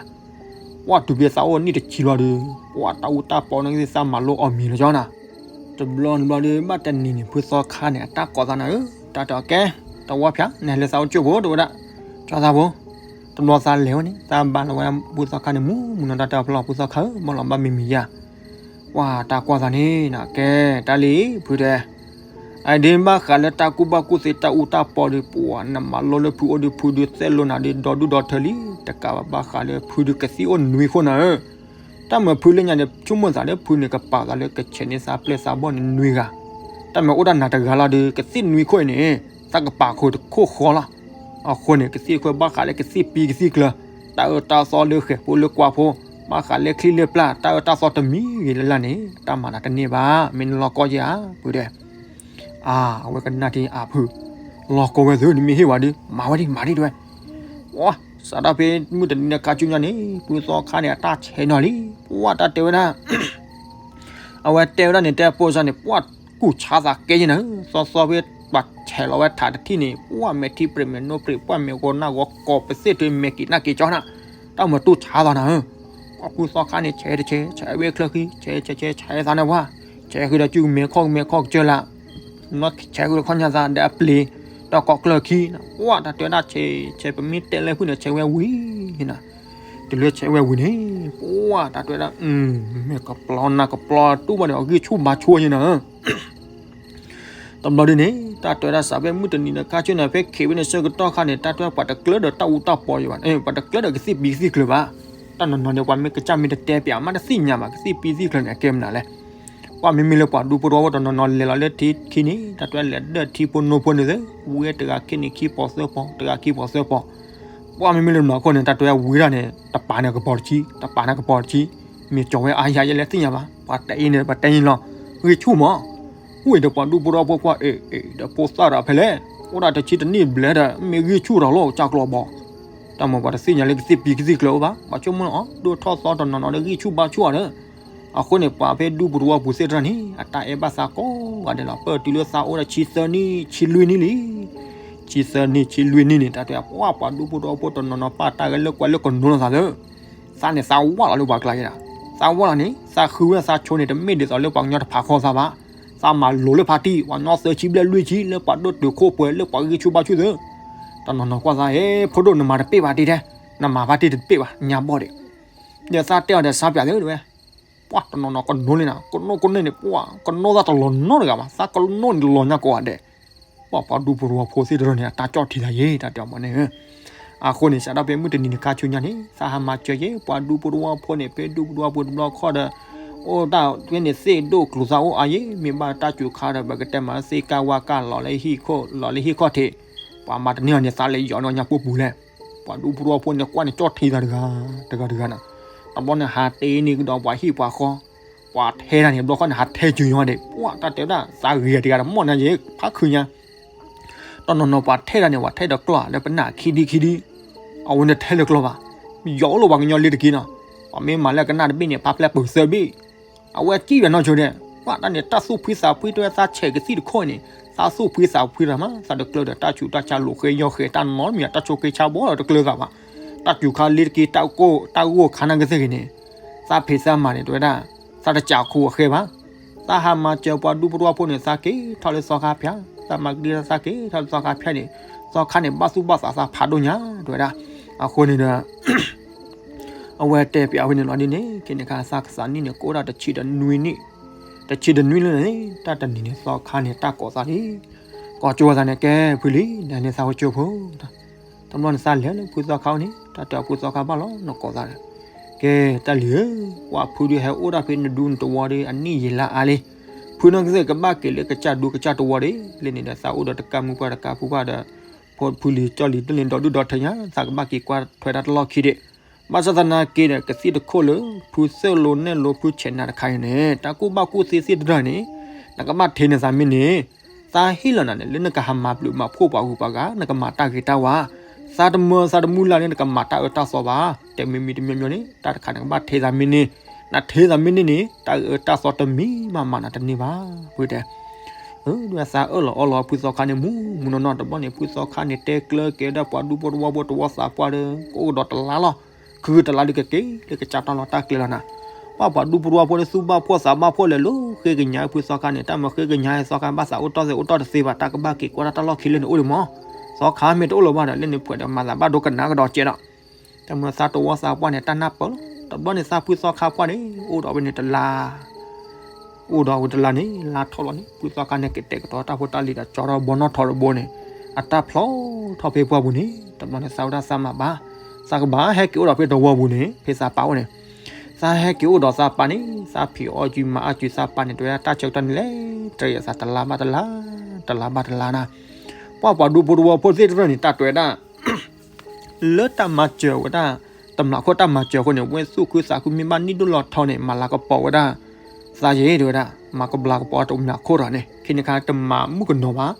ပှၤတုၤဖဲသးအိၣ်နံၣ်တဆံလီၤဒီး ပှၤတၢ်အူတၢ်ပီနာ်က့သးမၤလိအီၤမံၤလီၤကၠီနၤ, တဘျီတဘျီဒီး ဘၣ်တနံၤန့ၣ် ဖုသီခါန့ၣ် အတၢ်ကိးသးနၤဧၢ, တၢ်တဲအီၤကဲ, တဝီဖၠး နဟဲလၢသးအိၣ်ကၠိၣ်ဖိ တဲဝဲဒၣ်, ကၠီသးဖိ, တဘျီသးလဲၤဝဲန့ၣ် သးဘါလီၤဝဲဖုသီခါန့ၣ် မူမူနီၤ တၢ်တဲအီၤဖျီ ဖုသီခါဧၢ ဘၣ်လီၤဘၣ်မံၤမံၤယါ ပှၤတၢ်ကွၢ်သးန့ၣ်နၤ ကဲ တၢ်လံ ဖုတဲ, အဒ့ဘၣ်ဃးလၢတၢ်ကူၣ်ဘၣ်ကူၣ်သ့ တၢ်အူတၢ်ပီဒီး ပှၤနမၤလိလၢဖုအိၣ်ဒီး ဖုဒုးသိၣ်လိနၤဒီး ဒီဒူၣ်ဒီထၢလံ, တကးဘၣ်ဘၣ်ဃးလၢဖုဒုးကသံၣ်အိၣ်နွံခိၣ်နၤဧၢ, တၢ်မၤဖုလၢညါန့ၣ် ဆိကမိၣ်သးလၢဖုန့ၣ် ကပာ်သးလၢကဆဲးန့ၢ်သးပျဲၢ်သးဘီၣ်န့ၣ်နွံဂၤ, တၢ်မၤအိၣ်ဒၣ်နၤတဂၤလီၤဒီး ကသံၣ်နွံခိၣ်အံၤန့ၣ် သးကပာ်ခိၣ်တခိၣ်ဃီလီၤ, အဃိန့ၣ် ကသံၣ်တခိၣ်ဘၣ်ဃးလၢကသံၣ်ပံကသံၣ်ကျၢၤ, တၢ်အၢတၢ်သီလၢဃဲၤဖိလၢကွၢ်ဖိ, ဘၣ်ဃးလၢချံလၢပျၢ် တၢ်အၢတၢ်သီတမံၤဂ့ၤလၢ်လၢ်န့ၣ် တၢ်မၤနၤတန့ၢ်ဘၣ်, မ့ၢ်နလီၤကီယဲၢ်ဧါ ဖုတဲ, အါ အဝဲကနၣ်ထံအါဖု, လီၤကီဝဲသု နမ့ၢ်ဟ့ၣ်ဝဲဒုး မၤဝဲဒံး မၤဒံး တဲဝဲ. ပှၤ စးထီၣ်ဖဲမုၢ်တနံၤန့ၣ် ခါဆူညါန့ၣ် ဖုသီခါန့ၣ် အတၢ်ဆဲးနီၤလံ. ပှၤ တၢ်တဲဝဲဒၣ် အဝဲတဲဝဲဒၣ်န့ၣ် တဲပိာ်စၢ်န့ၣ် ပှၤကူၣ်ဆါသးကဲယဲနၤ, သီသီဖဲပှၤဆဲးလီၤဝဲထးတထံၣ်န့ၣ် ပှၤမဲာ်ထံပြ့မဲာ်နိပြ့ ပှၤမဲာ်ဂီၤနၢ်ဂီၤကီး ပသ့ၣ်ထံမဲာ်က့ၤနၢ်က့ၤကၠီနၤ, တၢ်မၤတူၢ်ဆါသးနၤဧၢ. ပှၤဖုသီခါန့ၣ် ဆဲးတဆဲး ဆဲးဝဲချၢဃံ ဆဲးဆဲးဆဲး ဆဲးသးန့ၣ်ပှၤ, ဆဲးဃုာ်ဒီး စုမဲာ်ခီၣ်မဲာ်ခီၣ်ကစၢၢ်လၢ ဆဲးဃုာ်ဒီးခီၣ်ညါသး ဒီးအပျ့ၤ ဒီးကိးကျၢၢ်ခံ, ပှၤ တၢ်တဲဝဲဒၣ် ဆဲး ဆဲး ပမ့ၢ်တဲလၢဖုန့ၣ် ဆဲးဝဲဝံၤနၤ, တုၤလၢဆဲးဝဲဝံၤန့ၣ် ပှၤ တၢ်တဲဝဲဒၣ် မဲာ်ကပျီနါကပျီ တူၢ်ဘၣ်ဒီး ဂံၢ်ဆူၣ်ဘါဆူၣ်ယဲနၤဧၢ. တဘျီဒ်န့ၣ် တၢ်တဲဝဲဒၣ် စးဖဲမုၢ်တနံၤန့ၣ် ခါဆူညါ ဖဲခံးဝဲန့ၣ် ဆၢကတီၢ်ခါန့ၣ် တၢ်တဲဝဲ ပှၤတကျၢဒီးတၢ်အူတၢ်ပီယဲဘၣ်, ပှၤတကျၢဒီးကသံၣ်ပံသံၣ်ကျၢၤဘၣ်. တၢ်နီၢ်နီၢ်န့ၣ် ပှၤမ့ၢ်ကစၢ်မ့ၢ်တတဲပၠး မ့ၢ်တသ့ၣ်ညါဘၣ် ကသံၣ်ပံသံၣ်ကျၢၤန့ၣ် အကဲမနုၤလဲၣ်. ပှၤမ့မ့ၢ်လၢပှၤဒူဖိတဝီဖိတနီၤနီၤ လဲၤလီၤလၢထံခံန့ၣ် တၢ်တဲဝဲ လဲၤဒၢထံဖိနိဖိန့ၣ်သု, ဝံတဂၤခံန့ၣ် ခံပီၤသၢပီၤ တဂၤခံပီၤသၢပီၤ. ပှၤမ့မ့ၢ်လၢနီၢ်ခိန့ၣ် တၢ်တဲဝဲဝံဒၣ်န့ၣ် တပၤန့ၣ်ကပီၤတဆံ တပၤန့ၣ်ကပီၤတဆံ, မ့ၢ်ကၠီၤဝဲအါယၤယဲလဲၣ်သ့ၣ်ညါဘၣ်. ပှၤတဲအံၤန့ၣ် ပှၤတဲအံၤလီၤ, ဂံၢ်ဆူၣ်မး. ဝံဒီးပှၤဒူဖိတဝီဖိကွၢ် အ့ အ့ ဒီးဖိသၣ်ဒီးဖဲလဲၣ် အိၣ်ဒၣ်တဆံတနံၣ်ဘျဲၣ်ဒီး မ့ၢ်ဂံၢ်ဆူၣ်ထီၣ်လီၤ ကၢ်ကျီဘီ. တၢ်မၤပှၤတသ့ၣ်ညါလၢကသံၣ်ပံကသံၣ်ကျၢၤအိၣ်ဘၣ်, ပှၤဆိကမိၣ်လီၤ အီၤ ဒိၣ်ထီၣ်သီတနီၤနီၤဒီး ဂံၢ်ဆူၣ်ဘါဆူၣ်အီၤဒီး အဃိန့ၣ် ပှၤဖဲဒူဖိတဝီဖိသ့ၣ်တဖၣ်န့ၣ် အတၢ်အဲၣ်ဘၣ်သးကိးဂၤဒဲးလီၤ. ပၢၢ်တုၤလၢသးအိၣ်ဒီးဆံသၢနံၣ် ဆံလွံၢ်နံၣ်လံ. ဆံသၢနံၣ် ဆံလွံၢ်နံၣ်န့ၣ် တၢ်တဲပှၤ ပှၤဒူဖိတဝီဖိတနီၤနီၤ ပာ်တၢ်ဂဲၤလၢကွၢ်လၢကနိလီၤသးသၢ, သးန့ၣ်သးဝၢ်လီၤလၢပှၤကျါယဲဒၣ်. သးဝၢ်လီၤန့ၣ် သးဃုဝဲသးဆိန့ၣ် တမ့ၢ်ဒ်သိးလၢပှၤကညီတဖးခီသးဘၣ်. သးမၤလိၤလၢဖါတံၢ် ပှၤကညီသၢဆံဘျဲၣ်လွံၢ်ဆံ လၢပှၤဒိၣ်တုာ်ခိၣ်ပှဲၤ လၢပှၤဂံၢ်ဆူၣ်ဘါဆူၣ်သၢ. တနီၤနီၤကွၢ်သး ဟဲ ဖိဒိၣ်နမၤတပ့ၢ်ဘၣ်တံၢ်ထဲ, နမၤဘၣ်တံၢ်တပ့ၢ်ဘၣ် ညါဘီၣ်ဒံး. ဒီးသးတဲအီၤဒီး စါပၠးသၢတဲဝဲ ပှၤတနီၤနီၤကနိလံနၤ, ကနိကနိန့ၣ် ပှၤကနိသးတလီၤနီတဂၤဘၣ်, သးကနိန့ၣ်လီၤညါကိးဂၤဒဲး. ပှၤပှၤဒူဖိတဝီဖိသ့ၣ်တဖၣ်န့ၣ် အတၢ်ကၠီၣ်ထံသးယဲ တၢ်တဲအီၤမးန့ၣ်. အဃိန့ၣ် စးထီၣ်ဖဲမုၢ်တနံၤန့ၣ် ခါဆူညါန့ၣ် သးဟးမၤစၢၤယဲ ပှၤဒူဖိတဝီဖိန့ၣ် ဖဲဒူဖိတဝီဖိတဘျီခီဒီး အိၣ်တၢ်ဖဲန့ၣ်သ့ၣ်ဒိၣ်ကျိၤသးအိၣ်အါယဲ မ့ၢ်ဘၣ်တၢ်စူၤခါဒီး ပကတဲမးသ့ၣ်ကၢ်ဝါကၢ်လီၤလၢဟံၣ်ခိၣ် လီၤလၢဟံၣ်ခီၣ်ထံး, ပှၤမၤတန့ၢ်အီၤန့ၣ် သးလဲၤယီၤန့ၢ်ညါပူၤပူၤလဲၣ်. ပှၤဒူဖိတဝီဖိန့ၣ် ကွၢ်န့ၣ်ကၠီၣ်ထံသးတဂၤ တဂၤတဂၤနၤ. တဘျီန့ၣ် ဟးတ့န့ၢ်ကဒီးပှၤဟံၣ်ပှၤဃီ, ပှၤထဲဒၣ်န့ၣ် ဘျီခီန့ၣ် ဟးထဲစၢၤညီဒံး ပှၤတၢ်တဲဝဲဒၣ် သးဂ့ၤတဂၤဒီးမီၢ်န့ၣ်ယဲ ဖးခုညါ တနီၤနီၤပှၤထဲဒၣ်န့ၣ် ပှၤထဲဒီးကျီၢ်လၢပနၢ်ခံဒံခံဒံ, အဝဲန့ၣ်ထဲလၢကျီၢ်ဘၣ်, ယီၤအိၣ်လၢပှၤကညီလ့တက့ၢ်နီၤ, ပှၤမ့ၢ်မၤလၢကနၣ်တဘ့ၣ်န့ၣ် ဖးဖျဲးပၢၤသၢဘ့ၣ်, အဝဲကံၣ်ဝဲနီၢ်ဆိဒဲး, ပှၤတၢ်န့ၣ် တၢ်သူၣ်ဖှံသးဖှံတဲဝဲသးဆဲးကသံၣ်တခိၣ်န့ၣ်, သးသူၣ်ဖှံသးဖှံတၢ်မး သးတကျၢၤဒီးတၢ်ဆူးတၢ်ဆါလိာ်ဃဲယီၤဃဲတၢ်နီတမံၤ တၢ်ဆိးက့ဆါဘီဒီးတကျၢၤသးဘၣ်, တၢ်စူၤခါလ့တက့ၢ် တၢ်ဂိၢ်တၢ်ဂိၢ်ခါနၢ်ကသ့ၣ်ဂ့ၤန့ၣ်, သးဖံးသးမၤန့ၣ် တဲဝဲဒၣ်, သးတစးခိအဃဲဘၣ် သးဟးမၤစၢၤပှၤဒူဖိတဝီဖိန့ၣ် သးက့ၤထီၣ်လၢသီခါဖၠါ, သးမၤကဒံသးက့ၤထီၣ်လၢသီခါဖၠါန့ၣ်, သီခါန့ၣ် ဘၣ်သူၣ်ဘၣ်သးသးဖးဒိၣ်ညါ တဲဝဲဒၣ်. အဃိန့ၣ်ဒီး အဝဲတဲပၠးဝဲန့ၣ်လီၤဒ်န့ၣ် ခဲန့ၣ်ခါ သးကသးနံၣ်န့ၣ် ကအိၣ်ဒၣ်တဆံဒီးနွံနံၣ်, တဆံဒီးနွံနံၣ်လၢန့ၣ် တၢ်တနံၤန့ၣ် သီခါန့ၣ် တၢ်ကိးသးလံ, ကိးကၠိသးန့ၣ် ကဲဖုလံ နန့ၣ်သးဟိကၠိဖိ တဘျီန့ၣ် သးလဲၤလၢဖုသီခါအိၣ်န့ၣ် တၢ်တဲအီၤဖုသီခါဘၣ်လီၤ နကိးသးဒီး, ကဲတၢ်လံၤဧၢ, ပှၤဖုဒုးဟဲအိၣ်ဒၣ်ဖဲနဒူနတဝီဒီး အနံၣ်ယံာ်လါအါလံ, ဖုနီၢ်ကသ့ၣ်ကဘၣ်က့ၤလၢကစၢ်ဒူကစၢ်တဝီဒီး လၢန့ၣ်ဒီး သးအိၣ်ဒီးတကၢ်မုၢ်ပှၢ်တကၢ်ဖုပှၢ်ဒီး ဖိဖုလံၤကၠီလံၤတလ့ၤဒီဒူၣ်ဒီထၢညါ သးကဘၣ်က့ၤကွၢ်ထွဲတၢ်တလီၢ်ခံဒံး, ဘၣ်ဆၣ်သနာ်က့ဒီး ကသံၣ်တခိၣ်လၢ ဖုသ့ၣ်လိနဲၣ်လိဖုဆဲးနၤတခါအံၤန့ၣ် တၢ်ကူၣ်ဘၣ်ကူၣ်သ့သ့ၣ်တဖၣ်န့ၣ် နကဘၣ်ထဲနသးမ့ၢ်န့ၣ်, သးဟ့ၣ်လီၤနၤန့ၣ် လၢနကဟးမၤဘျုးမၤဖှိၣ်ပှၤဂုၤပှၤဂၤ နကမၤတၢ်ဂ့ၤတၢ်ဝါ, သးတမၢသးတမုၢ်လၢ်လၢနကမၤတၢ်အၢတၢ်သီဘၣ်, တဲမံၤမံၤတမံၤမံၤန့ၣ် တၢ်တခါနကဘၣ်ထဲသးမ့ၢ်န့ၣ်, နထဲသးမ့ၢ်န့ၣ်န့ၣ် တၢ်အၢတၢ်သီတမံၤမးမၤနၤတန့ၢ်ဘၣ်, ဖုတဲ သးအၢၣ်လီၤအီလီၤဖုသီခါန့ၣ် မူမူနီၢ်နီၢ် တဘျီန့ၣ် ဖုသီခါန့ၣ် တဲကျၢၤက့ၤဒၣ်ပှၤဒူဖိတဝီဖိတဝီသးပှၢ်ဒီး ကအိၣ်ကဒီးတလါလီၤ, ခုတလါဒုးကက့ၤလၢကစၢ်တၢ်လီၢ်တၢ်ကျဲလီၤနၤ, ပှၤပှၤဒူဖိတဝီဖိလၢသူၣ်ဘၣ်ဖှီၣ်သးဘၣ်ဖှီၣ် လဲၤလိၤဃ့ကညးဖုသီခါန့ၣ် တၢ်မၤဃ့ကညးသီခါ ဘၣ်သးအိၣ်တီၢ်သ့ၣ်အိၣ်တီၢ်တသ့ဘၣ် တၢ်ကဘၣ်က့ၤကွၢ်တၢ်တၢ်လီၢ်ခံလၢန့ၣ်အိၣ်ဒံးမး, သီခါမ့ၢ်တအိၣ်လၢၤဘၣ်ဒီး လၢန့ၣ်ဖှဲးဒီးမၤသးဘၣ်ဒိကနၣ်ကဒီးကဲဒီး တၢ်မၤသးတဝီသးပှၢ်န့ၣ် တၢ်နၢ်ပၢၢ်လီၤ, တဘျီန့ၣ်သးဖုသီခါပှၢ်န့ၣ် အိၣ်ဒီးဝဲန့ၣ်တလါ, အိၣ်ဒီးဝဲတလါန့ၣ် လါထီၣ်လီၤန့ၣ် ဖုသီခါန့ၣ် ကတဲာ်ကတီၤတၢ်ဖိတၢ်လံၤဒီး ကၠီထီၣ်ဘီနီၣ်ထီၣ်တဘိန့ၣ် အတၢ်ဖျီထီၣ်ဖဲပှၢ်ပူၤန့ၣ် တဘျီန့ၣ် သးဝဲဒၣ်သးမၤဘၣ်, သးကဘၣ်ဟဲက့ၤအိၣ်ဒီးဖဲတဝီပူၤန့ၣ် ဖဲသးပၢ်အိၣ်န့ၣ်, သးဟဲက့ၤအိၣ်ဒီးသးပၢ်န့ၣ် သးဖံးအီၣ်ကုမၤအီၣ်ကု သးပၢ်န့ၣ် တဲဝဲဒၣ်တၢ်ဆၢကတီၢ်န့ၣ်လဲၤတရံးအသးတလါဘၣ်တလါ, တလါဘၣ်တလါနၤ, ပှၤပှၤဒူဖိတဝီဖိသ့ၣ်တဖၣ်န့ၣ် တၢ်တဲဝဲဒၣ် လၢတၢ်မၤစၢၤဝဲဒၣ် တမျးခိၣ်တၢ်မၤစၢၤအဃိန့ၣ် ဝဲသူၣ်ခုသးခုမ့ၢ်ဘၣ်နံၣ်ဒိၣ်လီၤထီန့ၣ် မၤလၤကပီၤဝဲဒၣ် သးယဲတဲဝဲဒၣ် မၤကဘျါကပီၤတမျးခိၣ်ဒီးန့ၣ် ခဲန့ၣ်ခါတမၤမုၣ်ကနီၤဘၣ်,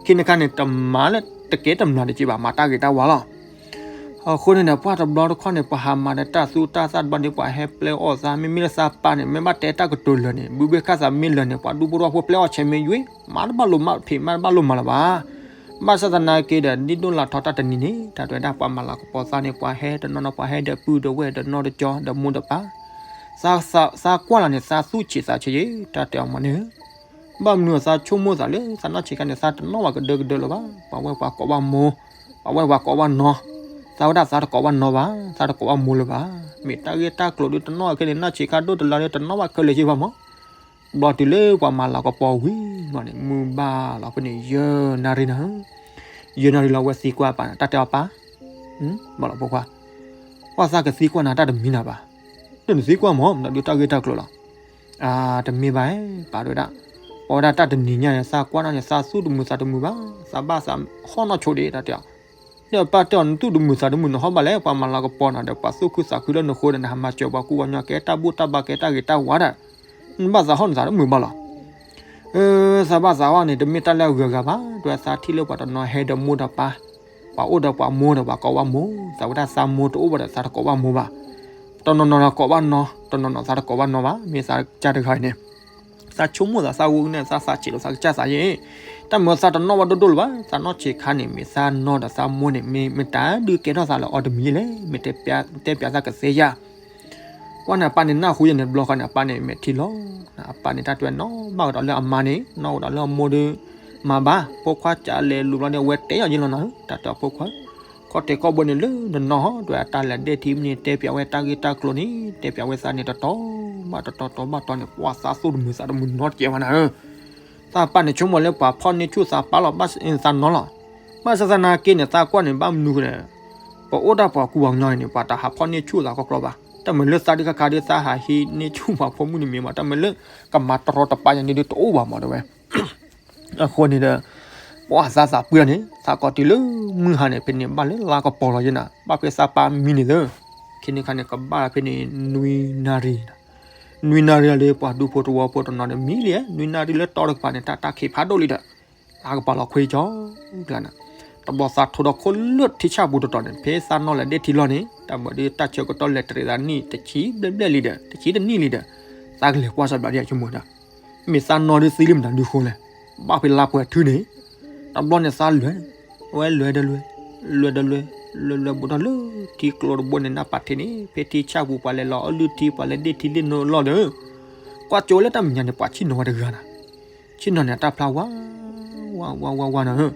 ခ့နခါန့ၣ် တမၤလၢတကဲတမျၢ်တက့ၢ်ဘၣ်, မၤတၢ်ဂ့ၤတၢ်ဝါလီၤ. အဃိန့ၣ်ဒီး ပှၢ်တဘျီတခီၣ်န့ၣ် ပှၤဟးမၤဒီးတၢ်သူတၢ်သၣ်တဘျီန့ၣ် ပှၤဟဲပျဲအီၣ်သး, မ့မ့ၢ်လၢသးပၢ်န့ၣ် မ့ၢ်ဘၣ်တဲတၢ်ကတိၤလၢာ်န့ၣ် ဘုဘ့ၣ်ခၣ်သးမ့ၢ်လၢာ်န့ၣ် ပှၤဒူဖိတဝီဖိပျဲအီၣ်ဆဲးမ့ၢ်ယွ့, မၤတဘၣ်လိာ်မးဖံး, မၤတဘၣ်လိာ်မးလၢၤဘၣ်. ဘၣ်ဆၣ်သနာ်က့ဒီး ဒ်ဒိၣ်လၢ်ထီတၢ်တနံၤန့ၣ် တၢ်တဲဝဲဒၣ်ပှၤမၤလၤကပီၤသးန့ၣ် ပှၤဟဲဒီးပုၢ်ဒီးဝဲၢ်ဒီးနီၢ်ဒီးကၠီဒီးမိၢ်ဒီးပၢ်, သးကွၢ်လီၤန့ၣ် သးသူၣ်ဆံးသးဆံးယဲ တၢ်တဲအီၤမ့ၢ်န့ၣ် ဘၣ်မနုၤအသးဆိကမိၣ်သးလၢသးနီၢ်ဆံးခါန့ၣ် သးတနီၣ်ဘၣ်ကဒၢကဒၢလၢၤဘၣ်, ပှၤဝဲၢ်ပှၤကိးဘၣ်မိၢ်, ပှၤဝဲၢ်ပှၤကိးဘၣ်နီၢ်, သးဝဲဒၣ်သးတကိးဘၣ်နီၢ်ဘၣ်, သးတကိးဘၣ်မိၢ်လၢၤဘၣ်. မ့ၢ်တၢ်ဂ့ၢ်တၢ်ကျိၤဒုးတနီၣ်ခဲလၢာ်, နီၢ်ဆံးခါဒိၣ်တလါဒီး တနီၣ်ဘၣ်ခဲလၢာ်ယဲဘၣ်မး. ဘျီတုၤလၢပှၤမၤလၤကပီၤဝံၤလီၤန့ၣ် မုၢ်ဘၣ်လီၤဖဲန့ၣ် ယဲၢ်နၣ်ရံၣ်နၤ, ယဲၢ်နၣ်ရံၣ်လီၤ အဝဲသံကွၢ်ပၢ်န့ၣ် တၢ်တဲအီၤပၢ်, ဘၣ်လီၤဖိခွါ, ပှၢ်သးကသံကွၢ်နၤတၢ်တမံၤနၤဘၣ်, ဒီးနသံကွၢ်မ့ၢ် မနုၤဒုးတၢ်ဂ့ၢ်တၢ်ကျိၤလီၤ. တမ့ၢ်ဘၣ်, ပၢ်တဲဝဲဒၣ်, ပဝဲဒၣ်တၢ်တနံၤညါန့ၣ် သးကွၢ်နီၢ်န့ၣ် သးသူၣ်တမုာ်သးတမုာ်ဘၣ်, သးဘၣ်သးဟီၣ်နီၢ်ဆိဒံး တၢ်တဲအီၤ. ဒီးပၢ်တဲအီၤ နသူၣ်တမုာ်သးတမုာ် နဟီၣ်ဘၣ်လဲၣ်, ပှၤမၤလၤကပီၤနၤဒီး ပှၤသူၣ်ခုသးခုလၢနဃိဒီး နဟးမၤစၢၤပှၤကူပှၤကညီ ကဲတၢ်ဘူၣ်တၢ်ဘါကဲတၢ်ဂ့ၤတၢ်ဝါဒီး နဘၣ်သးဟီၣ်နသးတမုာ်ဘၣ်လီၤ. သးဘၣ်သးဟီၣ်န့ၣ် တမ့ၢ်တၢ်လၢအဂုၤအဂၤဘၣ်, တဲဝဲသးထံၣ်လၢပှၤတနီၤဟဲဒီးမိၢ်ဒီးပၢ်, ပှၤအိၣ်ဒီးပှၤမိၢ်ဒီးပှၤကိးဘၣ်မိၢ်, သးဝဲဒၣ်သးမိၢ်တအိၣ်ဘၣ်ဒီး သးတကိးဘၣ်မိၢ်ဘၣ်. တနီၤနီၤဒီးကိးဘၣ်နီၢ်, တနီၤနီၤသးတကိးဘၣ်နီၢ်ဘၣ်, မ့ၢ်သးကစၢ်တဂၤအံၤန့ၣ် သးဆိကမိၣ်သး သးဂိၢ်ကန့ၣ် သးသးဆံးလီၤသးကစၢ်သးယဲၢ်, တၢ်မၤသးတနီၣ်ဘၣ်ဒိၣ်ဒိၣ်လၢၤဘၣ်, သးနီၢ်ဆံးခါန့ၣ် မ့ၢ်သးနီၢ်ဒီးသးမိၢ်န့ၣ် မ့ၢ်မတၤဒုးကဲထီၣ်သးလၢအီၤတမံၤလဲၣ်, မ့ၢ်တဲပျးသးကသ့ဧါ. ကွၢ်န့ၣ် အပၢ်န့ၣ်နၢ်ဟူယဲၢ်န့ၣ် တဘျီဃီန့ၣ် အပၢ်န့ၣ် မဲာ်ထံလီၤ, အပၢ်န့ၣ် တၢ်တဲဝဲနီၢ်ဘၣ်ကဒီးလၢအမါန့ၣ် နီၢ်ကဒီးလၢအမိၢ်ဒီး မၤဘၣ်, ဖိခွါကလဲၤလူၤဘျီန့ၣ် အဝဲတဲအီၤယဲၢ်လီၤနၤ, တၢ်တဲအီၤဖိခွါ, ခီၣ်တဲာ်ခီၣ်ဘိန့ၣ်လၢနနီၢ်ဟီ တဲဝဲတၢ်လဲၤဒ့ၣ်ထံမ့ၢ်န့ၣ် တဲပျးဝဲတၢ်ဂ့ၢ်တၢ်ကျိၤန့ၣ် တဲပျးဝဲသးန့ၣ် တတီၤဘၣ်တတီၤ တတီၤဘၣ်တတီၤန့ၣ် ပှၢ်သးသူၣ်တမုာ်သးတမုာ်နီတစဲးဘၣ်နၤဧၢ. သးပၢ်န့ၣ် ဆိကမိၣ်လၢပှၤဖီၣ်န့ၢ်ဆူၣ်သးပၢ်လီၤ ဘၣ်သးနီၢ်လီၤ. ဘၣ်ဆၣ်သနာ်က့န့ၣ် သးကွၢ်န့ၣ် ဘၣ်မနုၤဃိန့ၣ် ပအိၣ်တၢ်ပှၤကူပှၤကညီန့ၣ် ပှၤတဟးဖီၣ်န့ၢ်ဆူၣ်သးခီကျီဘၣ်. တၢ်မ့ၢ်လၢသးဒုးခါခါဒီး သးဟးဟံးန့ၢ်ဆူၣ်ပှၤဖိမုၣ်န့ၣ်မ့ၢ်မး, တၢ်မ့ၢ်လၢကမၤတရီတပါယၤန့ၣ်ဒုးတအိၣ်ဘၣ်မး တဲဝဲ. အဃိန့ၣ်ဒီး ပှၢ်သးသးပှၢ်န့ၣ် သးကိးတုၤလၢမုၢ်ဟါန့ၣ် ဖဲန့ၣ်ဘၣ်လၢလါကပီၤလီၤယဲၢ်နၤ, ဘၣ်ဖဲသးပၢ်မံန့ၣ်သၢ ခ့န့ၣ်ခါန့ၣ် ကဘၣ်ဖဲန့ၣ် နွံနၣ်ရံၣ်, နွံနၣ်ရံၣ်လၢပှၤဒူဖိတဝီဖိတနီၤန့ၣ် မံလံ, နွံနၣ်ရံၣ်လၢတီတကပၤန့ၣ် တၢ်တၢ်ခံးဖးဒိၣ်လံဒီး လါကပီၤလီၤခွံကၠီကျါန့ၣ်, တဘျီသးထိဒီးခိၣ်လၢထံဆၣ်ပူၤတတီၤန့ၣ် ဖဲသးနီၢ်လဲၤဒ့ၣ်ထံလီၢ်န့ၣ် တၢ်မၤဒုးတၢ်ဆၢကတီၢ်လဲၤတရံးသးနံၣ်တဆံဘျဲၣ်ဘျဲၣ်လံဒီး တဆံတနံၣ်လံဒီး သးကလဲၤကွၢ်စၢ်ဘျးဒ်အဆိကမိၣ်ဒီး မ့ၢ်သးနီၢ်ဒုးသံလံမတၤဒုးဃိလဲၣ်, ဘၣ်ဖဲလါပှဲၤထုန့ၣ်, တဘျီန့ၣ်သးလဲၤ, ဝဲလဲၤဒီးလဲၤ, လဲၤဒီးလဲၤ, လဲၤလဲၤဘူးထီၣ်လၢ ထံကျိတဘိန့ၣ် နၢ်ပာ်ထံးန့ၣ် ဖဲထံဆၣ်ပူၤပှၤလဲၤလီၤအီၣ်လုၢ်ထံ ပှၤလဲၤဒ့ၣ်ထံဒ့ၣ်နိလီၢ်ဒီး ကွၢ်ကၠိလၢတၢ်မဲာ်ညါန့ၣ် ပှၤဆ့ၣ်နီၤဝဲတဂၤနၤ, ဆ့ၣ်နီၤန့ၣ် အတၢ်ဖျါဝါ ဝါဝါဝါဝါနၤဧၢ,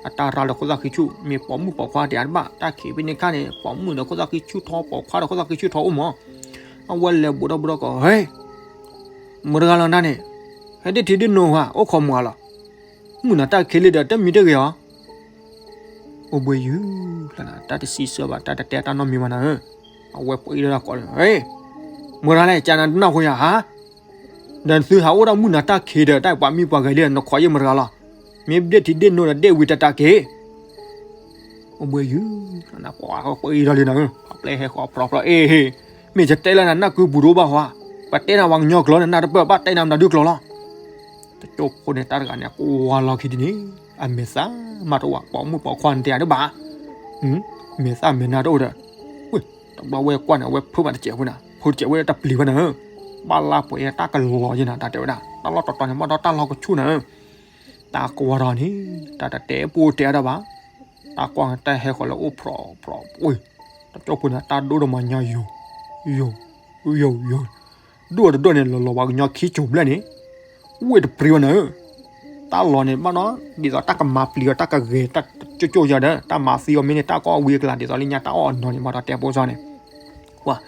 အတၢ်ရၤလၢခိၣ်သၣ်ဃံဆူၣ် မ့ၢ်ပိာ်မုၣ်ပိာ်ခွါတၢ်တဘၣ်, တၢ်ခံးဖဲန့ၣ်ခါန့ၣ် ပိာ်မုၣ်ဒီးခိၣ်သၣ်ဃံဆူၣ်ထီ ပိာ်ခွါဒီးခိၣ်သၣ်ဃံဆူၣ်ထီအိၣ်မး, အဝဲလဲၤဘူးထီၣ်ဘူးထီၣ်ကီး ဟဲ မတၤတဂၤလီၤနၤန့ၣ်, ဟဲဒ့ၣ်ထံဒ့ၣ်နိဧါ အိၣ်ခိးမုာ်ဧါလီၤ, မုၢ်နၤတၢ်ခံးလံဒီး တမံၤတဂ့ၤဧါ, အိၣ်ဘှံးယုၢ်လီၤနၤ တၢ်တစံးဆၢဘၣ် တၢ်တတဲတၢ်နီတမံၤဘၣ်နၤဧၢ, အဝဲပှၤအံၤလၢကိးန့ၣ်, မတၤတဂၤလဲၣ် ကနၤတနၢ်ဟူယၤဧါ ဒီးသုဟးအိၣ်ဒၣ်မုၢ်နၤတၢ်ခံးဒီး တၢ်ပှၤမံပှၤဂဲၤလံ နခွးယဲၢ်မတၤတဂၤလီၤ, မ့ၢ်ဒ့ၣ်ထံဒ့ၣ်နိဒီးဒ့ၣ်ဝံၤတတးက့ၤ, အိၣ်ဘှံးယုၢ်, ပှၤအံၤလီၤလံနၤဧၢ, ပှၤပျဲဟဲဃီၤဖျိဖျိအ့ၣ်, မ့ၢ်ယတဲလၢနၤ နၢ်ကုပူၤတအိၣ်ဘၣ်ဟီ, ပှၤတဲနၤပှၤကညီကျိာ်န့ၣ် နၢ်တပၢၢ်ဘၣ်တဲနၤမတၤဒုကျိာ်လီၤ, တကၠိဖိန့ၣ် တၢ်တဂၤန့ၣ် ကွၢ်လီၤခံဒ်န့ၣ်, အမဲာ်သၣ်မးတအိၣ်ဘၣ် ပိာ်မုၣ်ပိာ်ခွါန့ၣ်တယၤတဘၣ်, မဲာ်သၣ်မဲာ်နါတအိၣ်ဒီး, တဘျီဝဲကွၢ်န့ၣ် အဝဲဖုးဘၣ်တစဲးဖိနၤ, ဖုးတစဲးဝဲတပျံၤဝဲနၤဧၢ, ဘၣ်လါပှဲၤတၢ်ကလီၤယဲၢ်နၤ တၢ်တဲဝဲဒၣ် တၢ်လီၢ်တတီၤန့ၣ် ဘၣ်ဒီးတၢ်လီၢ်ကဆူၣ်နၤဧၢ, တၢ်ကွၢ်ထီၣ်န့ၣ် တၢ်တတဲပူတဲအါဒၣ်ဘၣ်, တၢ်ကွၢ်တၢ်ဟဲဃီၤလၢအိၣ်ဖျိးဖျိး, တကၠိဖိန့ၣ် တၢ်ဒိၣ်ဒီးမၤညါယိာ်, ယိာ်, ယိာ်, ယိာ်, ဒိၣ်တဒိၣ်န့ၣ် လီၤလီၤပှၤကညီခံစိၤဘျဲၣ်န့ၣ်, ဝ့ၢ်တပြံဝဲနၤဧၢ, တၢ်လီၢ်န့ၣ် ဘၣ်ဒီး ဒ်သိးတၢ်ကမၤပျံၤအီၤ တၢ်ကဂဲၤတၢ်ကၠိကၠိယၤဒီး တၢ်မၤသံအီၤမ့ၢ်န့ၣ် တၢ်ကအီၣ်ဝံၤအကျါဒ်သိးလၢညါတၢ်အီၣ်အနီၤန့ၣ် ဘၣ်ဒီးတဲဖိစီန့ၣ်, ကွၢ်,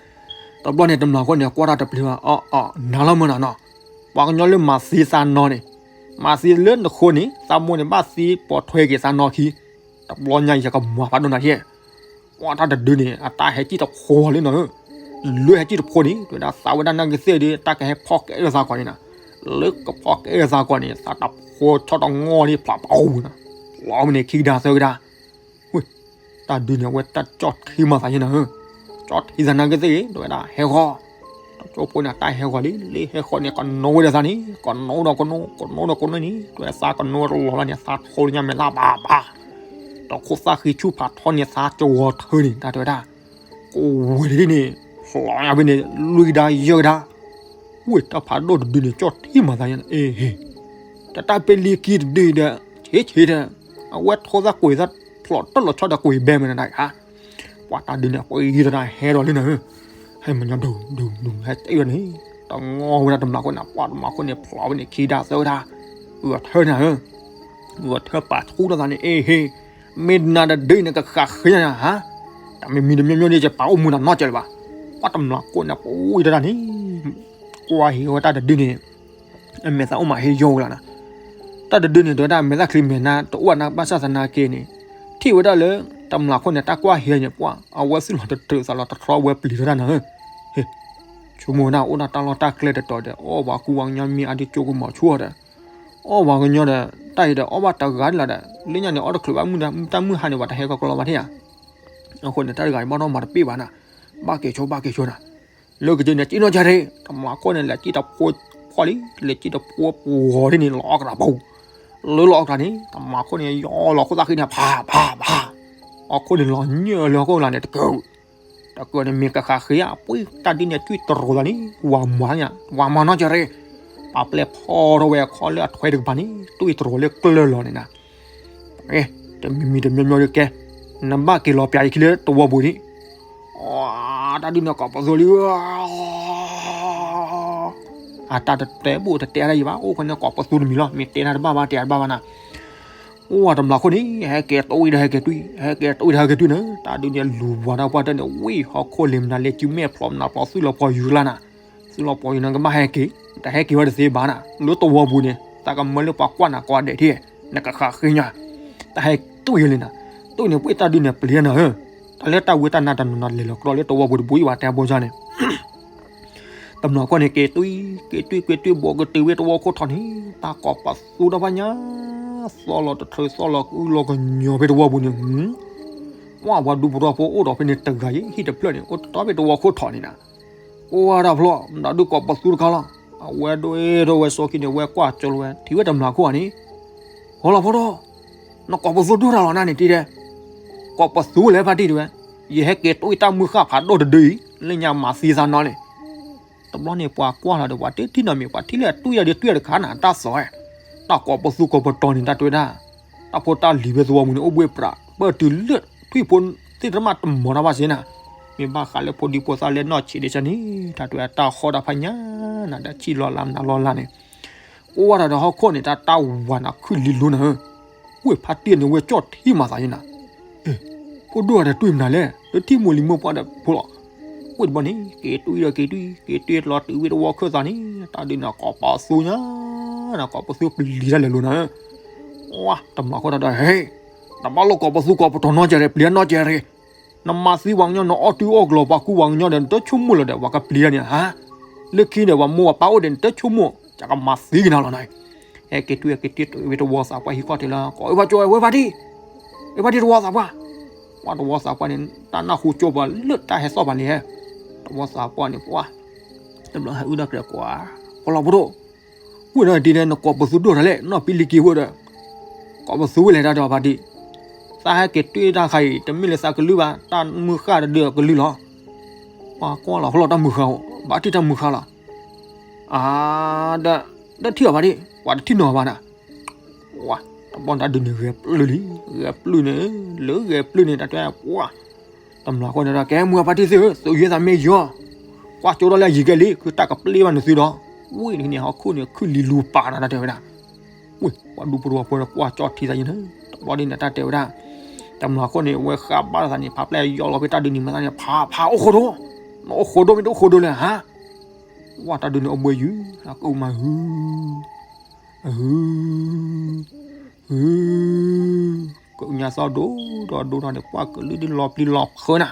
တဘျီန့ၣ် တမျၢ်ဃိန့ၣ် ကွၢ်တၢ်တပျံၤဘၣ် အီၣ်အီၣ် နၤလီၤမုၢ်နၤနီၤ, ပှၤကညီလၢမၤသံသးနီၤန့ၣ်, မၤသံလၢနဃိန့ၣ် သးမိၢ်န့ၣ် ဘၣ်သံပိာ်ထွဲက့ၤသးနီၤခံ, တဘျီညါအံၤ ယကမၤဖးဒိၣ်နၤထံၣ်, ကွၢ်တၢ်တဒုန့ၣ် အတၢ်ဟဲစံၣ်တဖိလံနီၤဧၢ, လၢဟဲစံၣ်တဖိန့ၣ် တဲဝဲဒၣ်သးဝဲဒၣ်နာ်က့သ့ၣ်ဒီး တၢ်ကဟဲဖီၣ်ကဲအၢသးကီးန့ၣ်နၤ, လၢကဖီၣ်ကဲအၢသးကီးန့ၣ် သးတဖိဆီၣ်တငီၢ်လံဖျးပအူနၤ, လီၤမ့ၢ်န့ၣ်ခံကဒါသၢကဒါ ဝ့ၢ်, တၢ်ဒုန့ၣ် အဝဲတၢ်ကၠီၣ်ထံမၤသးယဲၢ်နၤဧၢ, ကၠီၣ်ထံသးနာ်က့သ့ၣ်ဂ့ၤ တဲဝဲဒၣ်ဟဲဂီၤ, တ ကၠိဖိန့ၣ် တၢ်ဟဲဂီၤလံ လၢဟဲဃီန့ၣ် ကနိဝဲဒီးသးန့ၣ် ကနိဒီးကနိ ကနိဒီးကနိန့ၣ် တဲဝဲသးကနိတလီၤလၢန့ၣ် သးထီလၢညါမဲာ်လၢ်ဘၣ်ဘၣ်, ဒီးခိၣ်သၣ်ဃံဆူၣ်ဖးထီန့ၢ်သးကဝီၤထၢန့ၣ် တၢ်တဲဝဲဒၣ်, ကဝဲၤဒ်န့ၣ် ဖျိညါဖဲန့ၣ် လွံၢ်ကဒါယဲၢ်ကဒါ, ဝ့ၢ်တၢ်ဖးဒိၣ်တဒုန့ၣ် ကၠီၣ်ထံမၤသးညါန့ၣ် အ့ဟ့ၣ်, တၢ်တၢ်ပ့လံခံတဒုဒီး ဆ့ဆ့ဒီး အဝဲထိသၣ်ကွံာ်သၣ်ဖျိးတၢ်လီၤဆီဒီးကွံာ်ဘဲမနုၤဒၣ်ဧါ ပှၤတၢ်ဒုန့ၣ် ပှၤအံၤတၢ်ဟဲဒီးလံနၤဧၢ, ဟဲမညီဒုဒုဒုဟဲတ့ၢ်ဝဲန့ၣ်, တငီဝဲဒၣ်တမျးခိၣ်န့ၣ် ပှၤတမျးခိၣ်န့ၣ် ဖျိးဝဲန့ၣ်ခံဒၣ်သၢဒၣ်, ဂဲၤထၢနၤဧၢ, ဂဲၤထၢပာ်ဆူၣ်ထီၣ်သးန့ၣ် အ့ဟ့ၣ်, မ့ၢ်နၤတဒုန့ၣ် ကဃးဃ့ညါဧါ, တၢ်မ့ၢ်မံတမံၤမံၤဒ်ယပာ်အိၣ်မူတၢ်နီတစဲးလၢၤဘၣ်, ပှၤတမျးခိၣ်န့ၣ် ပှၤအံၤတၢ်န့ၣ် ကွၢ်ဟ့ၣ်ဝဲတၢ်တဒုန့ၣ် အမဲာ်သၣ်အိၣ်မးဟ့ၣ်ယီၢ်ဝဲလီၤနၤ, တၢ်တဒုန့ၣ် တဲဝဲဒၣ်မဲာ်သၣ်ချံမဲာ်နါတအိၣ်နၤဘၣ်ဆၣ်သနာ်က့န့ၣ်, ထံၣ်ဝဲဒၣ်လၢ တမျးခိၣ်န့ၣ် တၢ်ကွၢ်ဟ့ၣ်န့ၣ် ပှၤအဝဲသူၣ်လီၤတတြၢးသးလီၤတတြီဝဲပျံၤထီၣ်တၢ်နၤဧၢ, ဟ့ၣ်, ဆိကမိၣ်ဝဲဒၣ်အိၣ်ဒၣ်တၢ်လီၢ်တၢ်ကျဲတတီၤဒီး အီၣ်ပှၤကူပှၤကညီမ့ၢ်အါဒုကၠိကမီၤဆူၣ်အီၤဒီး အီၣ်ပှၤကညီဒီး တၢ်အံၤဒီးအီၣ်ဘၣ်တဂၤန့ၣ်လီၤဒီး လၢညါန့ၣ် အီၣ်တချုးဘၣ်မုၢ်တၢ်မုၢ်ဟါန့ၣ် ပှၤတဟဲကီကလီဘၣ်ထံၣ်ဧါ, အဃိန့ၣ် တၢ်တဂၤအံၤဘၣ်နီၢ်မၤတပ့ၢ်ဘၣ်နၤ, ဘၣ်က့ၤဆိဘၣ်က့ၤဆိနၤ, လၢကစၢၢ်န့ၣ် ကံၣ်နီၢ်ကၢ်ရ့ၣ် တမျးခိၣ်န့ၣ် လဲၤကံၣ်တဖိဖီလံ လဲၤကံၣ်တဖိပဂီၤဒ်န့ၣ် လီၤအီၣ်ကရၢပူၤ, လၢလီၤအီၣ်ကရၢန့ၣ် တမျးခိၣ်န့ၣ် ယီလီၤခိၣ်သၣ်ဃံန့ၣ် ဖးဖးဖး, ဟီၣ်ခိၣ်န့ၣ်လီၤညၢၢ်လၢဟီၣ်ခိၣ်လၢန့ၣ် တကၢၢ် တကၢၢ်န့ၣ်မ့ၢ်ကဃးဃ့ဧါ ပှၤတၢ်ဒ်န့ၣ်ကွံာ်တရိၤသးန့ၣ် ဝၤမၤညါ ဝၤမၤနီၢ်ကၢ်ရ့ၣ်, ပာ်ပျဲဖီထီၣ်ဝဲအခီလၢအထွဲတကပၤန့ၣ် တွံၢ်တရိၤလၢကျၢၢ်လီၤန့ၣ်နၤ, တမံၤမံၤတမံၤမံၤဒုးကဲ, နဘၣ်က့ၤလီၤပျးယခံလၢတဝီပူၤန့ၣ်, တၢ်ဒ်န့ၣ်ကိးပသူလံ အတၢ်တတဲဘူးတတဲဒၣ်ယံၤဘၣ် အိၣ်ခီန့ၣ်ကိးပသူတမံၤလီၤ မ့ၢ်တဲတၢ်တဘၣ်ဘၣ်တဲတၢ်တဘၣ်ဘၣ်နၤ, အိၣ်ဝဲတမျးခိၣ်န့ၣ် ဟဲက့ၤတွံၢ်ဒီးဟဲက့ၤတွံၢ် ဟဲက့ၤတွံၢ်ဒီးဟဲက့ၤတွံၢ်န့ၣ် တၢ်ဒုးန့ၣ်လူၤဝၤတၢ်ပှၢ်တၢၢ်န့ၣ် ဝံၢ်ဟီၣ်ခိၣ်လ့ၤမနုၤလဲၤစုမဲာ်ဖျိးမနုၤဖျိး သုးလီၤပှီၤယူၤလီၤနၤ, သုးလီၤပှီၤယူၤနၤကဘၣ်ဟဲက့ၤ, တဟဲက့ၤဝဲတသ့ဘၣ်နၤ, လၢတဝီပူၤန့ၣ် သးကမၢလၢပှၤကွၢ်နၤကိးဂၤဒဲးထံၣ်, နကဃးဃ့ညါ, တၢ်ဟဲတွံၢ်ယၤလံနၤ, တွံၢ်န့ၣ်ပှ့ၢ်တၢ်ဒုးန့ၣ် ပျံၤနၤဧၢ, တၢ်လၢတၢ်ဝံတၢ်နါတနီၤနၤလဲၤလီၤကြီလၢတဝီပူၤတဘိယံၤဘၣ်တဲဘိယါန့ၣ် တမျးခိၣ်န့ၣ် က့ၤတွံၢ် က့ၤတွံၢ် က့ၤတွံၢ် ဘိးကတုၤဝဲတဝီခိၣ်ထီၣ်န့ၣ် တၢ်ကိးပသူတၢ်ဖးညါ, သီၣ်လီၤတထြၢ သီၣ်လီၤကအုလီၤကညီၤဖဲတဝီပူၤန့ၣ်, ပှၤပှၤဒူပရၢဖိအိၣ်ဒီးဖဲန့ၣ်တဂၤအံၤ ဟံၣ်တဖျၢၣ်န့ၣ် အိၣ်တတီဖဲတဝီခိၣ်ထီၣ်န့ၣ်နၤ, အိၣ်ဝဲဒၣ်ဖျီၣ် မတၤဒုးကိးပသူတခါလီၤ, အဝဲဒိၣ်အဲၣ်ဒိၣ်ဝဲစီခံန့ၣ် ဝဲကွၢ်ကၠိလီၤဝဲ ထံၣ်ဝဲတမျးခိၣ်ဧါန့ၣ်, ဟီလီၤဖိဒိၣ်, နကိးပသူဒိၣ်တၢ်လီၤနၤန့ၣ်တံၤဒဲး, ကိးပသူလဲၣ်ဖါတံၢ်တဲဝဲ, ယဟဲက့ၤတွံၢ်တၢ်မုၢ်ဃၢ်ဖးဒိၣ်တဒုအံၤ လၢညါမၤသံသးနီၢ်န့ၣ် တဘျီန့ၣ်ပှၤကွၢ်လီၤဒီး ပှၤတထံၣ်နီတမံၤ ပှၤထံၣ်လၢအတွံၢ်ယၤဒီးတွံၢ်ယၤတခါနၤ တၢ်သီၣ်ဝဲ, တၢ်ကိးပသူကိးပတီၤန့ၣ် တၢ်တဲဝဲဒၣ်, တၢ်ဖိတၢ်လံၤဖဲသဝီပူၤန့ၣ် အိၣ်ဘှ့ၣ်ပြး ပၢၢ်တုၤလၢထွံၣ်ဖိသ့ၣ်တမးတမီၤတၢ်ဘၣ်စ့ၢ်နၤ, မ့ၢ်ဘၣ်ဃးလၢဖိဒံဖိသၣ်လၢနီၢ်ဆံးဒ်ဆၢန့ၣ် တၢ်တဲဝဲတၢ်ဃီတၢ်ဖးညါနၤ ဒီးဆံးလီၤလၢမနုၤလီၤလၢန့ၣ် ကွၢ်ဝဲဒၣ်ဒီးဟီၣ်ခိၣ်န့ၣ် တၢ်တၢ်ဝၤနၤခုၣ်လံလိနၤဧၢ, ဝ့ၢ်ဖါတံၢ်န့ၣ် ဝဲကၠီၣ်ထံမၤသးယနၤ, ဖိဒိၣ်ဒီးတွံၢ်မနုၤလဲၣ် လၢထံမိၢ်လံၤမိၢ်ပှၢ်ဒီးဖိလီၤ, ဝ့ၢ်တဘျီန့ၣ် က့ၤတွံၢ်ဒီးက့ၤတွံၢ် က့ၤတွံၢ်လီၤတုၤဝ့ၢ်တဝီခၢၣ်သးန့ၣ် တၢ်ဒုးန့ၣ်ကိးပသူညါ, ကိးပသူပျံၤတၢ်လဲၤလိၤနၤဧၢ, ဝါ တမျးခိၣ်တၢ်ဒီး ဟဲ, နဘၣ်လိၣ်ကိးပသူကိးပတီၤနီတစဲးရ့ၣ် ပျံၤနီတစဲးရ့ၣ် နမၤသံပှၤကညီ နအီၣ်တုၤအီၣ်ကလီၤပှၤကူပှၤကညီဒီး နတဆိကမိၣ်လၢၤဒီး ပှၤကပျံၤတၢ်န့ၣ်ဧါ, လၢခံန့ၣ် ပှၤမိၢ်ပှၤပၢ်အိၣ်ဒီး နတဆိကမိၣ် ကကမၤသံကနၤလီၤနၤ, ဟဲက့ၤတွံၢ်က့ၤတွံၢ်တုၤဝဲတဝီသးပှၢ်ဟံၣ်ခီၣ်ထံးလီၤ ကိးဝဲဘၣ်ကၠိဝဲ ဝဲဖါတံၢ်, ဝဲဖါတံၢ်တဝီသးပှၢ်, ပှၤတဝီသးပှၢ်န့ၣ် တၢ်နၢ်ဟူကၠိပှၤလၢတၢ်ဟဲသီၣ်ပှၤလံဟဲ, တဝီသးပှၢ်န့ၣ် ပှၤ တဘျီဟဲအုၣ်ဒၣ်ကြၢးကွၢ်, ပှၤလီၤပဒိၣ် ဝ့ၢ်ဒီးတံၤဒဲး နကိးပသူဒိၣ်တၢ်လဲၣ် နီၢ်ပံလံက့ဖိဒီး, ကိးပသူဝဲလဲၣ်တၢ်ဒီးဖါတံၢ်, သးဟဲက့ၤတွံၢ်တၢ်ခါအံၤ တမ့ၢ်လၢသးကလုၢ်ဘၣ် တၢ်မုၢ်ဃၢ်တဒုအကလုၢ်လီၤ, ပှၤကွၢ်လီၤဟီၣ်လီၤတၢ်မုၢ်ဃၢ်အိၣ် ဘၣ်ထံၣ်တၢ်မုၢ်ဃၢ်လီၤ, အါ ဒီး ဒီးထံၣ်အီၤဖါတံၢ် ပှၤတထံၣ်နီၤဘၣ်နၤ ဝါ တဘျီန့ၣ်တၢ်ဒုးန့ၣ်ဂဲၤပျုၢ်လံ, ဂဲၤပျုၢ်န့ၣ်, လၢဂဲၤပျုၢ်န့ၣ် တၢ်တဲဝဲ ပှၤ, တမျးခိၣ်န့ၣ်ဒီး ကဲမုၢ်ဖါတံၢ်သ့ၣ်ဧၢ, သုးယဲၢ်သးမ့ၢ်ယီၤ, ကွၢ်ကၠိထီၣ်လၢအယံၤကဲလံ, ခုတၢ်ကပျ့ၤဘၣ်နသုဒီး, ဝံၣ်န့ၣ်ဟီၣ်ခိၣ်န့ၣ် ခုၣ်လံလူၤပာ်နၤ တၢ်တဲဝဲဒၣ်, ဝံၣ် ပှၤဒူပရူၤဖိဒီးကွၢ်ကၠီၣ်ထံသးယံၤန့ၣ်, တဘျီဒ်န့ၣ် တၢ်တဲဝဲဒၣ်, တမျးခိၣ်န့ၣ် အဝဲဃးဘၣ်လီၤသးန့ၣ် ဖးပျဲၢ်ယီၤလီၤဖဲတၢ်ဒုးန့ၣ်မၤသးန့ၣ် ဖး ဖးအိၣ်ဃိဒိၣ်, နအိၣ်ဃိဒိၣ်မ့ၢ်တအိၣ်ဃိဒိၣ်လဲၣ်ဟါ, ဝါ တၢ်ဒုးန့ၣ်အိၣ်ဘှံးယုၤ, အကမၤဟု, ဟု, ဟု, ကညါသီၣ်ဒိၣ်ဒီးဒိၣ်ထီၣ်န့ၣ် ပှၢ်ကလုၢ်ဒ်လီၤပျံၤလီၤဖုးနၤ,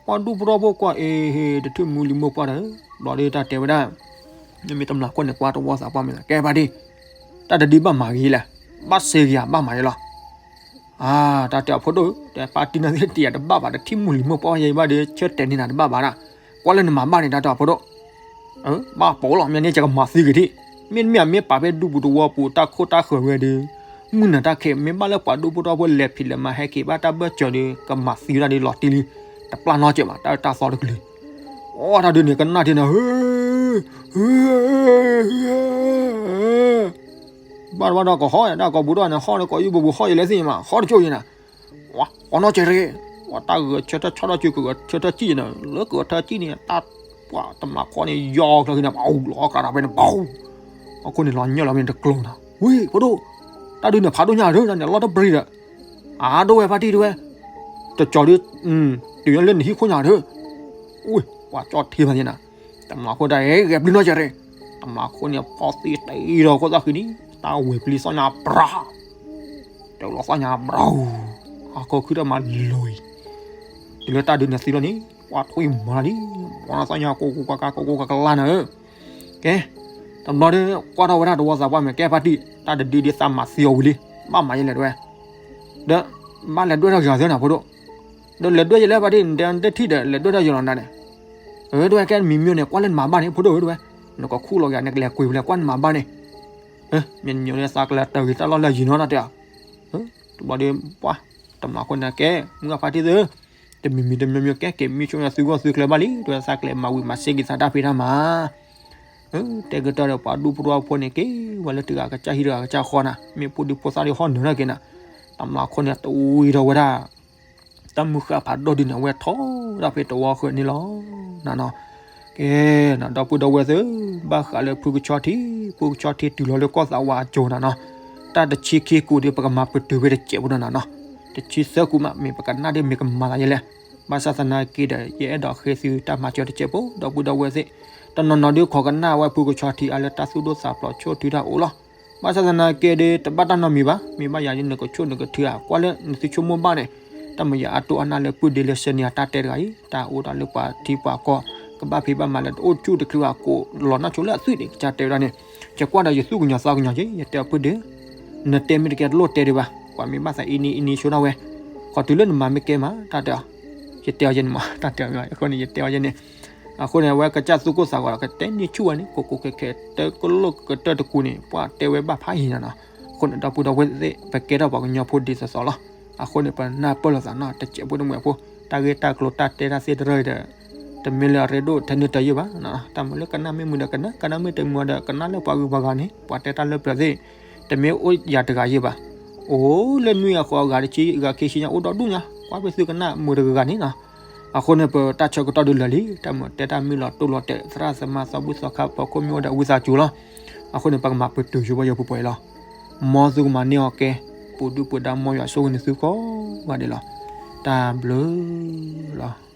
ပှၤဒူပရူၤဖိကွၢ်အ့ဟ့ၣ် တထံၣ်မုၢ်လံၤမိၢ်ပှၢ်ဒီး, ဘျီဒ်တၢ်တဲဝဲဒၣ်, မ့မ့ၢ်တမျးခိၣ်န့ၣ် ကွၢ်တဝီသးပှၢ်မ့ၢ်သး ကဲဖါတံၢ်, တၢ်တဒုဘၣ်မၤဂ့ၤလဲၣ်, ဘၣ်စ့ဂ့ၤဧါ ဘၣ်မၤယလီၤ အါ တၢ်တဲအဖိဒိၣ်, တဲဖါတံၢ်နသ့ၣ်တံၢ်ယၤတဘၣ်ဘၣ် တထံၣ်မုၢ်လံၤမိၢ်ပှၢ်ယဲဘၣ်ဒီး ဆၢတဲာ်န့ၢ်နၤတဘၣ်ဘၣ်ဒၣ်, ကွၢ်လၢနမၤဘၣ်န့ၣ် တၢ်တဲအဖိဒိၣ်, ဘၣ်ပိာ်လီၤ မ့ၢ်န့ၣ် ယကမၤသံက့ၤထံၣ်, မ့တမ့ၢ် မ့ၢ်ပာ်ဖဲဒူပူၤသဝီပူၤ တၢ်ခိၣ်တၢ်ဃၢၤဝဲဒီး မုၢ်နၤတၢ်ခဲ မ့ၢ်ဘၣ်လၢပှၤဒူဖိထီဖိလဲၤဖံးလဲၤမၤဟဲက့ၤဘၣ်တၢ်ဘၢၣ်စၢၤဒီး ကမၤသံဝဲဒၣ်ဒီးလီၤတံၢ်လံ, တပျၢ်နီတစဲးဘၣ် တၢ်အၢတၢ်သီတကလုာ်, အိၣ်တၢ်ဒုးန့ၣ် ကနၣ်ထံန့ၣ် ဘၣ်တဘၣ်ဒီးကဟီၣ် တၢ်ကိးပူၤဒီးန့ၣ် ဟီၣ်ဒီးကိးယုၢ်ပူၤပူၤ ဟီၣ်ယလဲၤသ့ၣ်ညါမး ဟီၣ်တကၠိၢ်ယဲနၤ, ဝၤ ကိးနီၢ်ကဲးရ့, ဝၤ တၢ်ဂဲၤဆၢထၢၣ်ဆီၣ်ထီၣ်စု ကဂဲၤဆၢထၢၣ်စံၣ်န့ၣ် လၢကဂဲၤဆၢထၢၣ်စံၣ်န့ၣ် တၢ်ပှၤတမျးခီန့ၣ် ယီၤချၢဃံန့ၣ် ဘၣ်လီၤကးတၢ်ဖဲန့ၣ် ဘၣ်, အခိၣ်န့ၣ်လီၤညၢၣ်လီၤမ့ၢ်တကျိၤနီၤ, ဝံၤ ဖိဒိၣ်, တၢ်ဒုးန့ၣ်ဖးဒိၣ်ညါဒၢန့ၣ် လီၢ်တဘြံၤဒီး အါဒိၣ်ဝဲဖါတံၢ်ဒၣ်ဝဲ, တကၠီၤဒုး, တုၤလၢနဟံၣ်ခိၣ်ညါဒၢ, ဝံၤ ပှၤကၠီၣ်ထံဖဲန့ၣ်နၤ, တမျးခိၣ်တၢ်ဂဲၤပျံၤနီၢ်ကဲးရ့, တမျးခိၣ်န့ၣ် ဖီၣ်သံတ့ဒီးခိၣ်သၣ်ဃံန့ၣ် တၢ်ဝဲၤပျံၤသီၣ်ညါပြၤ တလီၤသီၣ်ညါဘြီၤ, အခိၣ်ခုၣ်တၢ်မၤလိၤအံၤ, တုၤလၢတၢ်ဒုးန့ၣ်သံလီၤန့ၣ် ပှၤထွံၣ်မၤလီၤလံ, မၤလီၤသီၣ်ညါကိးကိးကၤကၤကိးကိးကၤကလါနၤဧၢ, ကဲ, တဘျီဒီး ကွၢ်ထီၣ်ဝဲဒၣ်တဝီသးပှၢ်မ့ၢ်ကဲဖါတံၢ် တၢ်တဒုဒ်သးမၤသံအီၤဝံၤလံ, ဘၣ်မၤယလဲၤဒၣ်ဝဲ, ဒီး ဘၣ်လဲၤဒွဲၣ်ထီၣ်ယၤသၢနၤဖိဒိၣ်, ဒီးလဲၤဒွဲၣ်ယလဲၤဖါတံၢ် နတဲထံၣ်ဒီး လဲၤဒွဲၣ်ထီၣ်ယလီၤနၤန့ၣ်, အၢ ဒၣ်ဝဲကဲမံၤမံၤန့ၣ် ကွၢ်လၢနမၤဘၣ်န့ၣ် ဖိဒိၣ်ဧၢဒၣ်ဝဲ, နကခူၣ်လီၤက့ၤ နကလဲၤကွံာ်ဖဲလဲၣ် ကွၢ်နမၤဘၣ်န့ၣ် မ့ၢ်ညီနုၢ်သးကလဲၤတၢ်ဂ့ၤတၢ်လီၢ်လၢယံၤနီတၢ်တဲ, တဘျီဒီး ပှၤ တမျးခိၣ်န့ၣ်ကဲ မုၢ်ဂၢ်ဖါတံၢ်သု, တမံၤမံၤတမံၤမံၤကဲ က့ၤမံဆိၣ်ညါသုဂီၢ်သုကျၢၤဘၣ်လံ ဒ်သးကလဲၤမၤဝံၤမၤစ့ၢ်က့ၤသးတၢ်ဖံးတၢ်မၤ, တဲကတၢၢ်ဒီးပှၤဒူဖိထီဖိန့ၣ်က့ၤ ဝဲလၢတဂၤကစၢ်ဟံၣ်တဂၤကစၢ်ဃီနၤ မ့ၢ်ဖိဒံဖိသၣ်ဒီးဟီၣ်နၢၤထီၣ်က့ၤနၤ, တမျးခိၣ်န့ၣ်တဝံၤထီၣ်ဝဲဒၣ် တၢ်မုၢ်ဃၢ်ဖးဒိၣ်ဒုန့ၣ် အဝဲထီၣ်ဒၣ်ဖဲတဝီဃၢၤန့ၣ်လီၤ. နနီၤ, ကဲ, ဒီပုၢ်ဒီဝဲၢ်သ့ၣ်, ဘၣ်ဃးလၢဖုကဆီထံ, ဖုကဆီထံတုၤလီၤလၢကီၢ်သးဝးအစိၤနနီၤ, တၢ်တဆံခံကူာ်ဒီး ပကမၤပတုာ်ဝဲတစဲးဖိနနီၤ, တဆံသၢကူာ်မး မ့ၢ်ပကနၣ်ဒီးမ့ၢ်ကမၤသးယဲလဲၣ်, ဘၣ်ဆၣ်သနာ်က့ဒီး ယအဲၣ်ဒိးဃ့သုတၢ်မၤစၢၤတစဲးဖိ ဒီပုၢ်ဒီဝဲၢ်သ့ၣ်, တနီၤနီၤဒုးခိးကနၣ်ဝဲဖုကဆီထံအါလၢတၢ်သူၣ်ဒိၣ်သးဖျိးဆိၣ်ထုတၢ်အိၣ်လီၤ. ဘၣ်ဆၣ်သနာ်က့ဒီး တဘၣ်တၢ်နီတမံၤဘၣ်, မ့ၢ်ဘၣ်ယၤဒ်နကဆိၣ်နကထုဧါ ကွၢ်လၢနသုဆိကမိၣ်ဘၣ်န့ၣ်, တၢ်မုာ်ယၤအတိၢ်အနၢ်လၢပုၢ်ဒ့လၢဆၢန့ၢ်အတၢ်တဲတဂၤအံၤ, တၢ်အိၣ်ဒီးလၢပှၤထံပှၤကီၢ်, ကဘၣ်ဖံးဘၣ်မၤလၢတအိၣ်ဆူၣ်တချုးဘၣ်ကိးလီၤနီၢ်ဆိလၢအသွံၣ်န့ၣ် ကစၢ်တဲဝဲဒၣ်န့ၣ်, ယကွၢ်ဒီးယသူၣ်ကညီၤသးကညီၤက့ၤ ယတဲအီၤပုၢ်ဒ့, နတဲမ့ၢ်တကဲတလိၣ်တဲဒံးဘၣ်, ကွၢ်မ့ၢ်ဘၣ်သးအံၤန့ၣ်အံၤန့ၣ်ဆိဒၣ်ဝဲ, ဃီတုၤလၢနမၤမ့ၢ်ကဲမး တၢ်တဲအီၤ, ယတဲအီၤယဲန့ၣ်မး တၢ်တဲအီၤအဃိန့ၣ် ယတဲအီၤယဲန့ၣ် အဃိန့ၣ် အဝဲကစၢ်သူၣ်ကိၢ်သးဂီၤဒီး ကတဲန့ၢ်ဆူၣ်ဝဲန့ၣ် ကိးကိးခဲခဲ တကလိၣ်ကတၢၢ်တကူာ်န့ၣ် ပှၤတဲဝဲဘၣ်ဖးယံာ်နၤနီၤ, အဃိန့ၣ် ဒီပုၢ်ဒီဝဲၢ်သ့ၣ် ပကဲထီၣ်ပှၤကညီဖိဒ်သိးသိးလီၤ, အဃိန့ၣ် ပနၢ်ပၢၢ်လိာ်သးနီၤ တစဲးဖိတမှဲးဖိ, တၢ်ဂ့ၢ်တၢ်ကျိၤတၢ်တဲတၢ်သ့ၣ်တဖၣ်ဒီး တမ့ၢ်လၢအရ့ဒိၣ်ထဲန့ၣ်တယုၢ်ဘၣ်, တၢ်မ့ၢ်လၢကနၣ်မ့ၢ်မုာ်ဒီးကနၣ် ကနၣ်မ့ၢ်တမုာ်ဒီးကနၣ်လၢပှၤဂုၤပှၤဂၤန့ၣ် ပှၤတဲတၢ်လၢပျၢၤသ့ၣ်, တမ့ၢ်အိၣ်ယၤတဂၤယုၢ်ဘၣ်, အိၣ်လၢနွံအဃိးအဂၤတဆံဂၤခံဆံညါအိၣ်ဒီဒူၣ်ညါ ကွၢ်ဖဲသုကနၣ်မုာ်တဂၤဂၤန့ၣ်နီၤ, အဃိန့ၣ် ပတၢ်ဆၢကတီၢ်ဒုးလၢာ်လံ တၢ်မ့ၢ်တဲတၢ်မ့ၢ်လီၤတိၢ်လီၤတဲာ် သရၣ်သမါသီဘူၣ်သီခါ ဖီခိၣ်မ့ၢ်အိၣ်ဒီးဝံသးစူၤလီၤ, အဃိန့ၣ် ပကမၤပတုာ်ဆိပယီၤပှဲၤပှဲၤလီၤ, မ်သုကမၤန့ၢ်အီၤကဲ, ပူၤဒုၣ်ပူၤဒါမ်ယွၤဆိၣ်ဂ့ၤန့ၢ်သုကိးဂၤဒဲးလီၤ, တၢ်ဘျုးလီၤ.